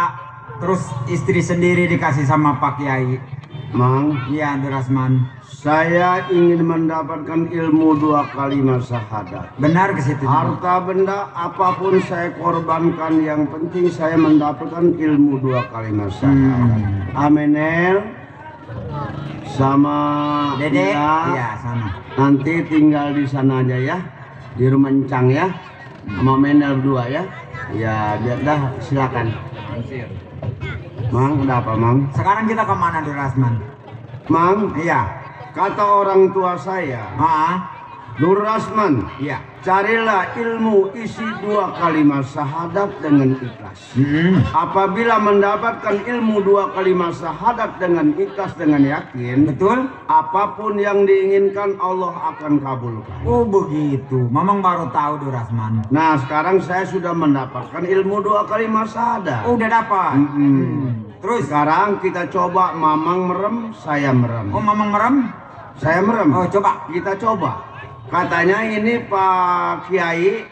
terus istri sendiri dikasih sama Pak Kiai. Mang, Iya Durasman. saya ingin mendapatkan ilmu 2 kalimat syahadat. Benar ke situ. Harta benda apapun saya korbankan, yang penting saya mendapatkan ilmu 2 kalimat syahadat. Amenel sama Dede. Ida, Iya sama. nanti tinggal di sana aja ya, di rumah Encang ya, sama Menel berdua ya. Ya biar dah, silakan. Mang, udah apa Mang? Sekarang kita kemana Durasman? Mang, Iya. kata orang tua saya, Durasman, Iya. carilah ilmu isi 2 kalimat syahadat dengan ikhlas. Apabila mendapatkan ilmu 2 kalimat syahadat dengan ikhlas, dengan yakin, Betul? apapun yang diinginkan Allah akan kabulkan. Oh begitu. Mamang baru tahu Durasman. Nah sekarang saya sudah mendapatkan ilmu 2 kalimat syahadat. Oh, udah dapat. Terus? Sekarang kita coba, Mamang merem, saya merem. Oh Mamang merem? Saya merem. Oh coba. Kita coba. Katanya ini Pak Kiai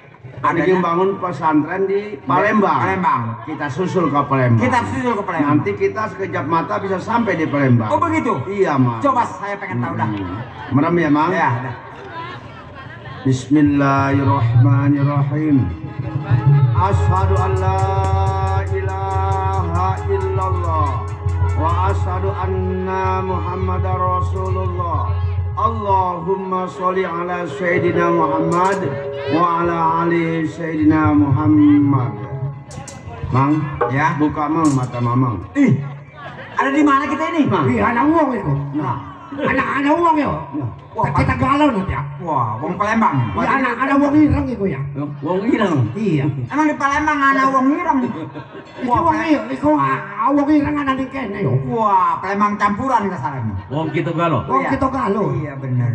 ada yang bangun pesantren di Palembang. Palembang. Kita susul ke Palembang. Kita susul ke Palembang. Nanti kita sekejap mata bisa sampai di Palembang. Oh begitu? Iya, Mang. Coba saya pengen tahu dah. Merem ya, Mang? Ya, dah. Bismillahirrahmanirrahim. Asyhadu an la ilaha illallah wa asyhadu anna Muhammadar Rasulullah. Allahumma sholli ala Sayyidina Muhammad wa ala ali Sayyidina Muhammad. Mang, Ya. buka Mang mata Mamang. Ih, ada di mana kita ini? Ih, anak uang itu. Anak uang ya. Kita galau nanti ya. Wah, wong Palembang. Ya, anak uang ireng itu ya. Wong ireng. Iya. Emang di Palembang ada wong ireng. Itu uang ireng, itu uang ireng ada di kene yo. Wah, Palembang campuran kasarnya. Wong kita galau. Uang kita galau. Iya bener.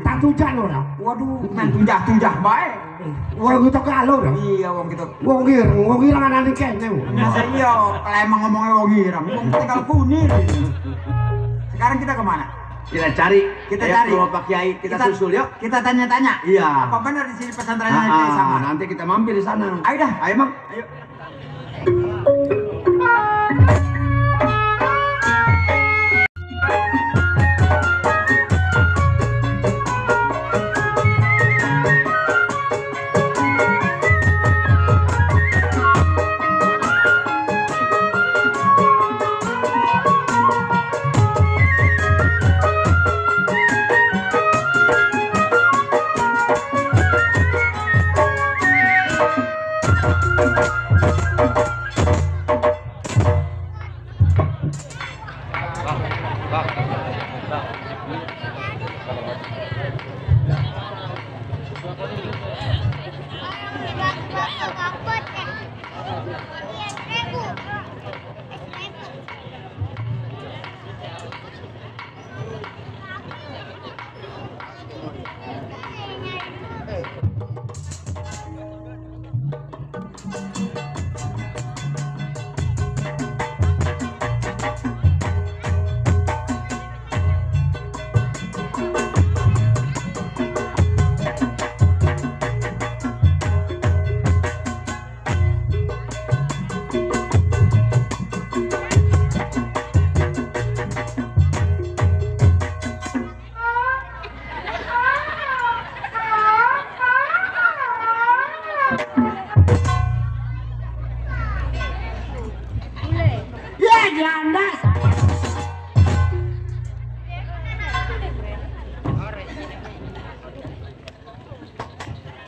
Tak tujan ora. Waduh, main tunjah-tunjah baik. Uang kita galau ora. Iya, wong kita. Uang ireng ada di kene. Masa iya Palembang ngomongnya wong ireng. Wong tinggal kunir. Sekarang kita kemana? Kita cari. Kita Ayo, cari. ke rumah Pak Kiai, kita susul yuk. Kita tanya-tanya. Iya. Apa benar di sini pesantrennya Kiai sama? Nanti kita mampir di sana. Ayo dah. Ayo Mang. Ayo.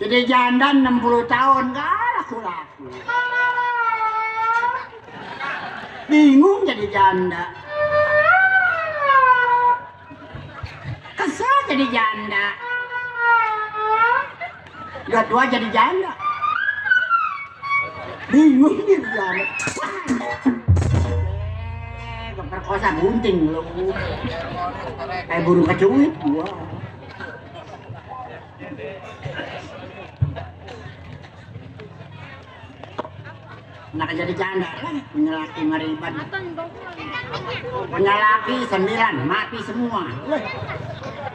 Jadi janda 60 tahun gak laku-laku. Bingung jadi janda. Kesel jadi janda. Udah tua jadi janda. Bingung jadi janda. Keperkosa gunting lu. Kayak burung kecuit gua. Nak jadi janda punya laki mariban. Punya laki 9 mati semua.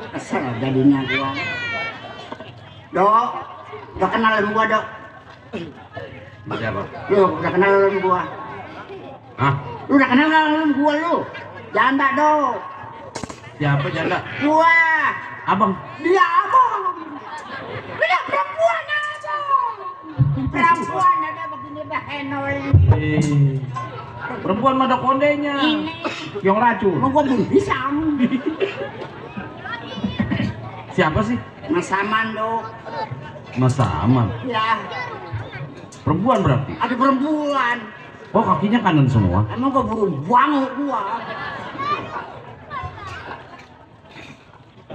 Kesel jadinya gua. Dok, udah kenal gua, Dok. Siapa? Lu udah kenal gua. Hah? Lu udah kenal gua lu. Janda, Dok. Siapa janda? Gua. Abang. Dia abang. Dia perempuan abang. Perempuan ada begini bahenol. Perempuan mah ada kondenya. Ini. Yang racun. Mau gua belum bisa. Siapa sih? Mas Saman, Dok. Mas Saman. Ya, Perempuan berarti. ada perempuan. Oh, kakinya kanan semua. Emang gua buru banget gua.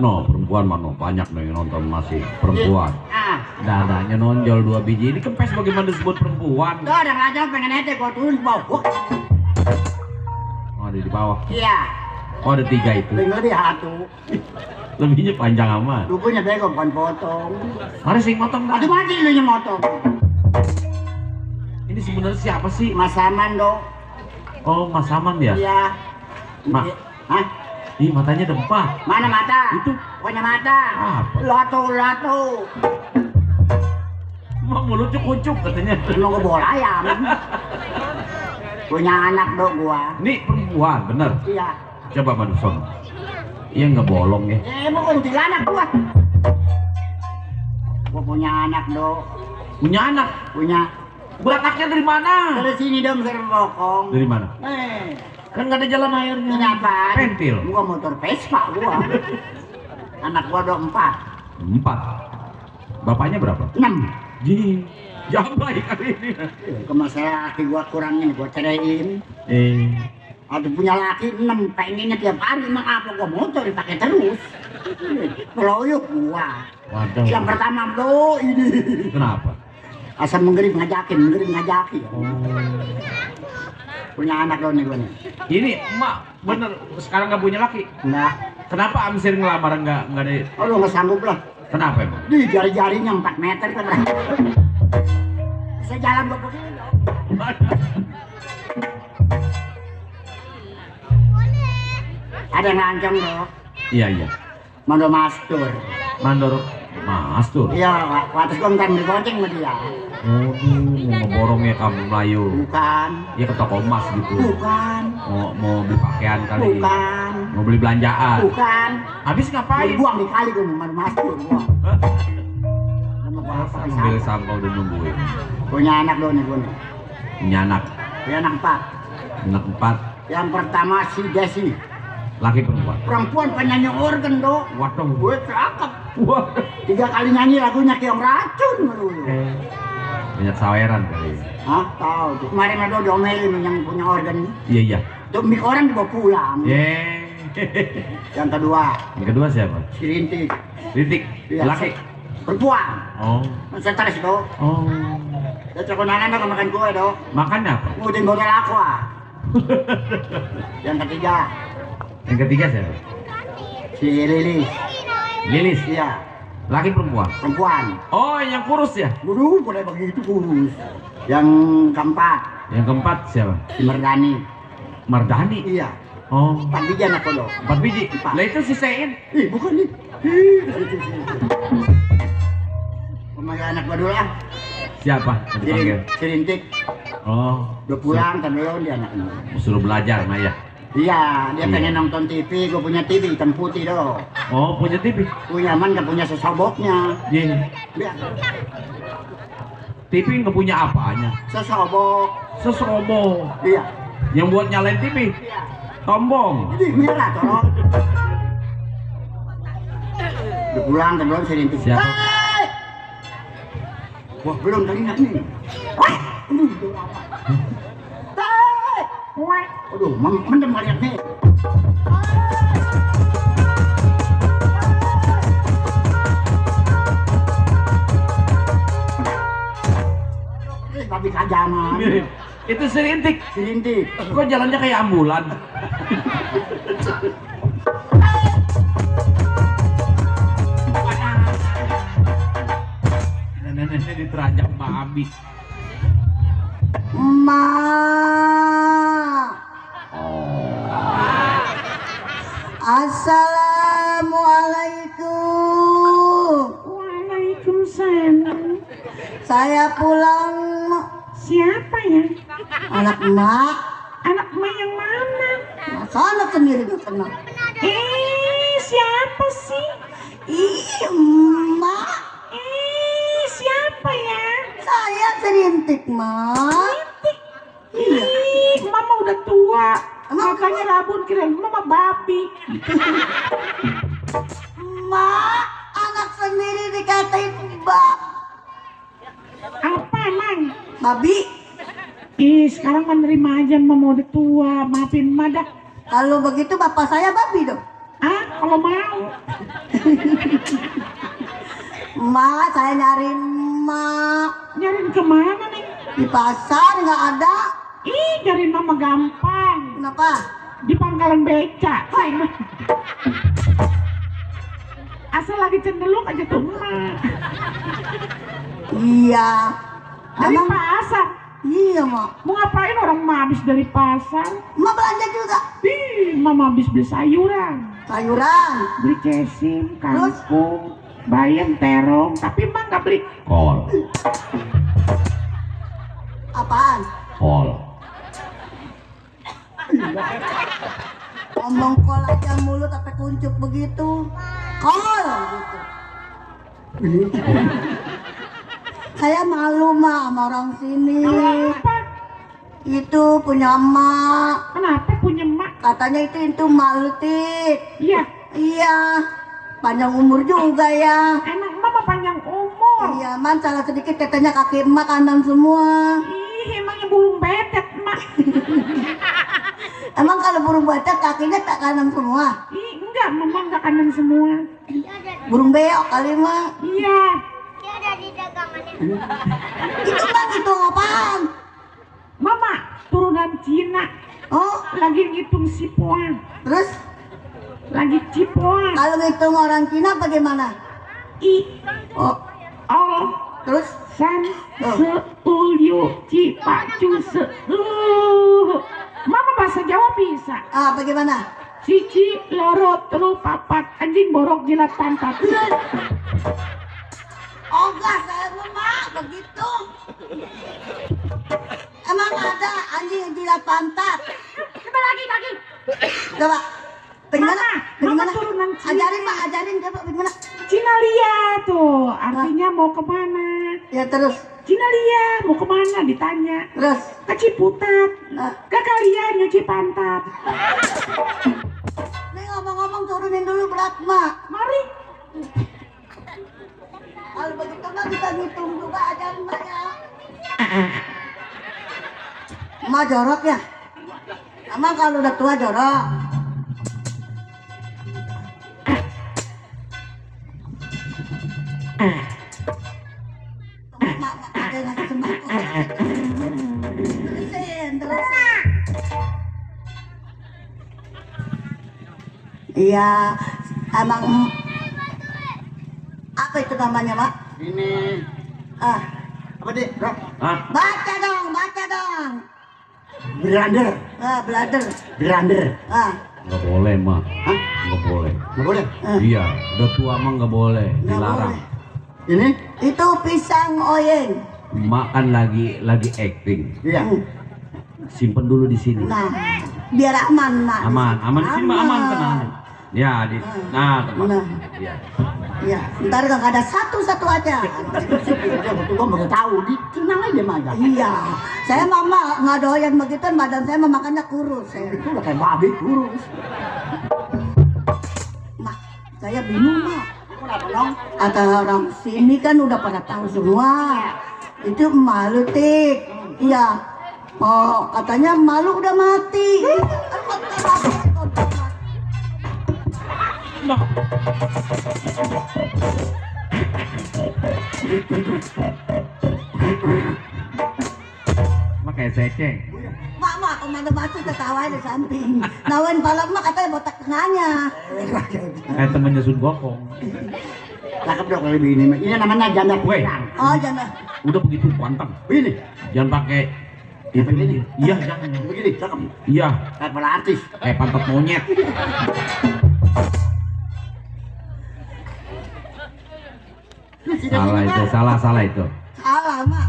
No, perempuan mana banyak nih nonton masih perempuan. Ah, Dadanya nonjol 2 biji. Ini kempes bagaimana disebut perempuan? tuh ada ngajak pengen nete gua turun ke bawah. Oh, ada di bawah. Iya, Oh, ada 3 itu. lebih satu. Lebihnya panjang amat. Dukunya bego bukan potong. Mari sing motong dah. Aduh mati lu yang motong. Ini sebenarnya siapa sih? Mas Saman, Dok. Oh, Mas Saman ya? Iya. Ma. Hah? Ih, matanya dempah. Mana mata? Itu. Pokoknya mata. Apa? Lato. Emang mulutnya kucuk katanya. Mau gua bola ayam. Punya anak, Dok, gua. Ini perempuan, bener? Iya. Coba Manuson. Iya nggak bolong ya. Mau kuntilanak gua. Gua punya anak, Dok. Punya anak. Punya. Berangkatnya dari mana? Dari sini dong, dari bokong. Dari mana? Kan nggak ada jalan airnya. Ini apa? Pentil. Gua motor Vespa gua. Anak gua ada 4. 4. Bapaknya berapa? 6. Ji, jambai kali ini. Ke masalah laki gua kurangin, gua ceraiin. Ada punya laki 6, pengennya tiap hari, emang apa gua motor dipakai terus. Meloyok gua. Waduh. Yang pertama, Bro, ini. Kenapa? Asal menggirip ngajakin. Oh. Punya anak dong nih gua nih. Ini emak bener sekarang nggak punya laki. Enggak. Kenapa Amsir ngelamar nggak ada? Oh, lu nggak sanggup lah. Kenapa emang? Di jari-jarinya 4 meter kan. Bisa jalan gua begini. Ada yang ngancam dong. Iya. Mandor mastur. Mandor mastur. Iya, waktu gua ntar digonceng sama dia. Oh, mau ngeborongnya kampung Melayu. Bukan. Iya ke toko emas gitu. Bukan. Mau beli pakaian kali. Bukan. Mau beli belanjaan. Bukan. Habis ngapain? Buang di kali gua mandor mastur gua. Nama gua apa? Sambil sampah udah nungguin. Punya anak dong nih gua nih. Punya anak. Punya anak 4. Anak 4. Yang pertama si Desi. Laki perempuan. Perempuan penyanyi organ dong. Waduh. Gue cakep. Wah. 3 kali nyanyi lagunya Keong Racun. Banyak saweran kali. Hah? Tahu tuh. Kemarin ada diomelin yang punya organ. Iya. Tuh mik orang dibawa pulang. Yang kedua. Yang kedua siapa? Si Rintik. Rintik. Iya, Laki. Perempuan. Oh. Stres dong. Oh. Dia terkenangan dong makan kue dong. Makannya apa? Ngudin botol aqua. Yang ketiga. Yang ketiga siapa? Si Lilis. Lilis. Iya. Laki perempuan. Perempuan. Oh, yang kurus ya? Buru boleh begitu kurus. Yang keempat. Yang keempat siapa? Si Merdani. Mardani. Iya. Oh. 4 biji anak kodok. 4 biji. Lah itu si Sein. Ih, bukan nih. Pemakai anak gua dulu ah. Siapa? Yang dipanggil? Si Rintik. Oh. Udah pulang kan belum dia anaknya. Suruh belajar Maya. Iya, dia Iya. pengen nonton TV, gua punya TV hitam putih doh. Oh, punya TV. Punya man gak punya sesoboknya. Iya. Dia TV nggak punya apanya. sesobok. Sesobo. Iya. Yang buat nyalain TV. Iya. Tombong. Jadi merah tolong. Udah pulang kan belum si Rintik. Siapa? Hei! Wah, belum teringat nih. Aduh, mendem ngeliat nih. Tapi kajangan. Itu serintik. Sirintik. Kok jalannya kayak ambulan? Nenek-nenek diteranjak babi. Ma. Assalamualaikum. Waalaikumsalam. Saya pulang. Siapa ya? Anak emak. Anak emak yang mana? Masa anak sendiri gak kenal? Siapa sih? Ih, emak. Siapa ya? Saya serintik, mak. Mama udah tua. Emang Makanya rabun kirain mama babi. Mak, anak sendiri dikatain bab. Apa emang? Babi. Sekarang menerima aja mama udah tua. Maafin emak dah. Kalau begitu bapak saya babi dong. Kalau mau. Mak, saya nyari mak. Nyariin kemana nih? Di pasar nggak ada. Nyariin mama gampang. Kenapa? Di pangkalan beca. Asal lagi cendelung aja tuh emak. Iya. Dari Emang? pasar. Iya, mak. Mau ngapain orang emak habis dari pasar? Mak belanja juga. Mama habis beli sayuran. Sayuran. Beli cesim, kangkung, bayam, terong. Tapi emak nggak beli kol. Apaan? Kol. Ngomong kol aja mulut sampai kuncup begitu. Kol gitu. Saya malu mah sama orang sini. Apa? Itu punya emak. Kenapa punya emak? Katanya itu maltit. Iya. Iya. Panjang umur juga ya. Emang mama panjang umur. Iya, man salah sedikit katanya kaki emak kanan semua. Emangnya burung betet emak. Emang kalau burung batak kakinya tak kanan semua? Enggak, mama enggak kanan semua. Burung beok kali mah. Iya. Itu mah gitu apaan? Mama turunan Cina. Oh, Lagi ngitung sipuan. terus Lagi cipuan. kalau ngitung orang Cina bagaimana? Oh, Oh. terus San seulyu cipacu se. Mama bahasa Jawa bisa. bagaimana? Cici loro telu papat anjing borok jilat pantat. Oh enggak, saya mah begitu. Emang ada anjing jilat pantat? Coba lagi. Coba. Bagaimana? Mama Bagaimana? turunan Cina. Ajarin mah, ajarin coba bagaimana? Cina Lia tuh artinya mau kemana? Ya terus, Cina Lia mau kemana ditanya. terus. Ke Ciputat. Nah, Ke kalian nyuci pantat. nih ngomong-ngomong turunin dulu berat mak. Mari. Kalau begitu mah bisa ngitung juga ajarin mak ya. Mak jorok ya? Emang kalau udah tua jorok? Mak, ada ngasih sembako. Terusin. Iya, emang apa itu namanya, Mak? Ini apa deh, bro? Baca dong. Belander. Belader. Nggak boleh, Mak. Hah? Nggak boleh. Nggak boleh. Iya, udah tua mah nggak boleh, Nggak dilarang. boleh. Ini? Itu pisang oyeng. Mak kan lagi acting. Iya. Simpen dulu di sini. Nah, biar aman, Mak. Aman di sini mah aman tenang. Ya, tempat. Nah. Iya. Ya, ntar gak ada satu-satu aja. Dia betul gua baru tahu di tenang aja mah. Iya, saya mama nggak doyan begitu, badan saya makannya kurus. Itu udah kayak babi kurus. Mak, saya bingung mak. Kenapa dong? Kata orang sini kan udah pada tahu semua. Itu malu Tik. Iya. Oh, katanya malu udah mati. Makanya seceng. Mak, komando batu ketawain di samping. Nawain balap mak katanya botak tengahnya. Kayak temennya Sun Gokong. Cakep dong lebih ini. Ini namanya janda Weh. Oh, jangan. Udah begitu pantang. Ini. Jangan pakai itu Begini? Iya, jangan. Begini, cakep. Iya, Kayak kepala artis. kayak pantat monyet. Salah itu, salah itu. Salah, Mak.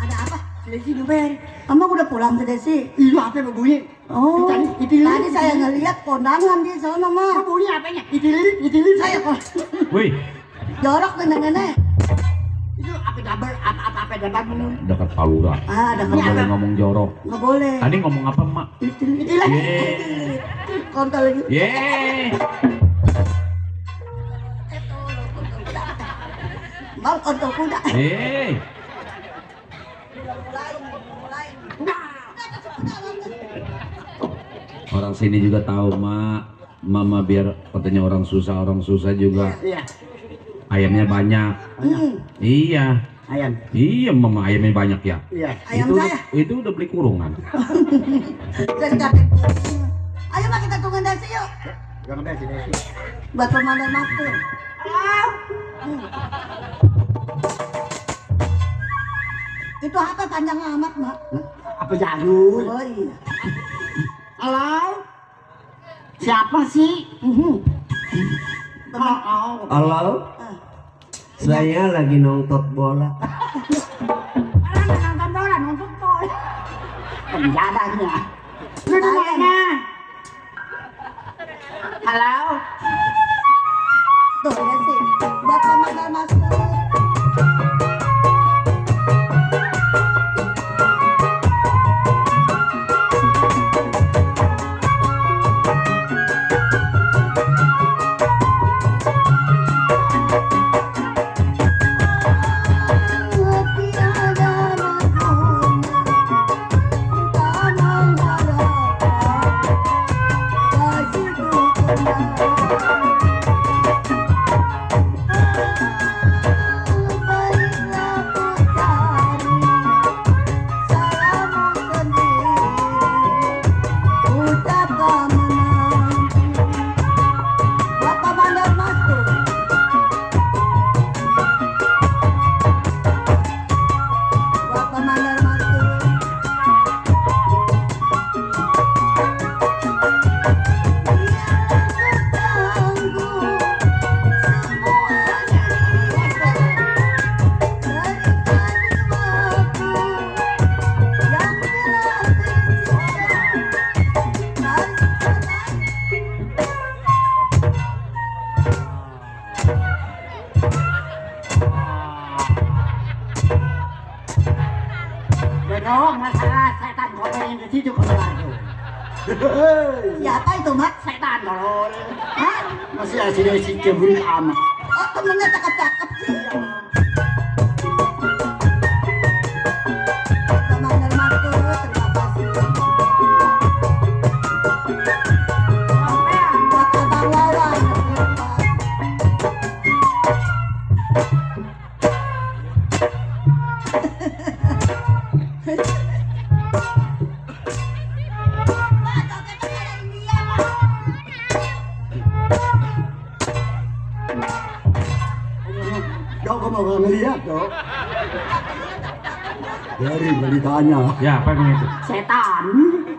Ada apa? Desi Nuber. Kamu udah pulang ke Desi? Iya, apa berbunyi? Oh, Itu tadi saya ngeliat kondangan di sana, Mak. Berbunyi apanya? Itu saya kok. Wih, Jorok nenek-nenek. Itu apa dabar dekat Palura. Ah, ada Nggak boleh kondangan. ngomong jorok. Nggak boleh. Tadi ngomong apa, Mak? Itu lagi. Yeay. Kontol lagi. Yeay. Bang, kontol kuda. Yeay. Orang sini juga tahu, Mak. Mama biar katanya orang susah juga. Iya. Ayamnya banyak. Iya. Ayam. Iya, Mama ayamnya banyak ya. Iya. Ayam itu, saya. itu udah beli kurungan. Jadi kakek. Ayo Mak, kita tungguin Desi yuk. Jangan Desi. Buat pemandan waktu. Itu apa panjang amat, Mak? Apa jadul? Oh iya. Halo? Siapa sih? Halo, saya lagi nonton bola. Orang nonton bola, nonton bola. Penjadanya. Lu di mana? Halo? Tuh, Desi. Buat pemandan master. Bedong, masalah setan kotor yang di situ kalau lagi. Siapa itu, Mak? Setan tolol. Hah? Masih ada si cemburu amat. Oh, temennya cakep-cakep sih. Pemandan Marco, terima kasih. Buat Abang Wawan. Dok, gue mau ngeliat, Dok. Dari beritanya. Ya, apa yang itu? Setan.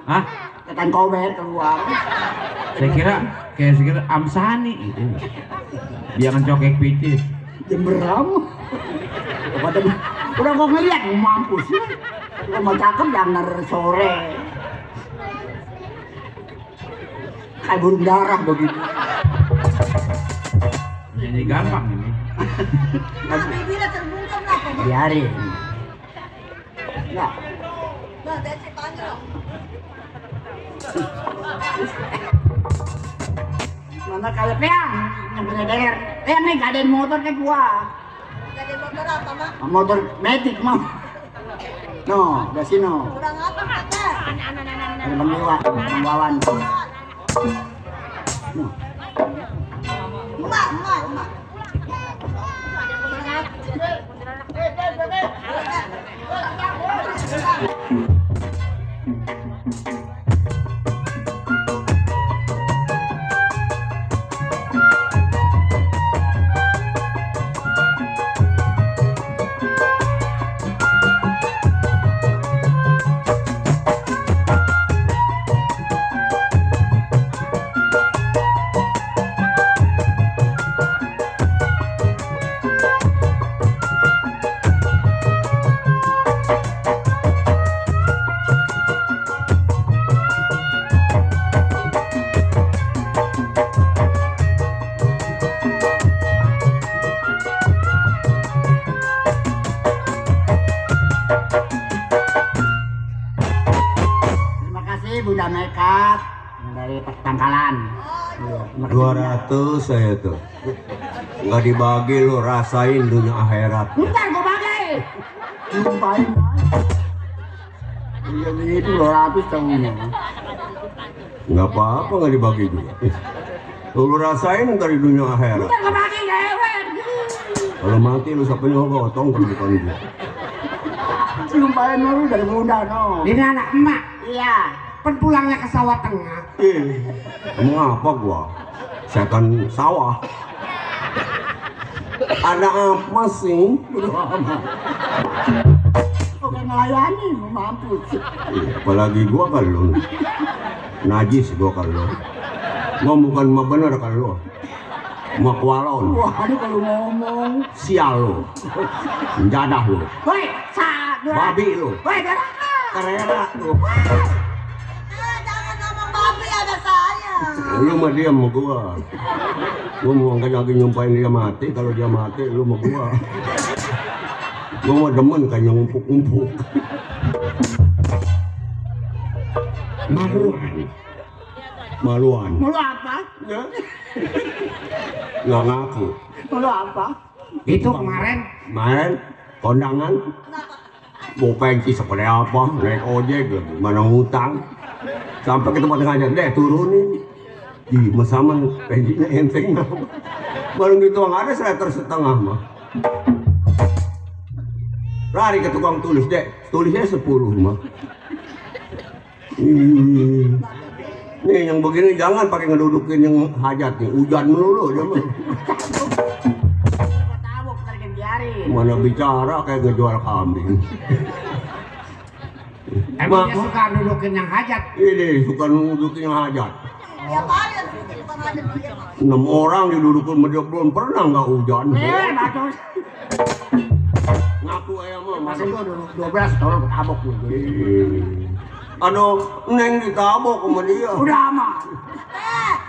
Hah? Setan kober keluar. Saya kira Amsani itu. Jangan cokek picis. Jemberam. Udah gue ngeliat, mau mampus. Gue mau cakep jangan sore. Kayak burung darah begitu. Ini gampang ini. Nah, bibirnya terbungkam lah. Biarin. Enggak. Nah, Desi panggil loh. Mana kalau peang yang punya der. Nih gak ada motor kayak gua. Gak ada motor apa, Mak? Motor metik mau. No, udah sini no. Udah ngapa kakek? Ada Bang Dewa, Bang Wawan. No. Emak. Bunda Makeup dari Pangkalan. 200 saya tuh. Nggak dibagi lu, rasain dunia akhirat. Bentar gua bagi. Lupain. Iya begitu 200 tahunnya. Nggak apa-apa nggak dibagi juga. Lu rasain ntar di dunia akhirat. Bentar gua bagi hewan. Kalau mati lu sampai gotong ke depan gua. Lupain lu dari Bunda no. Ini anak emak. Iya. Pen pulangnya ke sawah tengah. Kamu apa gua? Saya kan sawah. Ada apa sih? Bukan melayani, mampus. Apalagi gua kalau najis gua kalau. Gua bukan mah bener kalau. Mak walon. Wah, aduh kalau ngomong. Sial lu. Menjadah lu. Woi, Babi lu. Woi, Karera lu. Jangan ngomong babi ada saya. Lu mah diam sama gua. Gua mau lagi nyumpain dia mati. Kalau dia mati lu sama gua. Gua mau demen kayak ngumpuk-ngumpuk. Maluan. Malu apa? Ya? Nggak ngaku. Malu apa? Itu kemarin Kondangan. Mau pensi seperti apa? Naik ojek lagi. Mana ngutang. Sampai ke tempat ngajar deh turunin. Ih, masaman pensinya enteng. Baru gitu nggak ada 100 setengah mah. Lari ke tukang tulis deh. Tulisnya 10 mah. Nih yang begini jangan pakai ngedudukin yang hajat nih. Hujan melulu dia mah. Tabok tadi biarin. Mana bicara kayak ngejual kambing. Emang dia suka dudukin yang hajat. Ini suka dudukin yang hajat. Tiap hari ada bukan ada dia. 6 orang didudukin dia belum pernah nggak hujan. Bagus. Ngaku ayam mah. Masih gua 12 tolong tabok lu. Aduh, Neng ditabok sama dia. Udah aman.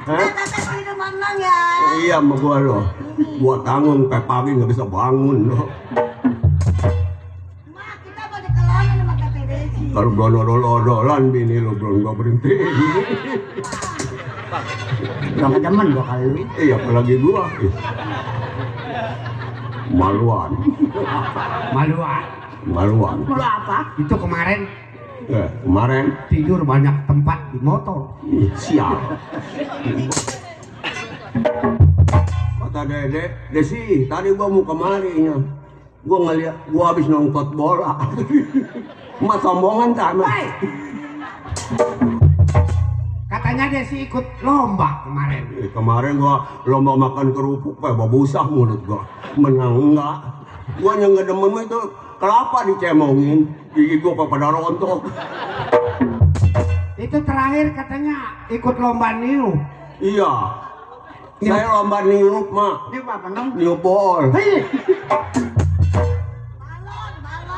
Teteh minum menang ya. Iya sama gua loh. Gua tanggung kayak pagi nggak bisa bangun loh. Mak, kita mau dikelonin sama teteh Desi. Kalau belum odol-odolan bini lo belum gua berhenti. Udah kedemen gua kali ini. Iya apalagi gua. Maluan. Maluan. Malu apa? Itu kemarin Kemarin tidur banyak tempat di motor. sial. Kata Dede, Desi, tadi gua mau kemari nya. Gua ngeliat, gua habis nonton bola. Emak sombongan tak emak? Katanya dia sih ikut lomba kemarin. Kemarin gua lomba makan kerupuk, babusah mulut gua. Menang enggak? Gua yang nggak demen itu kelapa dicemongin, gigi gua pada rontok. Itu terakhir katanya ikut lomba niup. Iya. Saya lomba niup, Mak. Ini apa nong? Niup bol.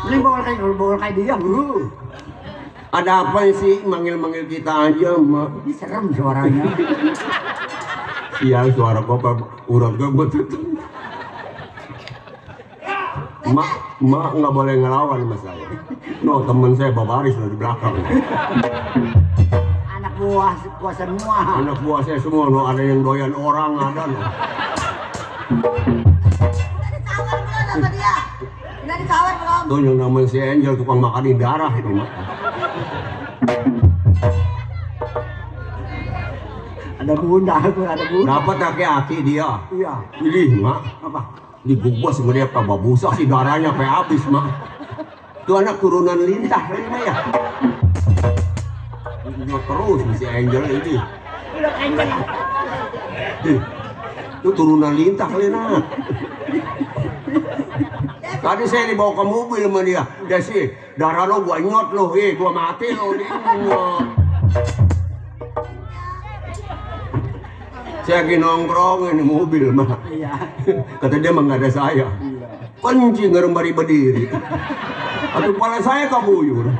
Ini bol kayak dia. Ada apa sih manggil-manggil kita aja, Mak? Ini serem suaranya. Sial suara gua urat gua betul. Mak nggak boleh ngelawan sama saya. No, temen saya babaris dari belakang. Anak buah semua. Anak buah saya semua, no, ada yang doyan orang, ada no. Udah ditawar belum sama dia? Udah ditawar belum? Tuh yang namanya si Angel tukang makan di darah itu mak. Ada bunda tuh, ada bunda. Dapat aki-aki dia. Iya. Pilih mak. Apa? Digubah sama dia tambah busak si darahnya sampai habis mak. Itu anak turunan Lintah ini mah ya. Terus si Angel ini. Udah Angel. Itu turunan Lintah kali nak. Tadi saya dibawa ke mobil sama dia. Dia sih darah lo gua nyot lo, gua mati lo dia nyot. Saya lagi nongkrong ini mobil mah. Iya. Kata dia mah nggak ada saya. Kencing ngerembari berdiri. Atau kepala saya kabuyur.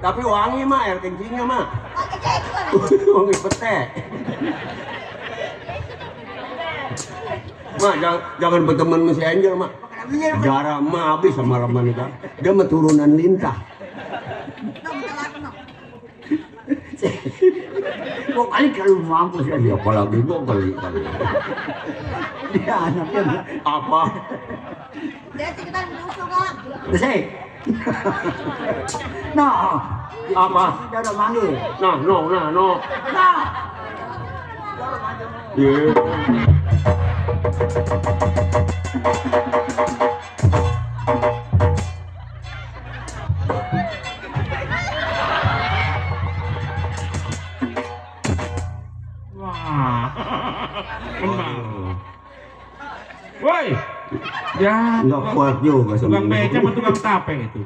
Tapi wangi mah air kencingnya mah. Wangi pete. Mak jangan berteman sama si Angel mak. Darah mah habis sama Rahman itu. Dia mah turunan Lintah. Kok kali kalau mampus ya dia. Apalagi gua kali. Dia anaknya Apa? Desi kita menyusul Kang. Desi. Nah, Apa? dia udah manggil. Nah, no. Nah. Yeah. Wah, kembang. Woi, ya Nggak kuat juga tukang sama beca sama tukang tape itu.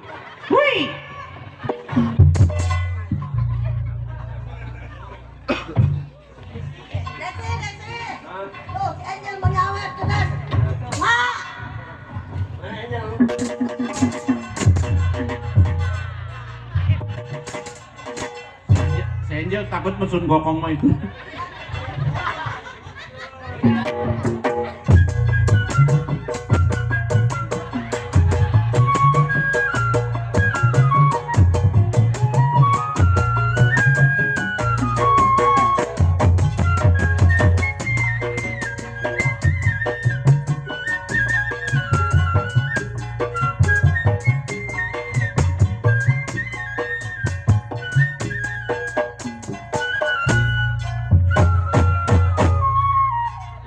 Wih, Desi. Tuh, si Angel menyawet tuh, Des. Mak. si Angel takut mesun gokong mah itu.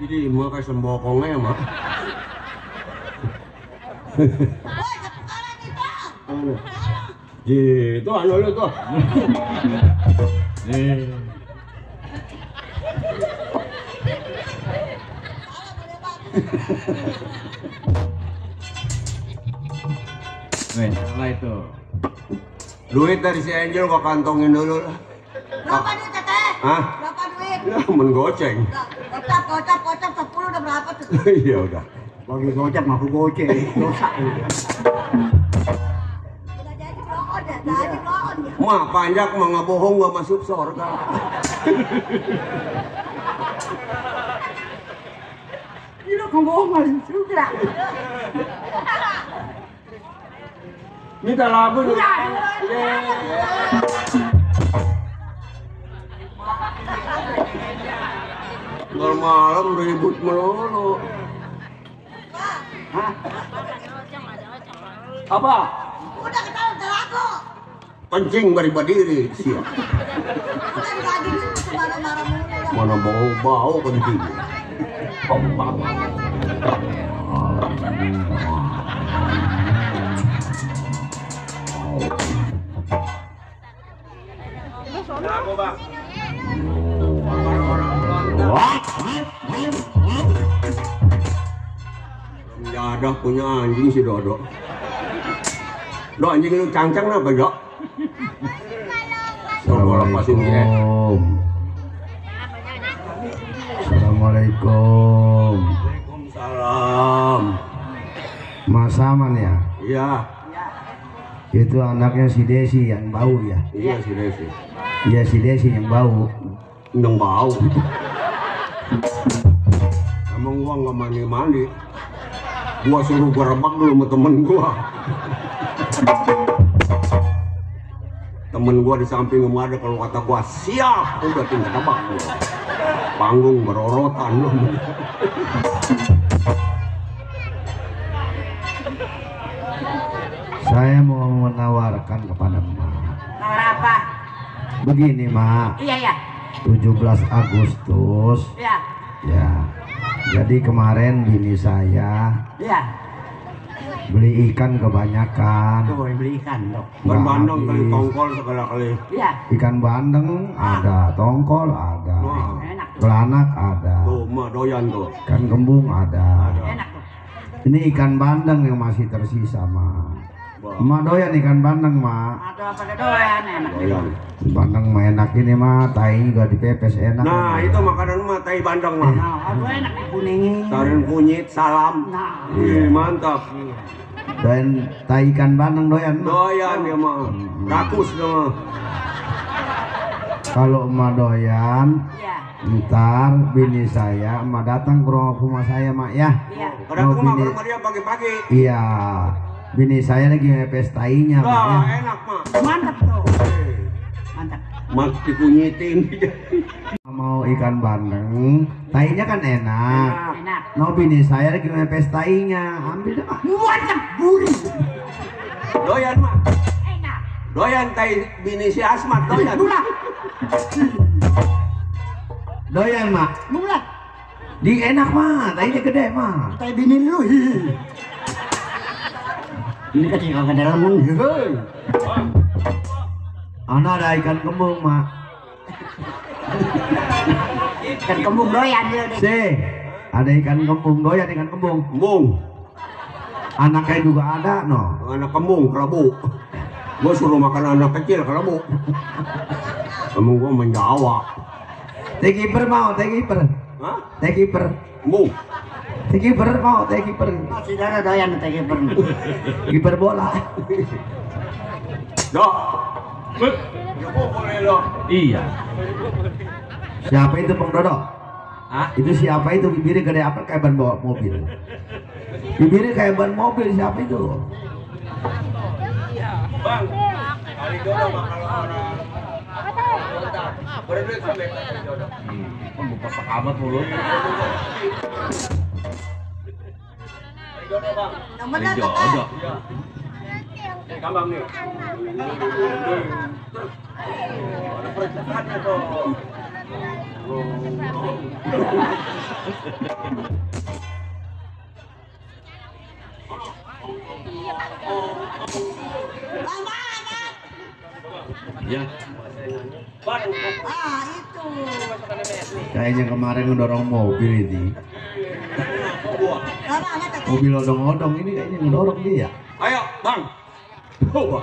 Ini mah kayak sembokongnya mah. Woi, sekarang kita. Gitu anu lu tuh. Weh, salah itu. Duit dari si Angel gua kantongin dulu lah. Berapa duit Teh? Hah? Berapa duit? Ya menggoceng. Kocap 10 udah berapa tuh? Iya udah. Bagi gocap mah goceng. Dosa itu. Udah jadi bloon ya, jadi bloon ya. Mah panjak mah nggak bohong gua masuk surga. Ini kok bohong masih juga. Minta labu dulu. Malam ribut melulu. Hah? Apa? Udah ketahuan terlaku. Kencing bari berdiri siap. Udah lagi nih marah-marah mulu. Mana bau kencing. Jadah punya anjing si Dodo. Do anjing lu cangcang apa Dok? Assalamualaikum. Assalamualaikum. Waalaikumsalam. Mas Aman ya? Iya, Itu anaknya si Desi yang bau ya? iya si Desi. Iya si Desi yang bau. Neng bau. Emang gua nggak mandi-mandi. Gua suruh gerebek dulu sama temen gua. Temen gua di samping ada, kalau kata gua siap, udah tinggal tebak gua. Panggung berorotan lu. Saya mau menawarkan kepada Mak. Nawar apa? Begini Mak. Iya. 17 Agustus. Iya. Ya. Jadi kemarin bini saya Iya. beli ikan kebanyakan. Tuh beli ikan dok. Ban bandeng kali habis. tongkol segala kali. Iya. Ikan bandeng ada, tongkol ada, Wah. Enak tuh. belanak ada, Tuh, mah doyan tuh. ikan kembung ada. Enak tuh. Ini ikan bandeng yang masih tersisa Mak. Mak doyan ikan bandeng Mak. Atau apa doyan enak. Doyan. Bandeng mah enak ini Mak, tai juga dipepes enak. Nah, itu makanan mah tai bandeng mah. Nah, aduh enak dikuningin. Tarin kunyit, salam. Nah. Mantap. Dan tai ikan bandeng doyan Mak. Doyan dia mah. Rakus dia mah. Kalau emak doyan, Iya. ntar bini saya emak datang ke rumah saya Mak ya. Iya. Kadang Oh, tuh mah ke bini- rumah dia pagi-pagi. Iya, bini saya lagi ngepes tainya Mak ya. Wah, enak mah. Mantap tuh. Mantap. Mak dikunyitin. Mau ikan bandeng, tainya kan enak. Enak. No bini saya lagi ngepes tainya, ambil deh Mak. Mantap gurih. Doyan mah. Enak. Doyan tai bini si Asmat doyan. Bulat. Doyan Mak. Bulat. Di enak Mak, tainya gede Mak. Kayak bini lu. Ini kecil kagak ada lemun. Ana ada ikan kembung Mak. Ikan kembung doyan dia deh. Si, ada ikan kembung doyan ikan kembung. Kembung. Anaknya juga ada no. Anak kembung kelabu. Gua suruh makan anak kecil kelabu. Kembung gua menjawa. Teh kiper mau, teh kiper. Hah? Teh kiper. Kembung. Teh kiper mau, teh kiper. Masih darah doyan teh pernah. Kiper bola. Dok. Ya kok boleh loh. Iya. Siapa itu Bang Dodo? Hah? Itu siapa itu bibirnya gede apa kayak ban bawa mobil? Bibirnya kayak ban mobil siapa itu? Bang. Kali jodoh bakal orang. Berduit sampai kali jodoh. Kok buka pekabat mulu? Jodoh bang. Yang benar Jodoh. Iya. Kambang nih. Ada percakapannya tuh. Ya. Ah itu. Kayaknya kemarin ngedorong mobil ini. Lama amat teh. Mobil odong-odong ini kayaknya ngedorong dia. Ayo, bang. Coba.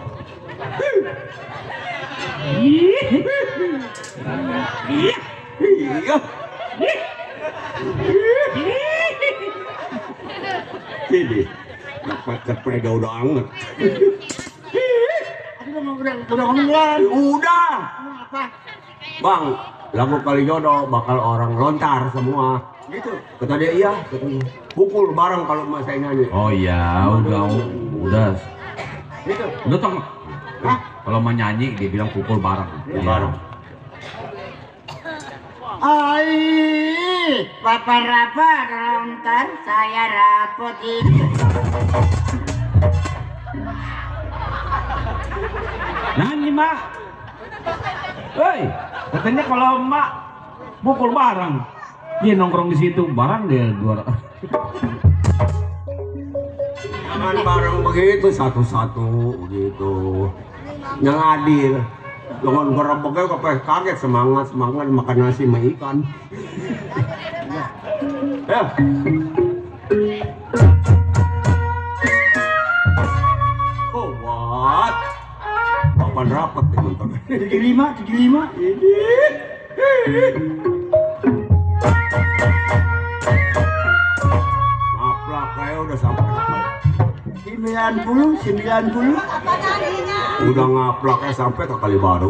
Iya. Ini. Dapat kepeda udah anget. Udah ngomong kan? Udah. Apa? Bang, lagu kali jodoh bakal orang lontar semua. Gitu. Kata dia iya. Katanya. Pukul bareng kalau emak saya nyanyi. Oh iya, udah. Gitu. Udah tong. Hah? Kalau mau nyanyi dia bilang pukul bareng. Iya. Bareng. Ai, papa rapat lontar saya rapotin. Nyanyi mak. Hei, katanya kalau emak pukul bareng. Dia nongkrong di situ bareng dia 200. Jangan bareng begitu satu-satu begitu. Yang adil. Jangan gerebeknya kaget semangat makan nasi sama ikan. Ya. Oh, what? Papan rapat teman-teman. 75. Ini. Ngaplak kayak udah sampai 90. udah ngaplaknya sampai ke kali baru.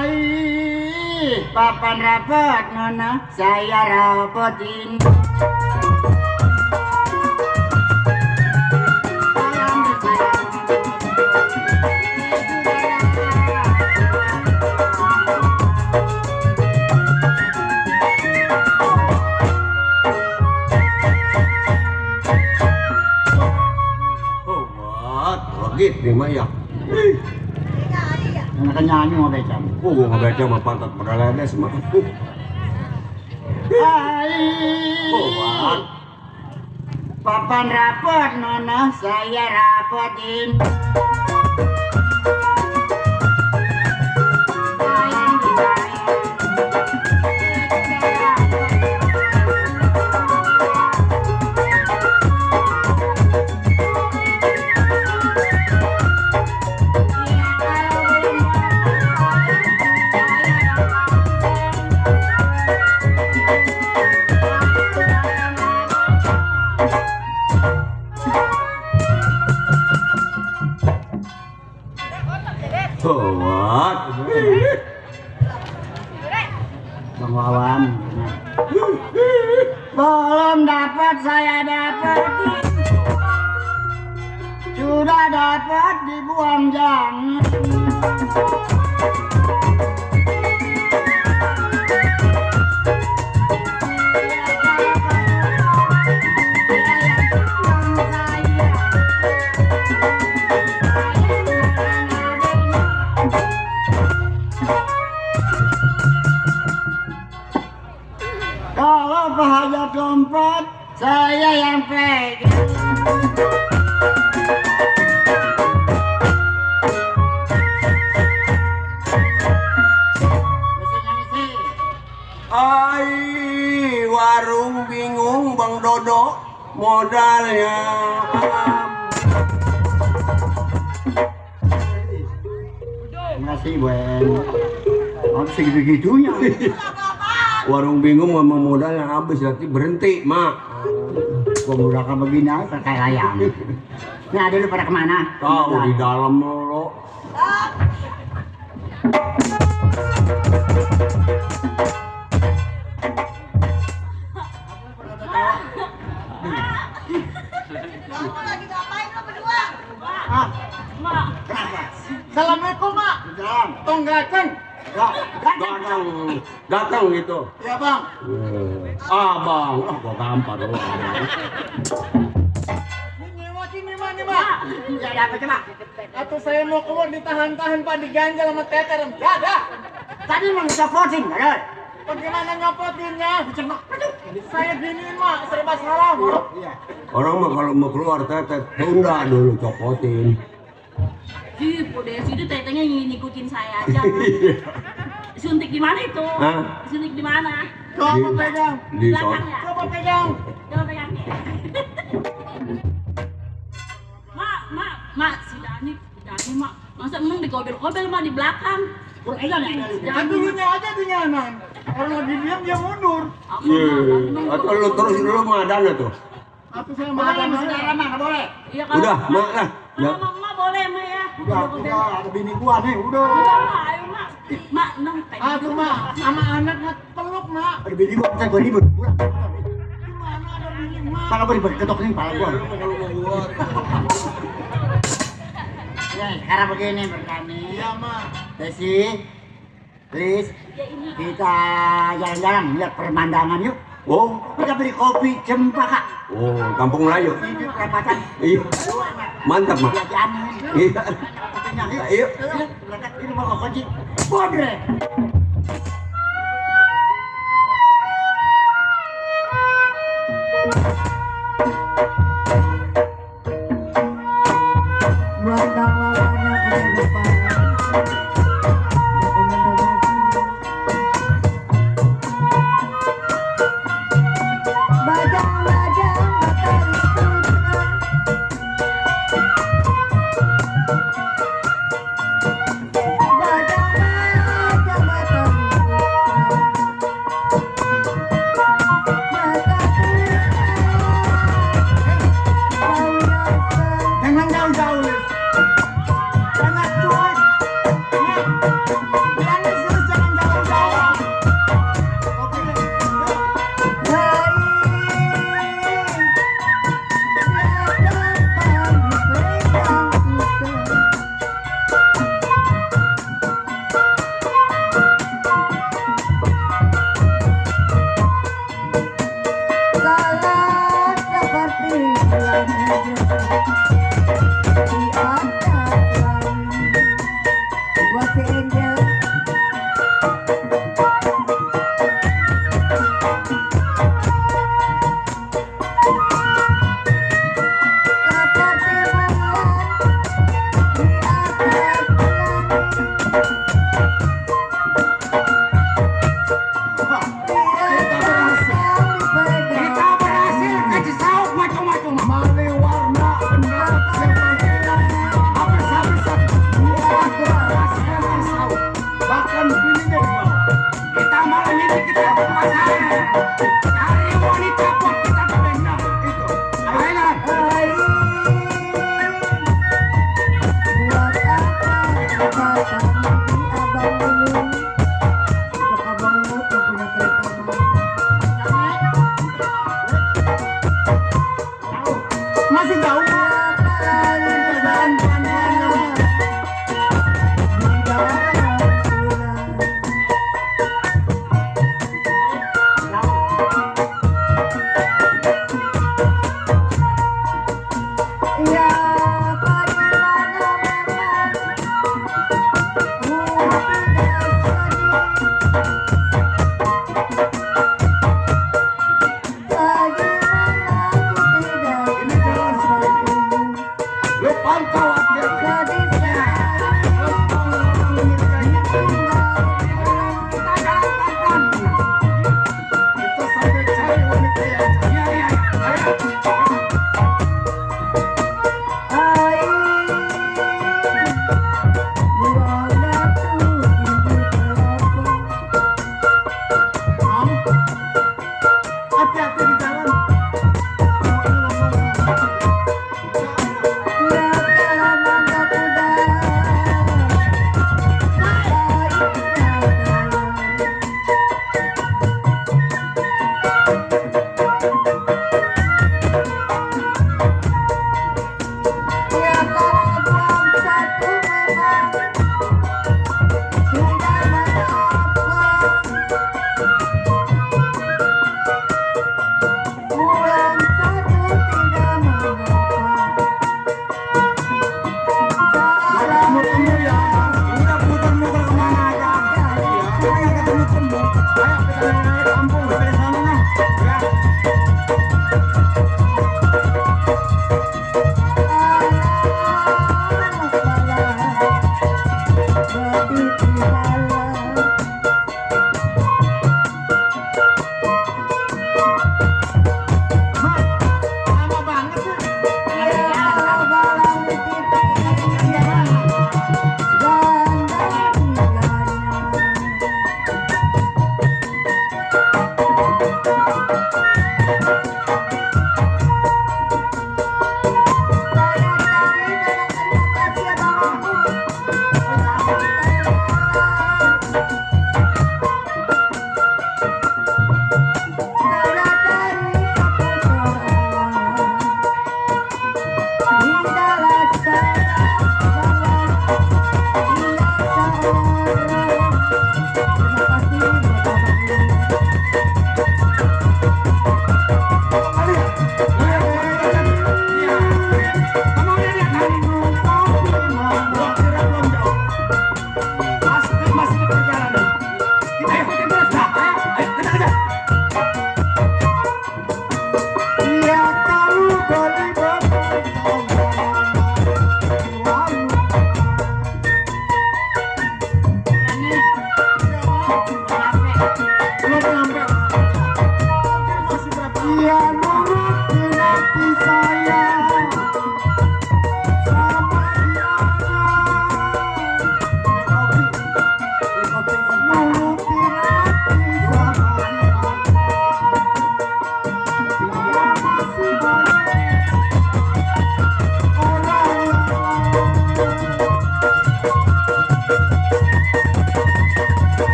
Ai, papan rapat nona saya rapotin. Nggak nyanyi mau becam. Oh, gua nggak baca mah pantat pada ledes mah. Hai. Oh, Papan rapot nona saya rapotin. Gawat. Bang Wawan. Belum dapat saya dapetin. Sudah dapat dibuang jangan. Kalau bahaya dompet, saya yang pegang. Ai, warung bingung Bang Dodo modalnya. Terima kasih, Buen. Oh, segitu-gitunya. Warung bingung memang modalnya habis, nanti berhenti, Mak. Gua udah kayak begini aja kayak layang. Nah, ada lu pada kemana? Tahu di dalam lo. Lagi ngapain lo berdua? Ah, kenapa? Assalamualaikum, Mak. Salam. Tonggakan. Datang gitu. Ya, Bang. Bang, gua gampar lo. Ini, Mak. Ya, ada apa, Mak? Atau saya mau keluar ditahan-tahan, Pak, diganjal sama teter. Ya, ada. Tadi mau nyopotin, ada. Bagaimana nyopotinnya? Saya giniin, Mak, serba salah, Mak. Iya. Orang mah kalau mau keluar tetet, tunda dulu copotin. Bu Desi itu tetenya ngikutin saya aja. Suntik di mana itu? Hah? Suntik di mana? Coba pegang. Di Belakang ya? Coba pegang. Coba pegang. Mak, si Dani, Mak. Masa emang digobel-gobel mah di belakang? Pegang ya? Dulunya aja dinyanan. Orang lagi diam dia mundur. Atau lu terus dulu mah ada tuh. Atau saya makan saudara mah nggak boleh. Iya, Udah, Mak lah. Ya. Mak boleh, Mak ya. Udah, ada bini gua nih, udah. Udah, Mak, ayo, Mak. Mak, neng, Aduh, Mak, sama anak peluk, Mak. Ada bini gua, saya gua ribut. Gimana ada bini, Mak? Pala gua ribut, ketok nih pala gua. Ya, sekarang begini berkami. Iya, Mak. Desi, Liz, kita jalan-jalan lihat pemandangan yuk. Oh, Kita beli kopi cempaka. oh, Kampung Melayu. Ini perempatan. Iya. Mantap, Mak. Ya, jamin. Iya. Ayo. Ini mau kunci. Bodre.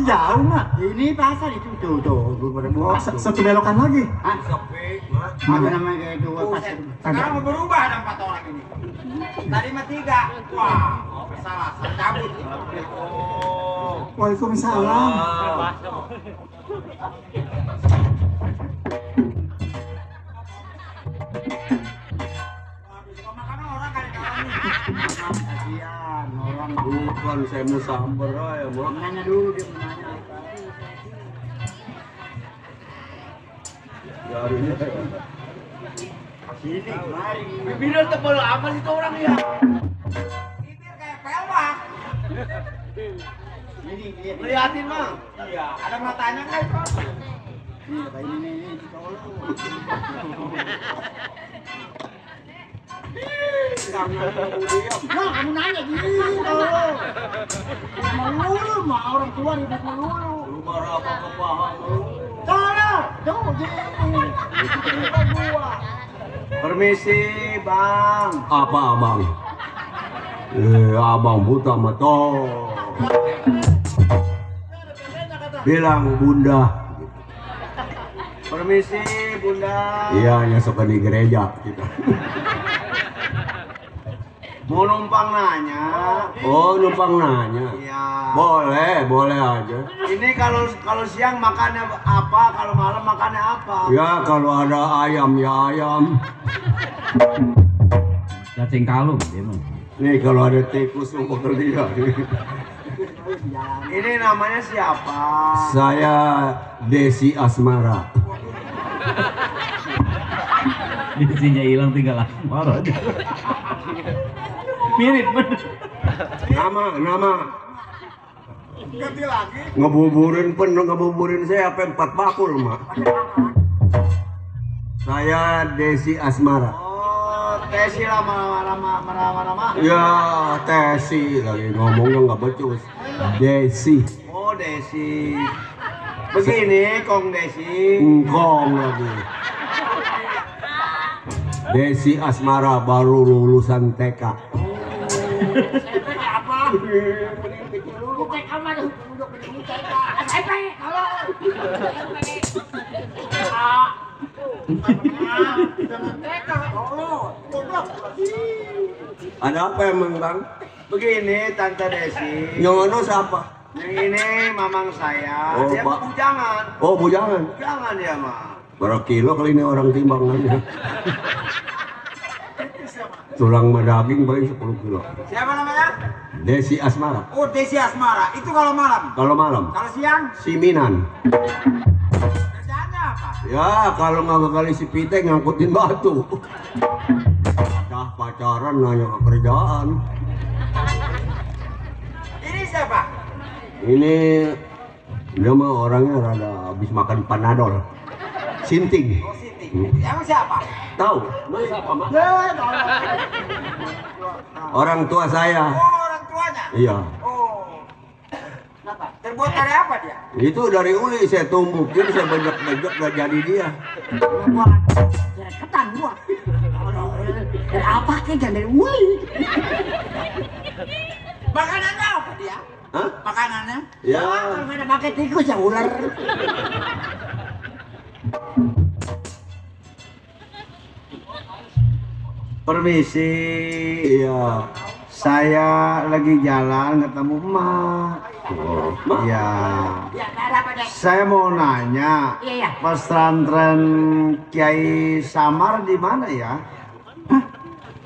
jauh mak. Ini pasar itu tuh satu belokan lagi. Ah, sepi, mak. Apa namanya kayak itu pasar. Sekarang mau berubah ada 4 orang ini. Tadi mah 3. Wah, salah, saya cabut. Oh. Waalaikumsalam. Bukan saya mau sambar ya, Mak. Nanya dulu dia menanya. Ya hari ini Sini, mari. bibirnya tebal amat itu orang ya. Bibir kayak pelwak. Ini dia. Lihatin, Mang. Iya, ada matanya kan, Pak? Iya, kayak ini Nah, kamu nanya gini loh. Melulu, mah orang tua ribut melulu. Lu marah apa ke paham lu? Salah, jangan gini. Gua. Permisi, Bang. Apa, Abang? Abang buta mata. Bilang Bunda. Permisi, Bu. diundang. Iya, nyosok di gereja kita. Mau numpang nanya. Oh, numpang nanya. Iya. Boleh aja. Ini kalau siang makannya apa, kalau malam makannya apa? Ya, kalau ada ayam ya ayam. Cacing kalung dia mah. Nih kalau ada tikus mau dia. Ini namanya siapa? Saya Desi Asmara. Desinya hilang tinggal Asmara aja. Mirip bener. Nama. Ganti lagi. Ngebuburin saya apa 4 bakul, Mak. Saya Desi Asmara. Oh, Tesi lama. Ya, Tesi lagi ngomongnya nggak becus. Desi. Oh, Desi. Begini, Kong Desi. Engkong lagi. Desi Asmara baru lulusan TK. Apa? Lu kayak kamar duduk di TK. SMP. Halo. Ada apa emang, Bang? Begini, Tante Desi. Yang ono siapa? Yang ini mamang saya. Oh, Dia Pak. bujangan. Oh, bujangan. Bujangan dia, mah. Berapa kilo kali ini orang timbangannya? Tulang sama daging paling 10 kilo. Siapa namanya? Desi Asmara. Oh, Desi Asmara. Itu kalau malam. Kalau malam, Kalau siang, Siminan. kerjaannya apa? Ya, kalau nggak kali si Pite ngangkutin batu. Dah pacaran nanya ke kerjaan. Ini siapa? Ini dia mah orangnya rada habis makan panadol. Sinting. Oh, Siti. Yang siapa? Tahu? Siapa, Mak? Orang tua saya. Oh, orang tuanya. Iya. Oh. Kenapa? Terbuat dari apa dia? Itu dari uli saya tumbukin, saya bejek-bejek gak jadi dia. Ketan gua. Dari apa ke dari uli? Makanannya apa dia? Hah? Makanannya? Ya. Kalau nggak ada pakai tikus ya ular. Permisi. Iya. Saya lagi jalan ketemu emak. Oh, Iya. Ya nggak ada apa deh. Saya mau nanya. Iya. Pesantren Kiai Samar di mana ya?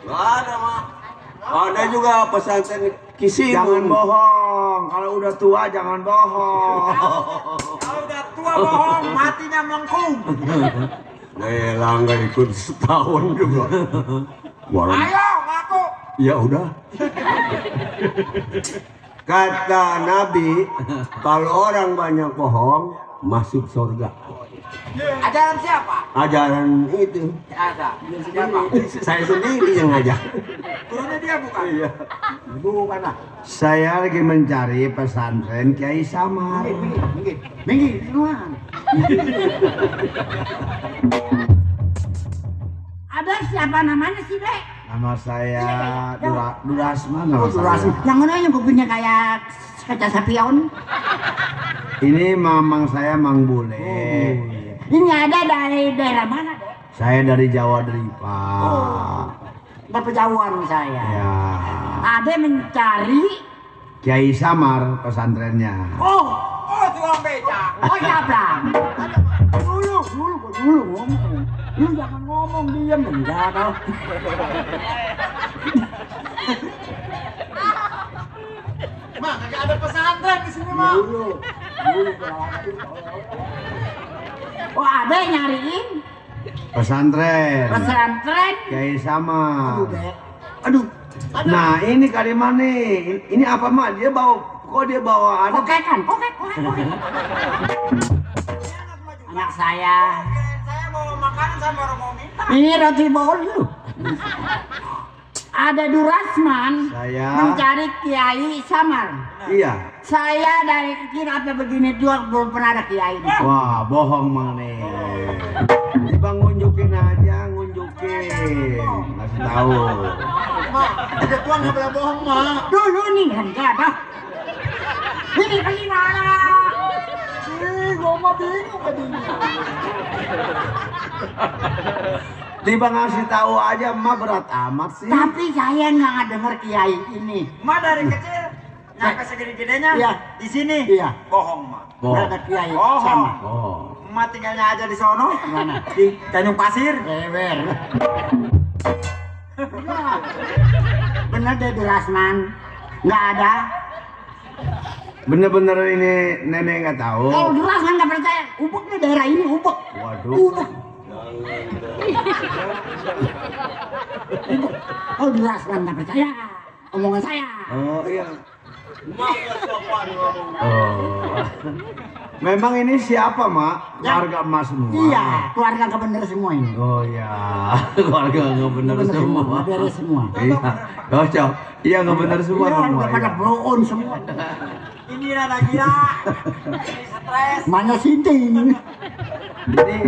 Gak ada, Mak. Ada juga pesantren Kisimun. Jangan bohong. Kalau udah tua jangan bohong. Kalau udah tua bohong matinya melengkung. Nelang gak ikut setahun juga. Warung. Ayo ngaku. Ya udah. Kata Nabi, kalau orang banyak bohong, masuk surga. Ajaran siapa? Ajaran itu. Ada. Siapa? Saya sendiri yang ngajak. Turunnya dia bukan? Iya. Bukan lah. Saya lagi mencari pesantren Kiai Samar. Minggir, keluar. Ada siapa namanya sih, Dek? Nama saya Durasman. Oh, Durasman. Yang mana yang bukunya kayak kaca sapion? Ini mamang saya Mang Bule. Ini ada dari daerah mana, Dek? Saya dari Jawa Deripa. Berpejauhan saya. Ya. Ada mencari. Kiai Samar pesantrennya. Oh, tukang beca. Oh, siapa? Dulu ngomong. Lu jangan ngomong, diam enggak tau. Mak, nggak ada pesantren di sini, Mak. Oh, ada yang nyariin Pesantren. pesantren. Kiai Samar. Aduh, Nah, ini Kariman nih. Ini apa, Mak? Dia bawa anak. kokek. Anak saya. Saya mau makan, saya baru mau minta. Ini roti bolu. Ada Durasman Saya. mencari Kiai Samar. Iya. Saya dari kecil apa begini juga belum pernah ada Kiai. Wah, bohong Mang nih. Bang ngunjukin aja, ngunjukin. Kasih tahu. Mak, udah tua nggak boleh bohong, Mak. Dulu nih enggak ada. Ini bagaimana? gua mah bingung tadinya. Tiba ngasih tahu aja mah berat amat sih. Tapi saya nggak denger kiai ini. Ma dari kecil nyampe segede-gedenya Iya. di sini. Iya. Bohong, Ma. Berada kiai Bohong. sama. Oh. Ma tinggalnya aja di sono. Mana? Di Tanjung Pasir. Lewer. Bener deh Durasman. Nggak ada. Bener-bener ini nenek nggak tahu. Kalau Durasman nggak percaya, Ubek nih daerah ini Ubek. Waduh. Ubek. Kalau Durasman nggak percaya, omongan saya. Oh iya. Oh. Memang ini siapa, Mak? Keluarga emas semua. Iya, keluarga nggak bener semua ini. Oh ya, keluarga nggak bener semua. Beres semua. Iya, cocok. Iya nggak bener semua Iya, semua. udah pada Iya. blow on semua. Ini rada gila. Ini stres. Mana Sinti ini? Jadi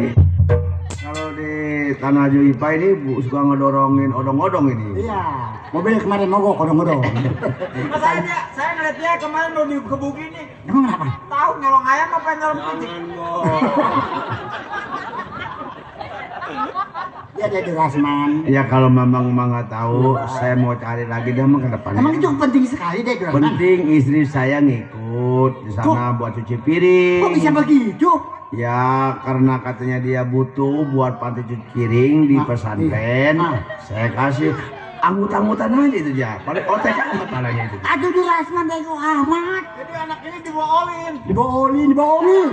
kalau di Tanah Juipa ini Bu suka ngedorongin odong-odong ini. Iya, mobil kemarin mogok odong-odong. Mas saya ngeliat dia kemarin lo dikebukin nih. Emang kenapa? Tahu nyolong ayam apa nyolong kucing? Dia ada Durasman. Ya kalau Mamang nggak tahu, saya mau cari lagi dah mah ke depannya. Emang itu penting sekali deh Durasman. Penting istri saya ngikut di sana buat cuci piring. Kok bisa begitu? Ya karena katanya dia butuh buat panti cuci piring di pesantren. Ah. Saya kasih anggut-anggutan aja itu ya. Paling otek amat palanya itu. Aduh Durasman bego amat. Jadi anak ini dibohongin. Dibohongin.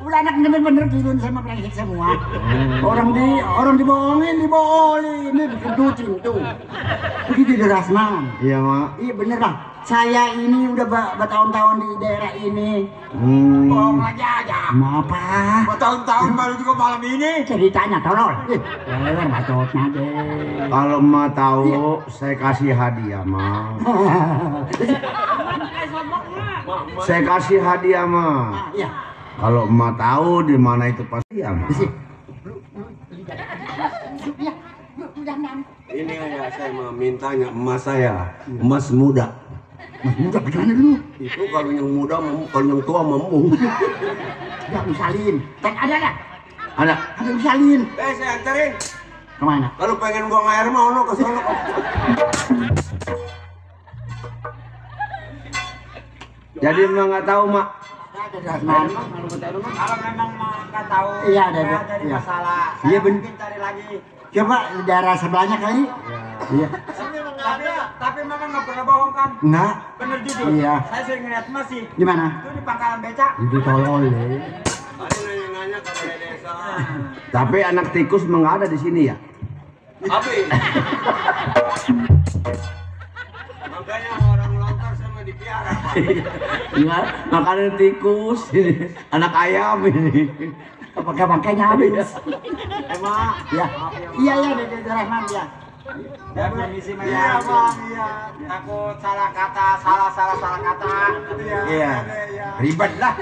Udah anak bener-bener turun sama brengsek semua. Orang dibohongin. Ini dikedutin tuh. Begitu Durasman. Iya Mak. Iya bener Bang. Saya ini udah bertahun-tahun di daerah ini. Bohong aja. Apa? Bertahun-tahun baru juga malam ini. Ceritanya tolol. Lewer bacotnya deh. Kalau Mak tahu, saya kasih hadiah Mak. Saya kasih hadiah Mak. Iya. Kalau Emak tahu di mana itu pasti ya Mak. Ini ya saya mau mintanya emas saya, emas muda. Mas muda gimana dulu? Itu kalau yang muda, kalau yang tua membung. Ya misalin. Ada nggak? Ada. Ada misalin. Saya anterin. Kemana? Kalau pengen buang air mah ono ke sono. Jadi Emak nggak tahu Mak. Ada Durasman. Kalau memang nggak tahu. Iya, ada. Jadi Iya. masalah. Iya, Saya ben- mungkin cari lagi. Coba daerah sebelahnya kali. Iya. Tapi memang nggak pernah bohong kan? Enggak. Bener jujur. Iya. Saya sering ngeliat Mas sih. Di mana? Itu di pangkalan beca. Itu tolol deh. Tadi nanya-nanya ke desa. Tapi anak tikus memang nggak ada di sini ya? Abi. Makanya orang lontar sama dipiara. Iya, makanan tikus, anak ayam ini. Pakai-pakainya habis. Emang. Ya. Iya dari Durasman ya. Ya permisi Mas. Iya Bang, iya. Takut salah kata, salah kata. Iya. Ribet lah.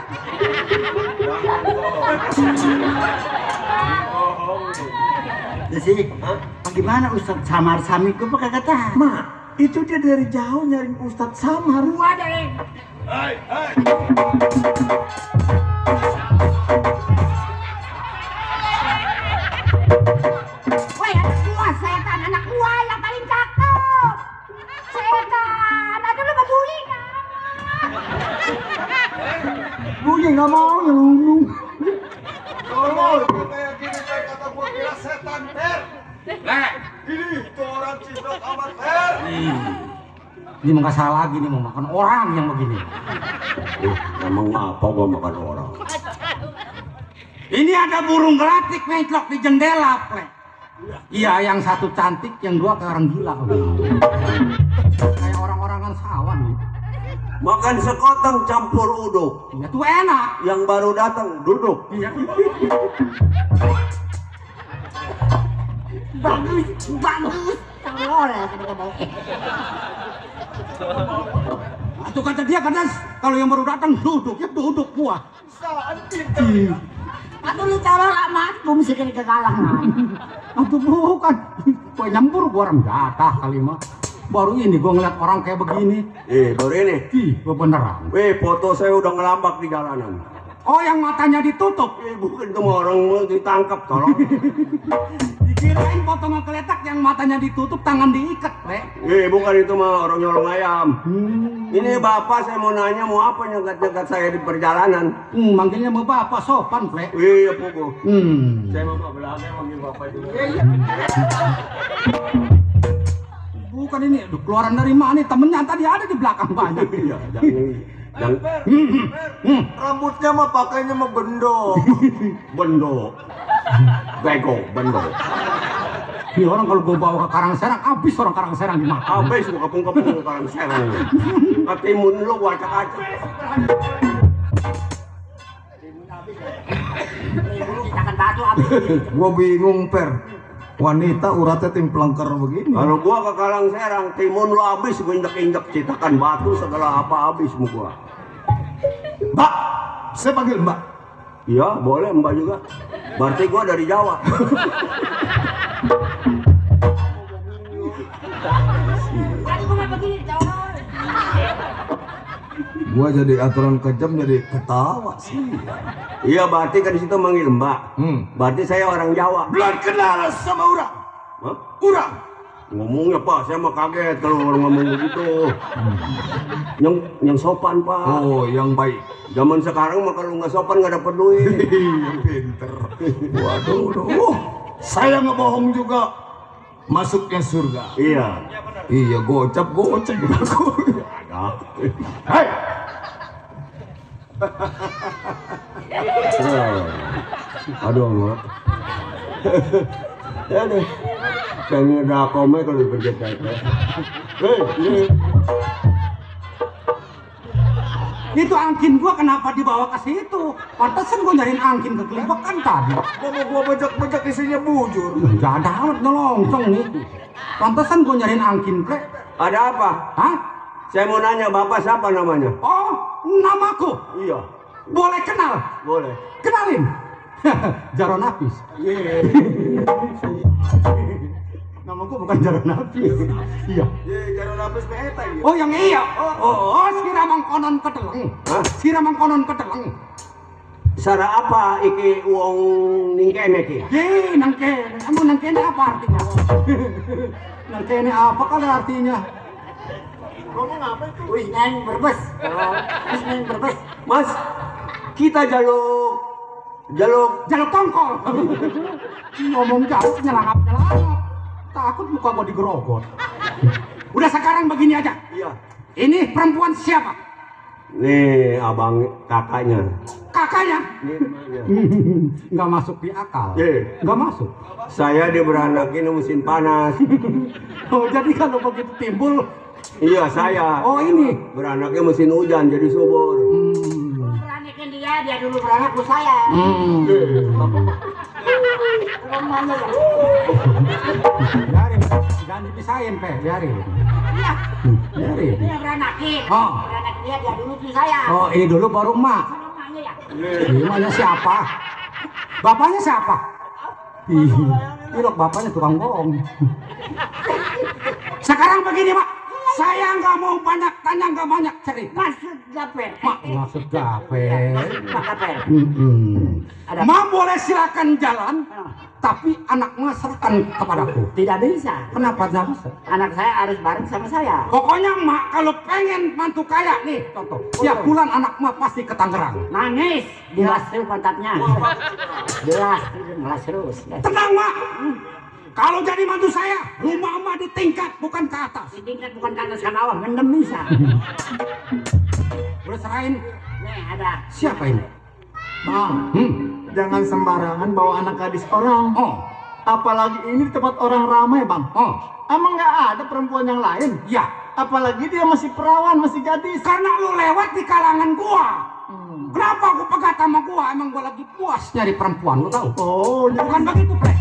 Jadi, bagaimana Ustadz Samar Sami gue pakai kata? Mak, itu dia dari jauh nyari Ustadz Samar. Ada nih. Woi anak gua, setan anak gua yang paling cakep. Setan, aduh lu mau bully kan? Bunyi nggak mau nyelunung. Tolong, kayak gini kayak kata gua kira setan ter. Ini itu orang ciprat amat ter. Ini mau nggak salah lagi nih mau makan orang yang begini. Emang apa gua makan orang? Ini ada burung gelatik mencelok di jendela, Plek. Iya, yang satu cantik, yang dua kayak orang gila. Kayak orang-orangan sawan nih. Makan sekoteng campur uduk. Ya tuh enak. Yang baru datang duduk. Iya. Bagus. Tolol ya kata-kata. Itu kata dia kan, kalau yang baru datang duduk, ya duduk gua. Aduh lu tolol amat, gua mesti kena kekalangan. Aduh bukan, gua nyambur gua orang jatah kali mah. baru ini gua ngeliat orang kayak begini. Baru ini. Ih, gua beneran. Foto saya udah ngelambak di jalanan. Oh, yang matanya ditutup. Bukan itu orang mau ditangkap, tolong. Dikirain foto ngekeletak yang matanya ditutup, tangan diikat, Ple. Bukan itu mah orang nyolong ayam. Ini bapak saya mau nanya mau apa nyegat-nyegat saya di perjalanan. Manggilnya mau bapak sopan, Ple. Iya, Pugu. Saya mau belakang manggil bapak juga. Bukan ini, aduh, keluaran dari mana? Temennya tadi ada di belakang banyak. Iya, rambutnya mah pakainya mah bendo. Bendo. Bego, bendo. Ini orang kalau gue bawa ke Karangserang, habis orang Karangserang dimakan. Habis gua kapung-kapung ke Karangserang. Katimun lu gua acak-acak. Gua bingung per. Wanita uratnya timpelengker begini. Kalau gua ke Karangserang, timun lu habis gua injek-injek citakan batu segala apa habis mu gua. Mbak, saya panggil Mbak. Iya, boleh Mbak juga. Berarti gua dari Jawa. Gua jadi aturan kejam jadi ketawa sih. Iya, berarti kan di situ manggil Mbak. Berarti saya orang Jawa. Belum kenal sama orang. Hah? Orang. Ngomongnya Pak, saya mah kaget kalau orang ngomong begitu. Yang sopan Pak. Oh, yang baik. Zaman sekarang mah kalau nggak sopan nggak dapet duit. Yang pinter. Waduh, saya nggak bohong juga. Masuknya surga. Iya. Iya, gocap. Hei. Aduh, Mak. Aduh. Pengen ada komai kalau berjaya. Hei. Itu angkin gua kenapa dibawa ke situ? Pantesan gua nyariin angkin ke Kelibak kan tadi. Gua bejek-bejek isinya bujur. Gak ada amat nolongcong nih. Pantesan gua nyariin angkin, Ple. Ada apa? Hah? Saya mau nanya, Bapak siapa namanya? Oh, namaku. Iya. Boleh kenal? Boleh. Kenalin. Jaro Nafis. Namaku bukan Jaro Nafis. Iya. Jaro Nafis Meheta ya. Oh, yang iya. Oh, siramang konon kedeleng. Hah? Siramang konon kedeleng. Sara apa iki uang ningkene ki? Ye, nangkene. Emang nangkene apa artinya? Nangkene apa kalau artinya? Ngomong apa itu? Wih, neng berbes. Neng berbes. Mas, kita jaluk tongkol. Ngomong jaluk nyelangap. Takut muka gua digerogot. Udah sekarang begini aja. Iya. Ini perempuan siapa? Nih, abang kakaknya. Kakaknya? Nih, Nggak masuk di akal. Nggak masuk. saya diberanakin mesin panas. Oh, jadi kalau begitu timbul. Iya, saya. Oh, ini beranaknya mesin hujan jadi subur. Beranakin dia dulu beranak lu saya. Biarin, jangan dipisahin, Pe. Biarin. Iya. Biarin. Dia beranakin. Oh. Beranak dia dulu tuh saya. Oh, ini dulu baru emak. Sama emaknya ya. Emaknya siapa? Bapaknya siapa? Ih, loh, bapaknya tukang bohong. Sekarang begini, Mak. Saya nggak mau banyak tanya, nggak banyak cerita. Maksud gaper. Maksud gaper. Pak gaper. Ada. Ma boleh silakan jalan, tapi anak Ma serahkan kepadaku. Tidak bisa. Kenapa tidak bisa? Anak saya harus bareng sama saya. Pokoknya Ma kalau pengen mantu kaya nih, contoh. Tiap bulan anak Ma pasti ke Tangerang. Nangis. Dilas terus pantatnya. Dilas terus. Tenang, Ma. Kalau jadi mantu saya, rumah Ma di tingkat bukan ke atas. Di tingkat bukan ke atas ke bawah, mendem bisa. Udah serahin. Nih ada. Siapa ini? Bang, jangan sembarangan bawa anak gadis orang. Oh, Apalagi ini di tempat orang ramai, Bang. oh, Emang nggak ada perempuan yang lain? ya. Apalagi dia masih perawan, masih gadis. Karena lu lewat di kalangan gua. Kenapa gua pegat sama gua? Emang gua lagi puas nyari perempuan, lu tahu? Oh, Bukan begitu, Ple.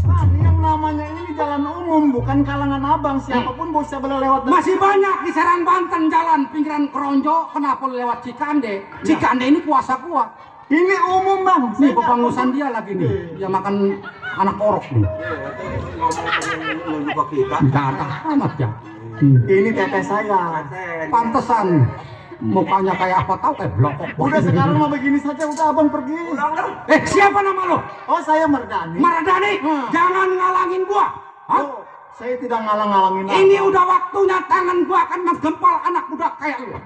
Bang, yang namanya ini jalan umum, bukan kalangan abang. Siapapun bisa boleh lewat. Masih banyak di Serang Banten jalan pinggiran Keronjo. Kenapa lu lewat Cikande? Cikande ini kuasa gua. Ini umum, Bang. Nih pepangusan dia lagi nih. Dia makan anak orok nih. Ngomong juga kita. Gak ada amat ya. Ini teteh saya. Pantesan mukanya kayak apa tahu kayak blokok. Udah sekarang mah begini saja, udah abang pergi. Siapa nama lo? Oh, saya Mardani. Mardani, jangan ngalangin gua. Hah? Oh, saya tidak ngalang-ngalangin. Ini udah waktunya tangan gua akan menggempal anak muda kayak lu.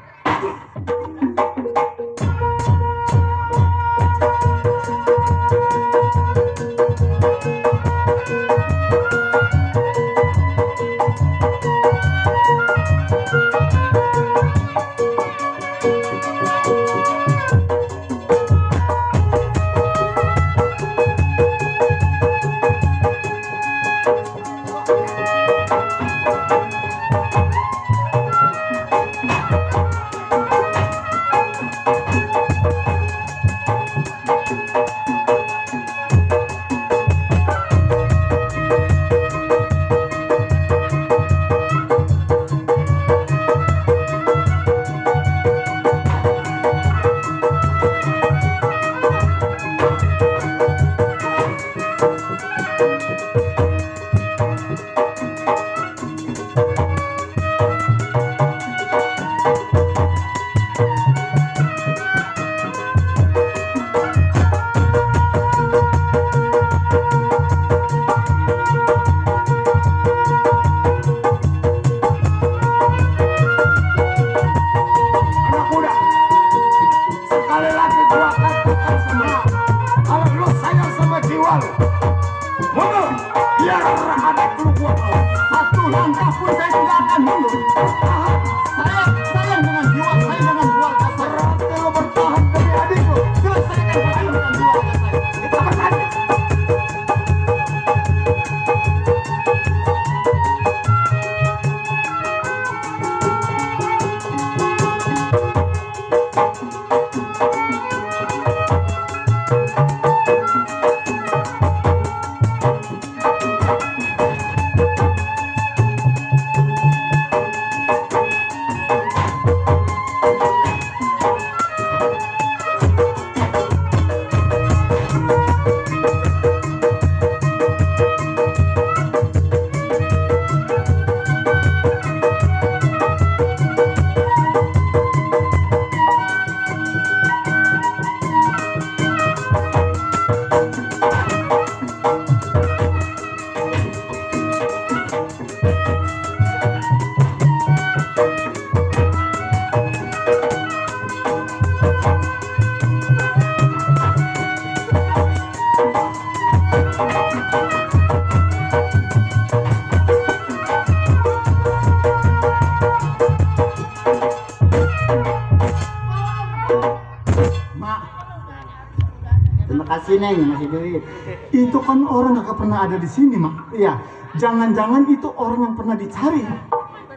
Neng, masih duit. Itu kan orang gak pernah ada di sini, Mak. Iya. Jangan-jangan itu orang yang pernah dicari.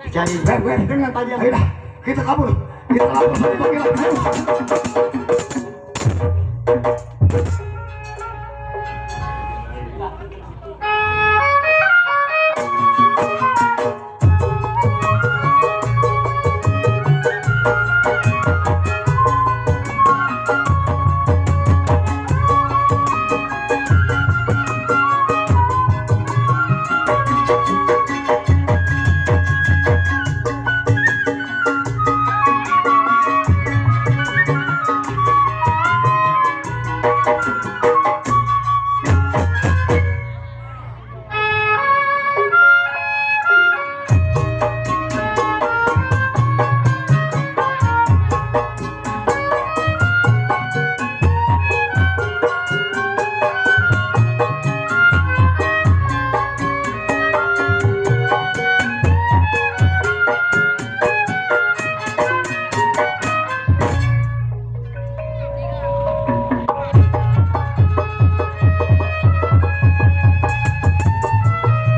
Cari. Dengan tadi yang kita kabur. Kita kabur.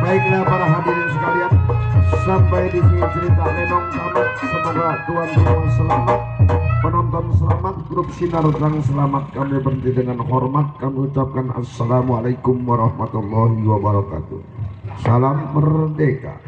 Baiklah para hadirin sekalian, sampai di sini cerita Lenong tamat. Semoga tuan rumah selamat, penonton selamat, grup Sinar Terang selamat. Kami berhenti dengan hormat. Kami ucapkan assalamualaikum warahmatullahi wabarakatuh. Salam merdeka.